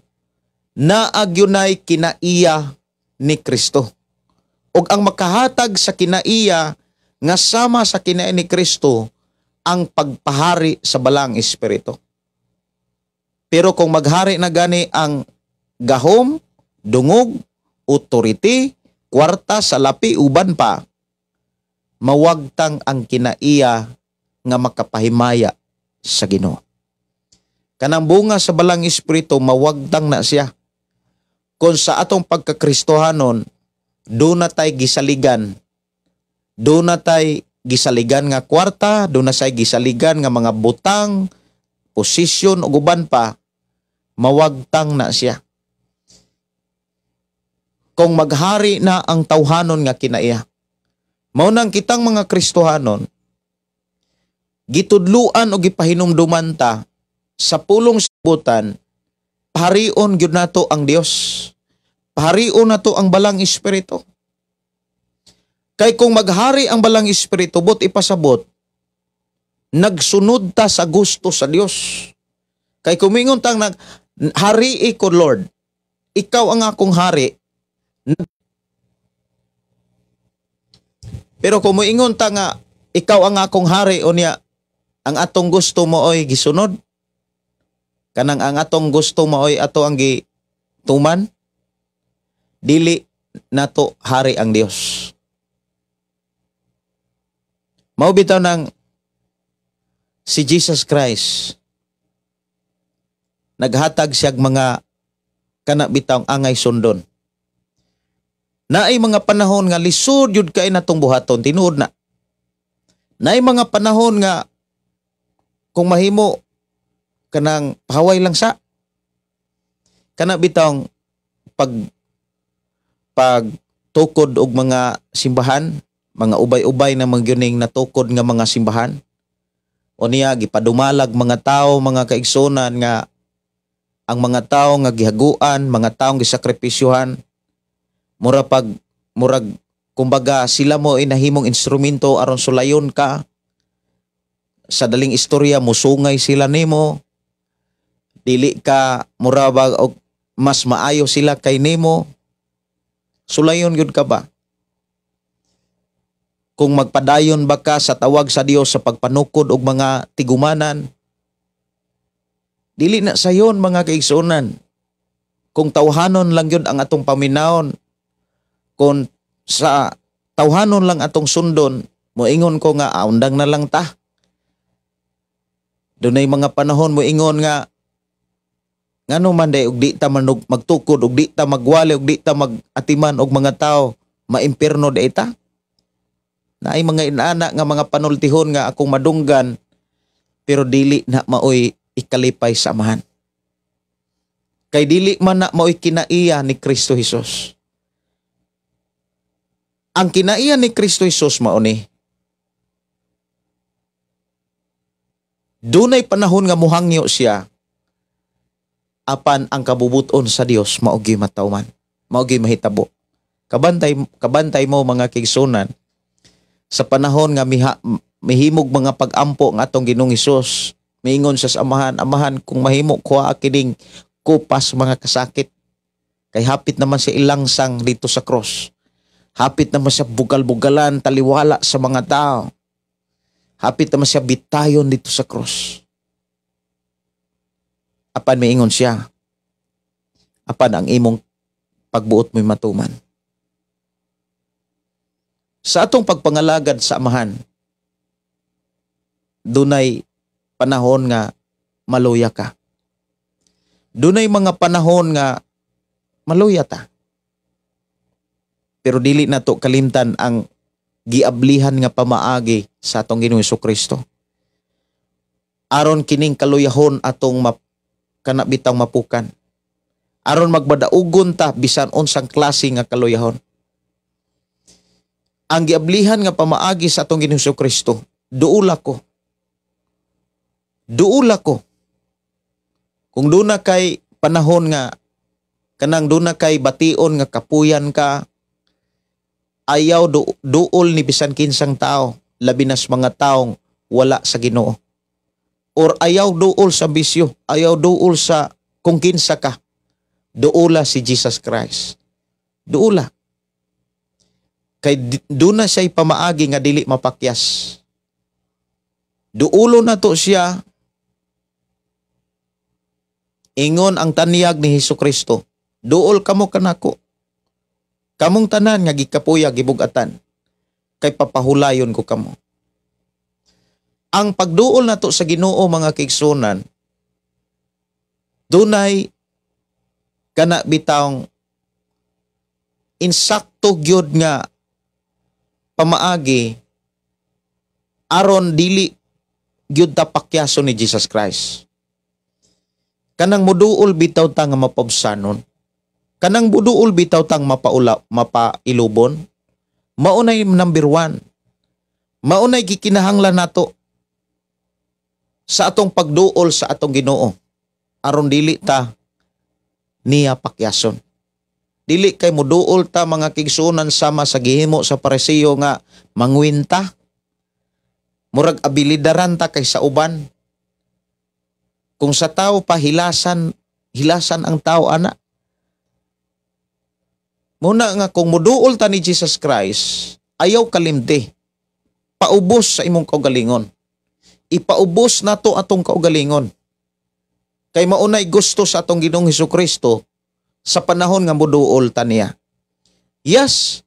naa gyunay kinaiya ni Kristo. Ug ang makahatag sa kinaiya nga sama sa kinaiya ni Kristo, ang pagpahari sa Balang Espiritu. Pero kung maghari na gani ang gahom, dungog, authority, kwarta, salapi, uban pa, mawagtang ang kinaiya nga makapahimaya sa Ginoo. Kanang bunga sa Balang Espiritu, mawagtang na siya. Kung sa atong pagkakristohanon, doon na tay gisaligan. Doon na tay gisaligan nga kwarta, doon na say gisaligan nga mga butang, posisyon ug uban pa, mawagtang na siya. Kung maghari na ang tawhanon nga kinaiya. Mao nang kitang mga Kristohanon, gitudluan o gipahinumduman ta sa pulong sibutan, paharion gyud nato ang Dios. Paharion nato ang Balang Espiritu. Kay kung maghari ang Balang Espiritu, bot ipasabot, nagsunod ta sa gusto sa Dios. Kay kumingon tang nag hari ko Lord, ikaw ang akong hari. Pero kung moingon ta nga ikaw ang akong hari, unya ang atong gusto mo oy gisunod, kanang ang atong gusto mo oy ato ang gituman, dili nato hari ang Dios. Mao bitaw nang si Jesus Christ naghatag siyag mga kana bitaw angay sundon. Naay mga panahon nga lisod yun kay natong buhaton, tinuod na. Naay mga panahon nga kung mahimo kanang pahaway lang sa kana bitawng pag tukod og mga simbahan, mga ubay-ubay na magyuning natukod nga mga simbahan. O niya gipadumalag mga tao, mga kaigsunan nga ang mga tao nga gihaguan, mga taong gisakripisyuhan, murag Kumbaga sila mo inahimong instrumento aron sulayon ka. Sa daling istorya, musungay sila nimo. Dili ka mura ba og mas maayo sila kay nimo. Sulayon gyud ka ba? Kung magpadayon ba ka sa tawag sa Dios sa pagpanukod og mga tigumanan, dili na sayon, mga kaigsuonan. Kung tawhanon lang gyud ang atong paminawon, kung sa tawhanon lang atong sundon, moingon ko nga aundang na lang ta. Dunay mga panahon moingon nga ngano man day og di ta manog magtukod og di ta magwali og di ta magatiman og mga tao, maimpierno day ta. Naay mga inana nga mga panultihon nga akong madunggan, pero dili na maoy ikalipay sa Amahan. Kay dili man na maoy kinaiya ni Kristo Hesus. Ang kinaiya ni Kristo Hesus mao ni dunay panahon nga muhangyo siya, apan ang kabubuton sa Dios mao gyud matawman, mao gyud mahitabo. Kabantay mo, mga kaigsuonan, sa panahon nga mihimog mga pag-ampo ng atong Ginoong Hesus, miingon siya sa Amahan, "Amahan, kung mahimo, kuha kining kupas mga kasakit." Kay hapit naman siya ilangsang dito sa cross. Hapit naman siya bugal-bugalan, taliwala sa mga tao. Hapit naman siya bitayon dito sa cross. Apan miingon siya, "Apan ang imong pagbuot mo'y matuman." Sa atong pagpangalagad sa Amahan, dunay panahon nga maluya ka. Dunay mga panahon nga maluya ta. Pero dili na to kalimtan ang giablihan nga pamaagi sa atong Ginoong Hesukristo. Aron kining kaluyahon atong kana bitang mapukan. Aron magbadaugon ta bisan unsang klase nga kaluyahon. Ang giablihan nga pamaagi sa atong Ginoong Hesukristo, duula ko. Duula ko. Kung duna kay panahon nga kanang duna kay bation nga kapuyan ka, ayaw duol ni bisan kinsang tao, labi nas mga taong wala sa Ginoo. Or ayaw duol sa bisyo, ayaw duol sa kung kinsa ka. Duola si Jesus Christ. Duola. Kay duna siya'y pamaagi nga dili mapakyas. Duulo na to siya. Ingon ang tanyag ni Hesus Kristo, "Duol kamo kanako, kamong tanan nga gikapuya gibugatan, kay papahulayon ko kamo." Ang pagduol nato sa Ginoo, mga kaigsuonan, dunay kana bitawng insakto gyud nga pamaagi aron dili gyud ta pakyaso ni Jesus Christ. Kanang muduol bitaw ta nga mapabsanon. Kanang muduol bitaw tang mapailubon. Maunay number 1. Maunay gikinahanglan nato sa atong pagduol sa atong Ginoo aron dili ta niya pakyason. Dili kay muduol ta, mga kigsuonan, sama sa gihimo sa Pariseo nga mangwinta. Murag abilidaran ta kaysa uban. Kung sa tao pa hilasan, hilasan ang tao ana. Muna nga kung muduol ta ni Jesus Christ, ayaw kalimti. Paubos sa imong kaugalingon. Ipaubos nato atong kaugalingon. Kay maunay gusto sa atong Ginoong Hesukristo sa panahon nga muduol ta niya. Yes,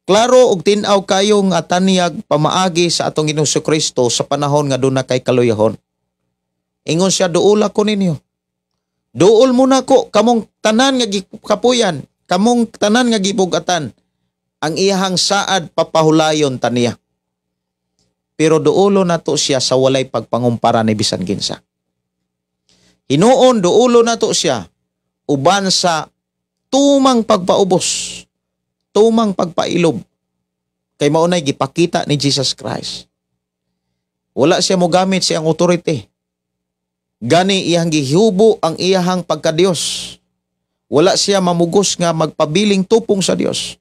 klaro og tin-aw kayo nga tanyag pamaagi sa atong Ginoong Hesukristo sa panahon nga duna kay kaluyahon. Ingon siya, "Duol ako ninyo. Duol mo na ko, kamong tanan nga gikapuyan, kamong tanan nga gibugatan." Ang iyahang saad, papahulayon ta niya. Pero duolo nato siya sa walay pagpangumpara ni bisan kinsa. Hinuon, duolo nato siya uban sa tumang pagpaubos, tumang pagpailob. Kay maunay gipakita ni Jesus Christ. Wala siya mogamit siyang authority. Gani iyang gihubo ang iyahang pagkadiyos. Wala siya mamugos nga magpabiling tupong sa Dios.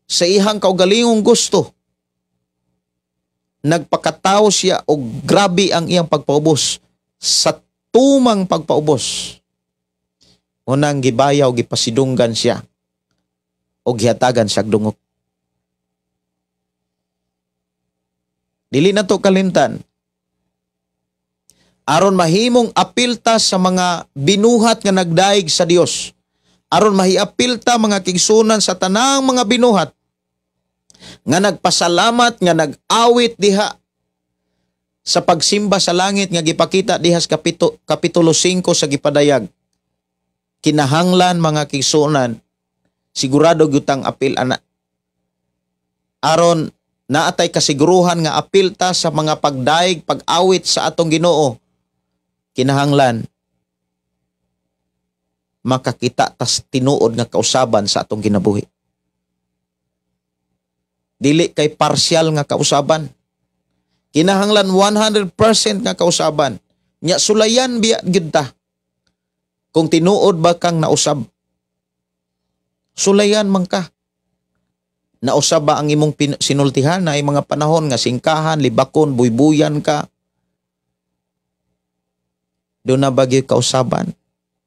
Sa ihang kaugalingong gusto, nagpakatao siya og grabe ang iyang pagpaubos sa tumang pagpaubos. Unang gibayaw, gipasidunggan siya o gihatagan siya dungog. Dili na to kalimtan. Aron mahimong apilta sa mga binuhat nga nagdaig sa Dios. Aron mahiapilta mga kigsunan sa tanang mga binuhat nga nagpasalamat, nga nag-awit diha sa pagsimba sa langit nga gipakita diha sa kapitulo 5 sa gipadayag. Kinahanglan mga kigsunan, sigurado gyud tang apil ana. Aron naatay kasiguruhan nga apil ta sa mga pagdaig, pag-awit sa atong Ginoo. Kinahanglan makakita tas tinuod nga kausaban sa atong kinabuhi. Dili kay partial nga kausaban. Kinahanglan 100% nga kausaban. Nya sulayan biya gyud ta. Kung tinuod ba kang nausab? Sulayan man ka. Nausab ba ang imong sinultihan na mga panahon nga singkahan, libakon, buybuyan ka? Doon na ba gyud kausaban?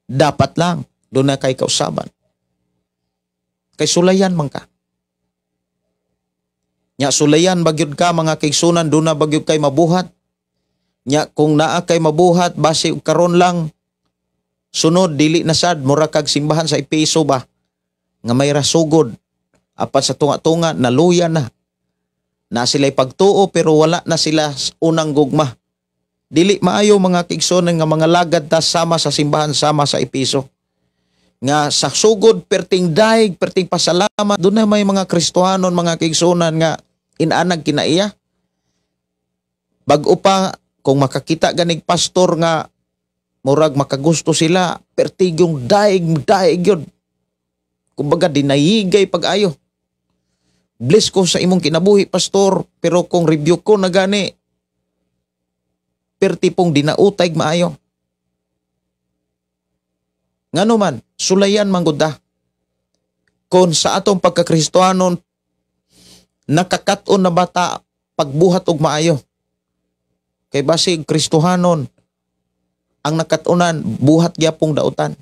Dapat lang, doon na kay kausaban. Kay sulayan man ka. Nya sulayan ba gyud ka mga kaigsunan, doon na ba gyud kay mabuhat? Nya kung naa kay mabuhat, base karon lang, sunod dili na sad, mura kag simbahan sa Epeso ba? Nga may rasugod, apat sa tunga-tunga, naluya na. Na sila'y pagtuo pero wala na sila unang gugma. Dili maayo mga kaigsunan nga mga lagad ta sama sa simbahan, sama sa Epeso. Nga sa sugod, perting daig, perting pasalamat, doon na may mga Kristohanon, mga kaigsunan nga inaanag kinaiya. Bag-o pa, kung makakita ganig pastor nga murag makagusto sila, pertigyong daig, daig yun. Kumbaga, dinayigay pag-ayo. Bless ko sa imong kinabuhi, pastor, pero kung review ko na gani, perti pong dinautay maayo. Ngano man, sulayan man gud ta. Kung sa atong pagkakristohanon, nakakat-on na bata pagbuhat og maayo. Kay basig Kristohanon, ang nakat-onan, buhat gyapong dautan.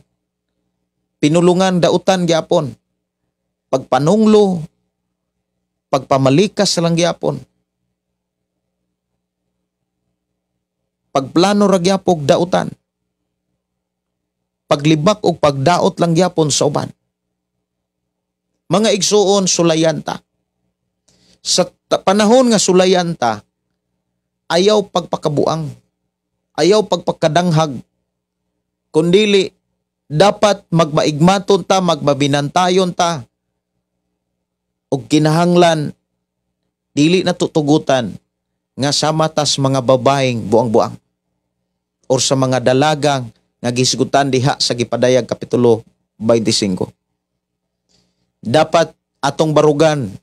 Pinulungan dautan gyapon. Pagpanunglo, pagpamalikas lang gyapon. Pagplano ra gyapog dautan. Paglibak og pagdaot lang gyapon sa uban. Mga igsuon, sulayan ta. Sa panahon nga sulayan ta, ayaw pagpakabuang, ayaw pagpakadanghag, kundili dapat magmaigmaton ta, magmabinantayon ta, og kinahanglan dili na tutugutan nga sama tas mga babaeng buang-buang or sa mga dalagang nga gisgutan diha sa gipadayag kapitulo 25. Dapat atong barugan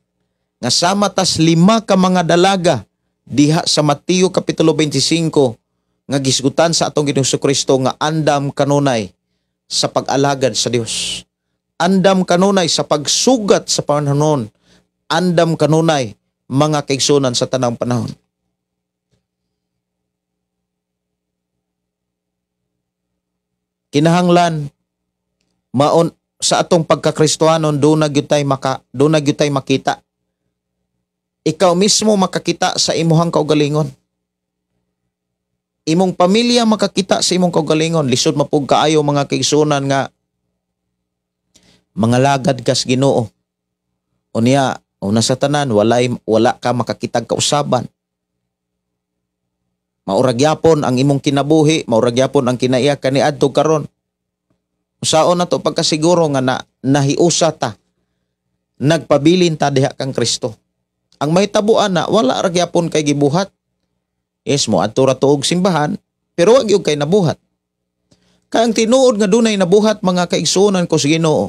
nga sama tas 5 ka mga dalaga diha sa Mateo kapitulo 25 nga gisgutan sa atong Ginoong Kristo nga andam kanunay sa pag-alagad sa Dios. Andam kanunay sa pagsugat sa panahon. Andam kanunay mga kaigsunan sa tanang panahon. Kinahanglan maon sa atong pagkakristohanon, do na gyud tay maka, do na gyud tay makita. Ikaw mismo makakita sa imuhang kaugalingon. Imong pamilya makakita sa imong kaugalingon. Lisod mapug kaayo mga kaigsunan nga mga lagad kas Ginoo. Unya, una sa tanan, wala ka makakitag kausaban. Maurag gyapon ang imong kinabuhi, maurag gyapon ang kinaiya kaniadto karon. Usaon na to pagkasiguro nga na, nahiusa ta, nagpabilin ta diha kang Kristo. Ang mahitabuan na wala ra gyapon kay gibuhat. Yes, mo adto ra tuog simbahan, pero wag gyud kay nabuhat. Kay ang tinuod nga dunay nabuhat mga kaigsuonan ko sa Ginoo,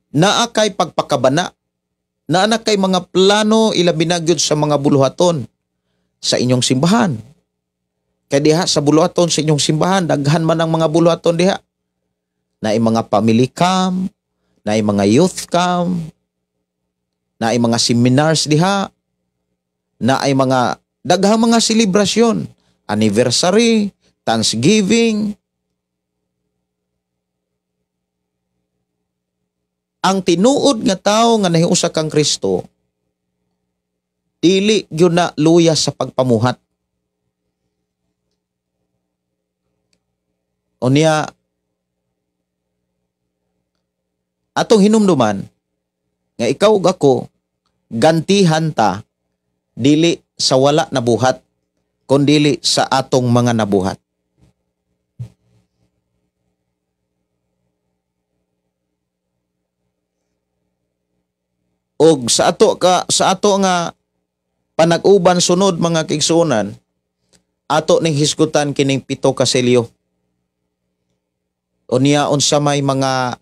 naa kay pagpakabana, naa na kay mga plano ilabi na gyud sa mga buluhaton sa inyong simbahan. Kay diha sa buluhaton sa inyong simbahan, daghan man ang mga buluhaton diha. Naay mga family camp, naay mga youth camp. Naay mga seminars diha, naay mga daghang mga selebrasyon, anniversary, Thanksgiving. Ang tinuod nga tawo nga nahiusa kang Kristo, dili gyud na luya sa pagpamuhat. Unya, atong hinumduman nga ikaw ug ako gantihan ta dili sa wala nabuhat kundili sa atong mga nabuhat. Og sa ato nga panag-uban sunod mga kaigsuonan, ato ning hisgutan kining 7 ka selyo. Unya unsa may mga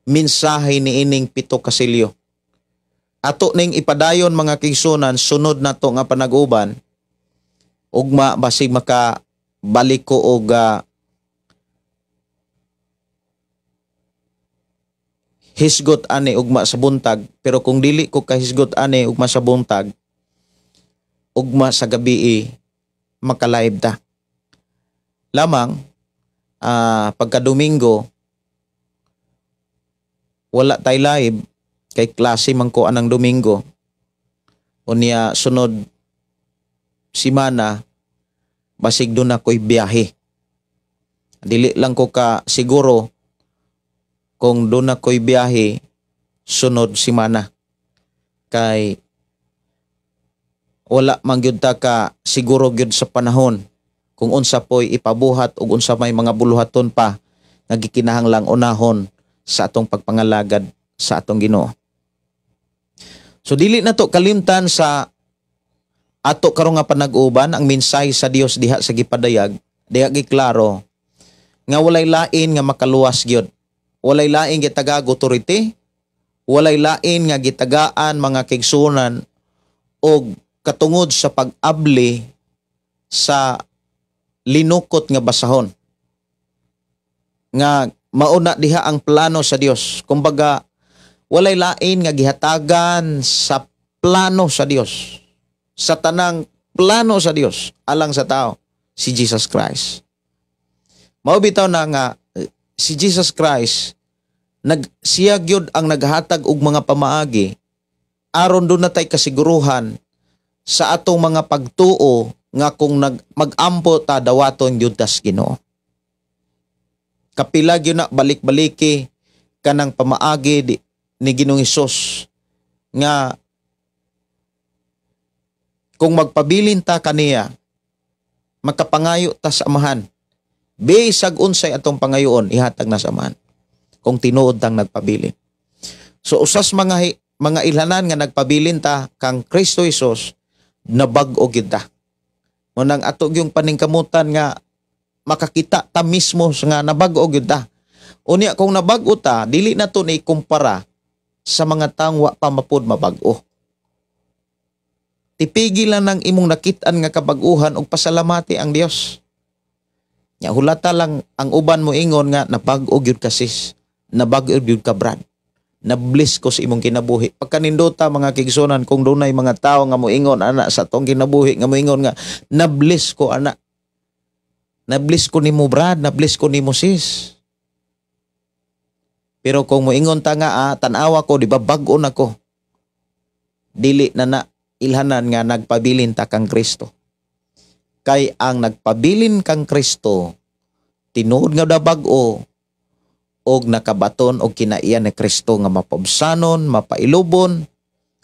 mensahe niining 7 ka selyo. Ato ning ipadayon mga kaigsuonan sunod nato nga panag-uban, ugma basig makabalik ko og hisgot ani ugma sa buntag, pero kung dili ko kahisgot ani ugma sa buntag, ugma sa gabi makalive ta. Lamang pagka Domingo wala tay live kay klase man ko anang Domingo. Unya sunod simana basig doon ako'y biyahe. Dili lang ko ka siguro kung doon ako'y biyahe sunod simana. Kay wala man gyud ta ka siguro gyud sa panahon kung unsa po'y ipabuhat ug unsa may mga buluhaton pa nga gikinahanglang unahon sa atong pagpangalagad sa atong Ginoo. So dili na to kalimtan sa ato karon nga panag-uban ang mensahe sa Dios diha sa gipadayag, diha giklaro nga walay lain nga makaluwas gyud. Walay lain gitagaag authority, walay lain nga gitagaan mga kaigsuonan og katungod sa pag-abli sa linukot nga basahon. Nga mauna diha ang plano sa Dios. Kumbaga walay lain nga gihatagan sa plano sa Dios. Sa tanang plano sa Dios alang sa tao, si Jesus Christ. Mao bitaw na nga si Jesus Christ siya gyud ang naghatag og mga pamaagi aron doon natay kasiguruhan sa atong mga pagtuo nga kung mag-ampo ta dawaton gyud tas Ginoo. Kapila gyud na balik-baliki kanang pamaagi ni Ginoong Hesus nga kung magpabilin ta kaniya, makapangayo ta sa Amahan. Bisag unsay atong pangayoon, ihatag na sa Amahan. Kung tinuod tang nagpabilin. So usas mga ilhanan nga nagpabilin ta kang Kristo Hesus, nabag-o gyud ta. Mo nang ato gyung paningkamutan nga makakita ta mismo nga nabag-o gyud ta. Unya kung nabag-o ta, dili na to ni kumpara sa mga taong wa pa mapud mabag-o. Tipigi lang ng imong nakit-an nga kabag-uhan og pasalamati ang Dios. Nya hulata lang ang uban mo ingon nga nabag-o gyud ka sis, nabag-o gyud ka brad. Nabliss ko sa imong kinabuhi. Pagkanindota mga kigsunan kung dunay mga tawo nga moingon ana sa atong kinabuhi nga moingon nga nabliss ko ana. Nabliss ko nimo brad, nabliss ko nimo sis. Pero kung moingon ta nga tan-awa ko, di ba bag-o na ko. Dili na na ilhanan nga nagpabilin ta kang Kristo. Kay ang nagpabilin kang Kristo, tinuod nga bag-o og nakabaton og kinaiyan ni Kristo nga mapabsanon, mapailubon,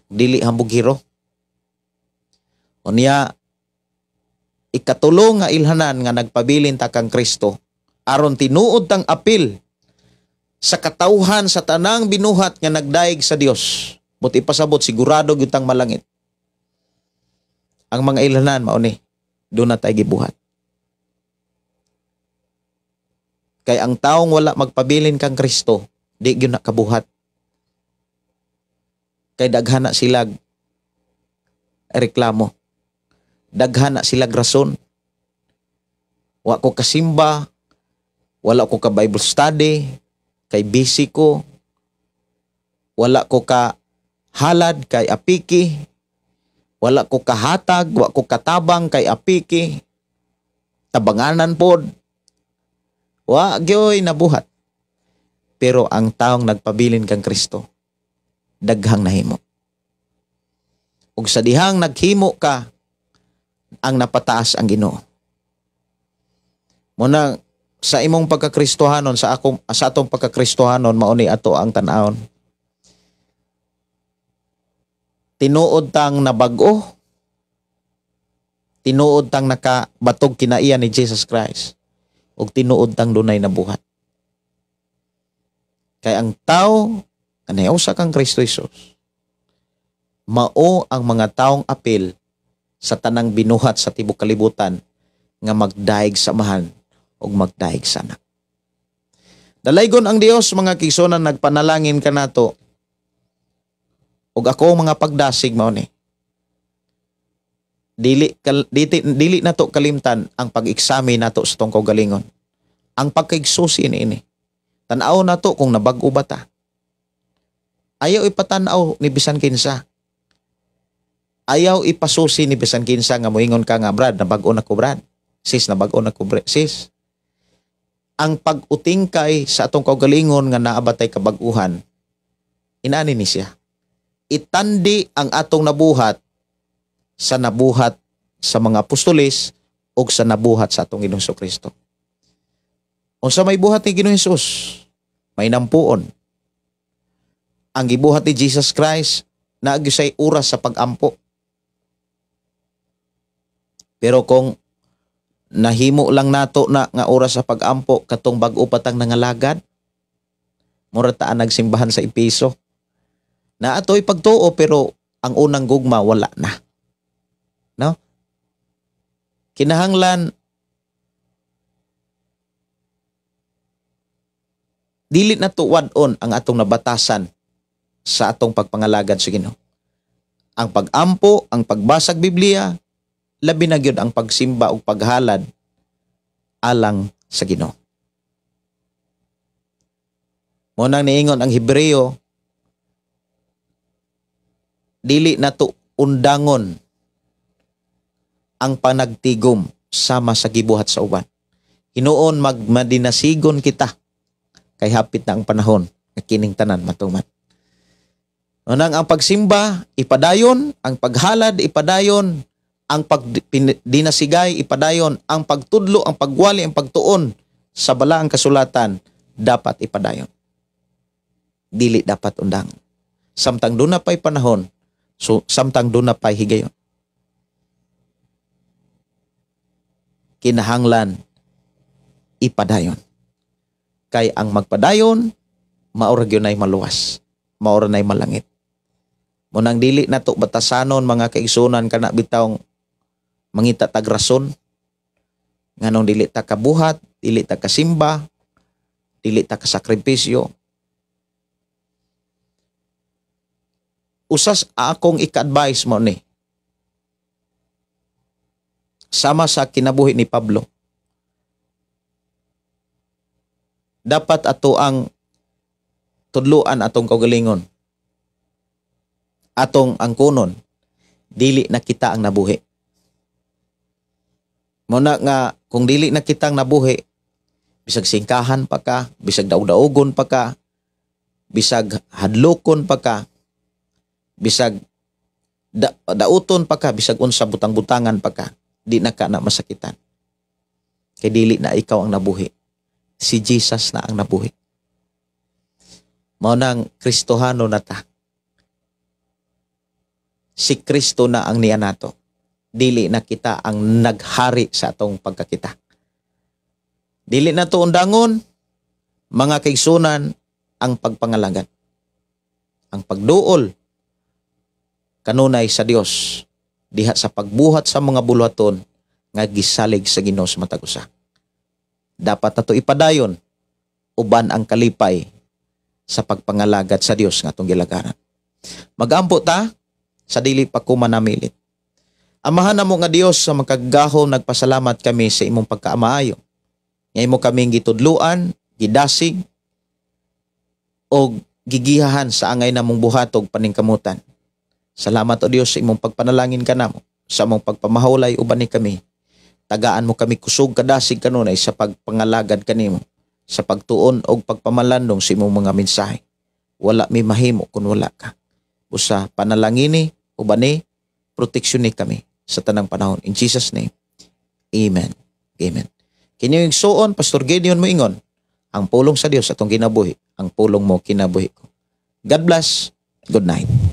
dili hambog hiro. Unya ikatulo nga ilhanan nga nagpabilin ta kang Kristo aron tinuod tang apil sa katawhan sa tanang binuhat nga nagdaig sa Dios. But ipasabot sigurado gyud tang malangit. Ang mga ilhanan mao ni doon na tayo gibuhat. Kay ang taong wala magpabilin kang Kristo, di gyud na kabuhat. Kay daghan na silag reklamo. Daghan na silag rason. Wa ko kasimba, wala ko ka Bible study, kay busy ko, Wala ko ka halad kay apiki. Wala ko kahatag, wa ko katabang kay apiki. Tabanganan pod. Wa gyoy nabuhat. Pero ang taong nagpabilin kang Kristo, daghang nahimo. Ug sa dihang naghimo ka, ang napataas ang Ginoo. Muna sa imong pagkakristohanon, sa atong pagkakristohanon, mao ni ato ang tan-awon. Tinuod tang nabag-o, tinuod tang nakabatog kinaiya ni Jesus Christ, ug tinuod tang dunay nabuhat. Kay ang tao nga nahiusa kang Kristo Jesus, mao ang mga taong apil sa tanang binuhat sa tibok kalibutan nga magdaig sa Amahan ug magdaig sa Anak. Dalaygon ang Dios, mga kigsunan, nagpanalangin kanato ug ako mga pagdasig mao ni. Dili nato kalimtan ang pag-examine nato sa tong kaugalingon. Ang pagkaigsusi niini. Tan-aw nato kung nabag-o ba ta. Ayaw ipatan-aw ni bisan kinsa. Ayaw ipasusi ni bisan kinsa nga moingon ka nga, Brad, nabag-o na ko, Brad. Sis, nabag-o na ko, sis. Ang pag-utingkay sa atong kaugalingon nga naabatay kabag-uhan, inani ni siya. Itandi ang atong nabuhat sa nabuhat sa mga apostoles o sa nabuhat sa atong Ginoong Kristo. Unsa may buhat ni Ginoong Hesus? May nampuon. Ang gibuhat ni Jesus Christ, naagusay oras sa pag-ampo. Pero kung nahimo lang nato na nga oras sa pag-ampo katong bag-o patang nangalagad, mura ta nagsimbahan sa Epeso. Na atoy pagtuo pero ang unang gugma wala na. No? Kinahanglan dili na tuwad-on ang atong nabatasan sa atong pagpangalagad sa Ginoo. Ang pag-ampo, ang pagbasag Biblia, labi na gyud ang pagsimba ug paghalad alang sa Ginoo. Mo nang niingon ang Hebreo, dili na to undangon ang panagtigom sama sa gibuhat sa uban. Hinuon magmadinasigon kita kay hapit na ang panahon nga kining tanan matuman. Unang ang pagsimba ipadayon, ang paghalad ipadayon, ang pagdinasigay ipadayon, ang pagtudlo, ang pagwali, ang pagtuon sa balaang kasulatan dapat ipadayon. Dili dapat undang. Samtang doon na pa'y panahon, so samtang doon na pa'y higayon. Kinahanglan ipadayon. Kay ang magpadayon, maura gyud nay maluwas, maura nay malangit. Munang dili na to batasanon mga kaigsunan kana bitawng mangita tag rason nganong dili ta kabuhat, dili ta kasimba, dili ta kasakripisyo. Usas akong ika-advise mo ni sama sa kinabuhi ni Pablo. Dapat ato ang tudluan atong kaugalingon, atong angkonon, dili na kita ang nabuhi. Muna nga kung dili na kita ang nabuhi, bisag singkahan pa ka, bisag daog-daogon pa ka, bisag hadlokon pa ka, bisag dauton pa ka, bisag unsa butang-butangan pa ka, di na ka na masakitan. Kay dili na ikaw ang nabuhi. Si Jesus na ang nabuhi. Mao nang Kristohano na ta. Si Kristo na ang niya nato. Dili na kita ang naghari sa atong pagkakita. Dili na to undangon, mga kaigsunan, ang pagpangalagad. Ang pagduol kanunay sa Dios diha sa pagbuhat sa mga buluhaton nga gisalig sa Ginoo sa matag usa. Dapat nato ipadayon uban ang kalipay sa pagpangalagad sa Dios nga atong gilagaran. Magampo ta sa dili pa ko manamilit. Amahan namo nga Dios sa makagagahom, nagpasalamat kami sa imong pagkaamaayo. Nga imo kaming gitudluan, gidasig og Gigihahan sa angay namong buhatog paningkamutan. Salamat, O Dios, sa imong pagpanalangin kanamo, sa imong pagpamahulay uban ni kami. Tagaan mo kami kusog kadasig kanunay sa pagpangalagad kanimo, sa pagtuon og pagpamalandong sa imong mga mensahe. Wala mi mahimo kung wala ka. Busa panalangini ubani, proteksyon ni kami sa tanang panahon. In Jesus' name. Amen. Amen. Kini igsuon, Pastor Gideon moingon, ang pulong sa Dios atong kinabuhi, ang pulong mo kinabuhi ko. God bless. Good night.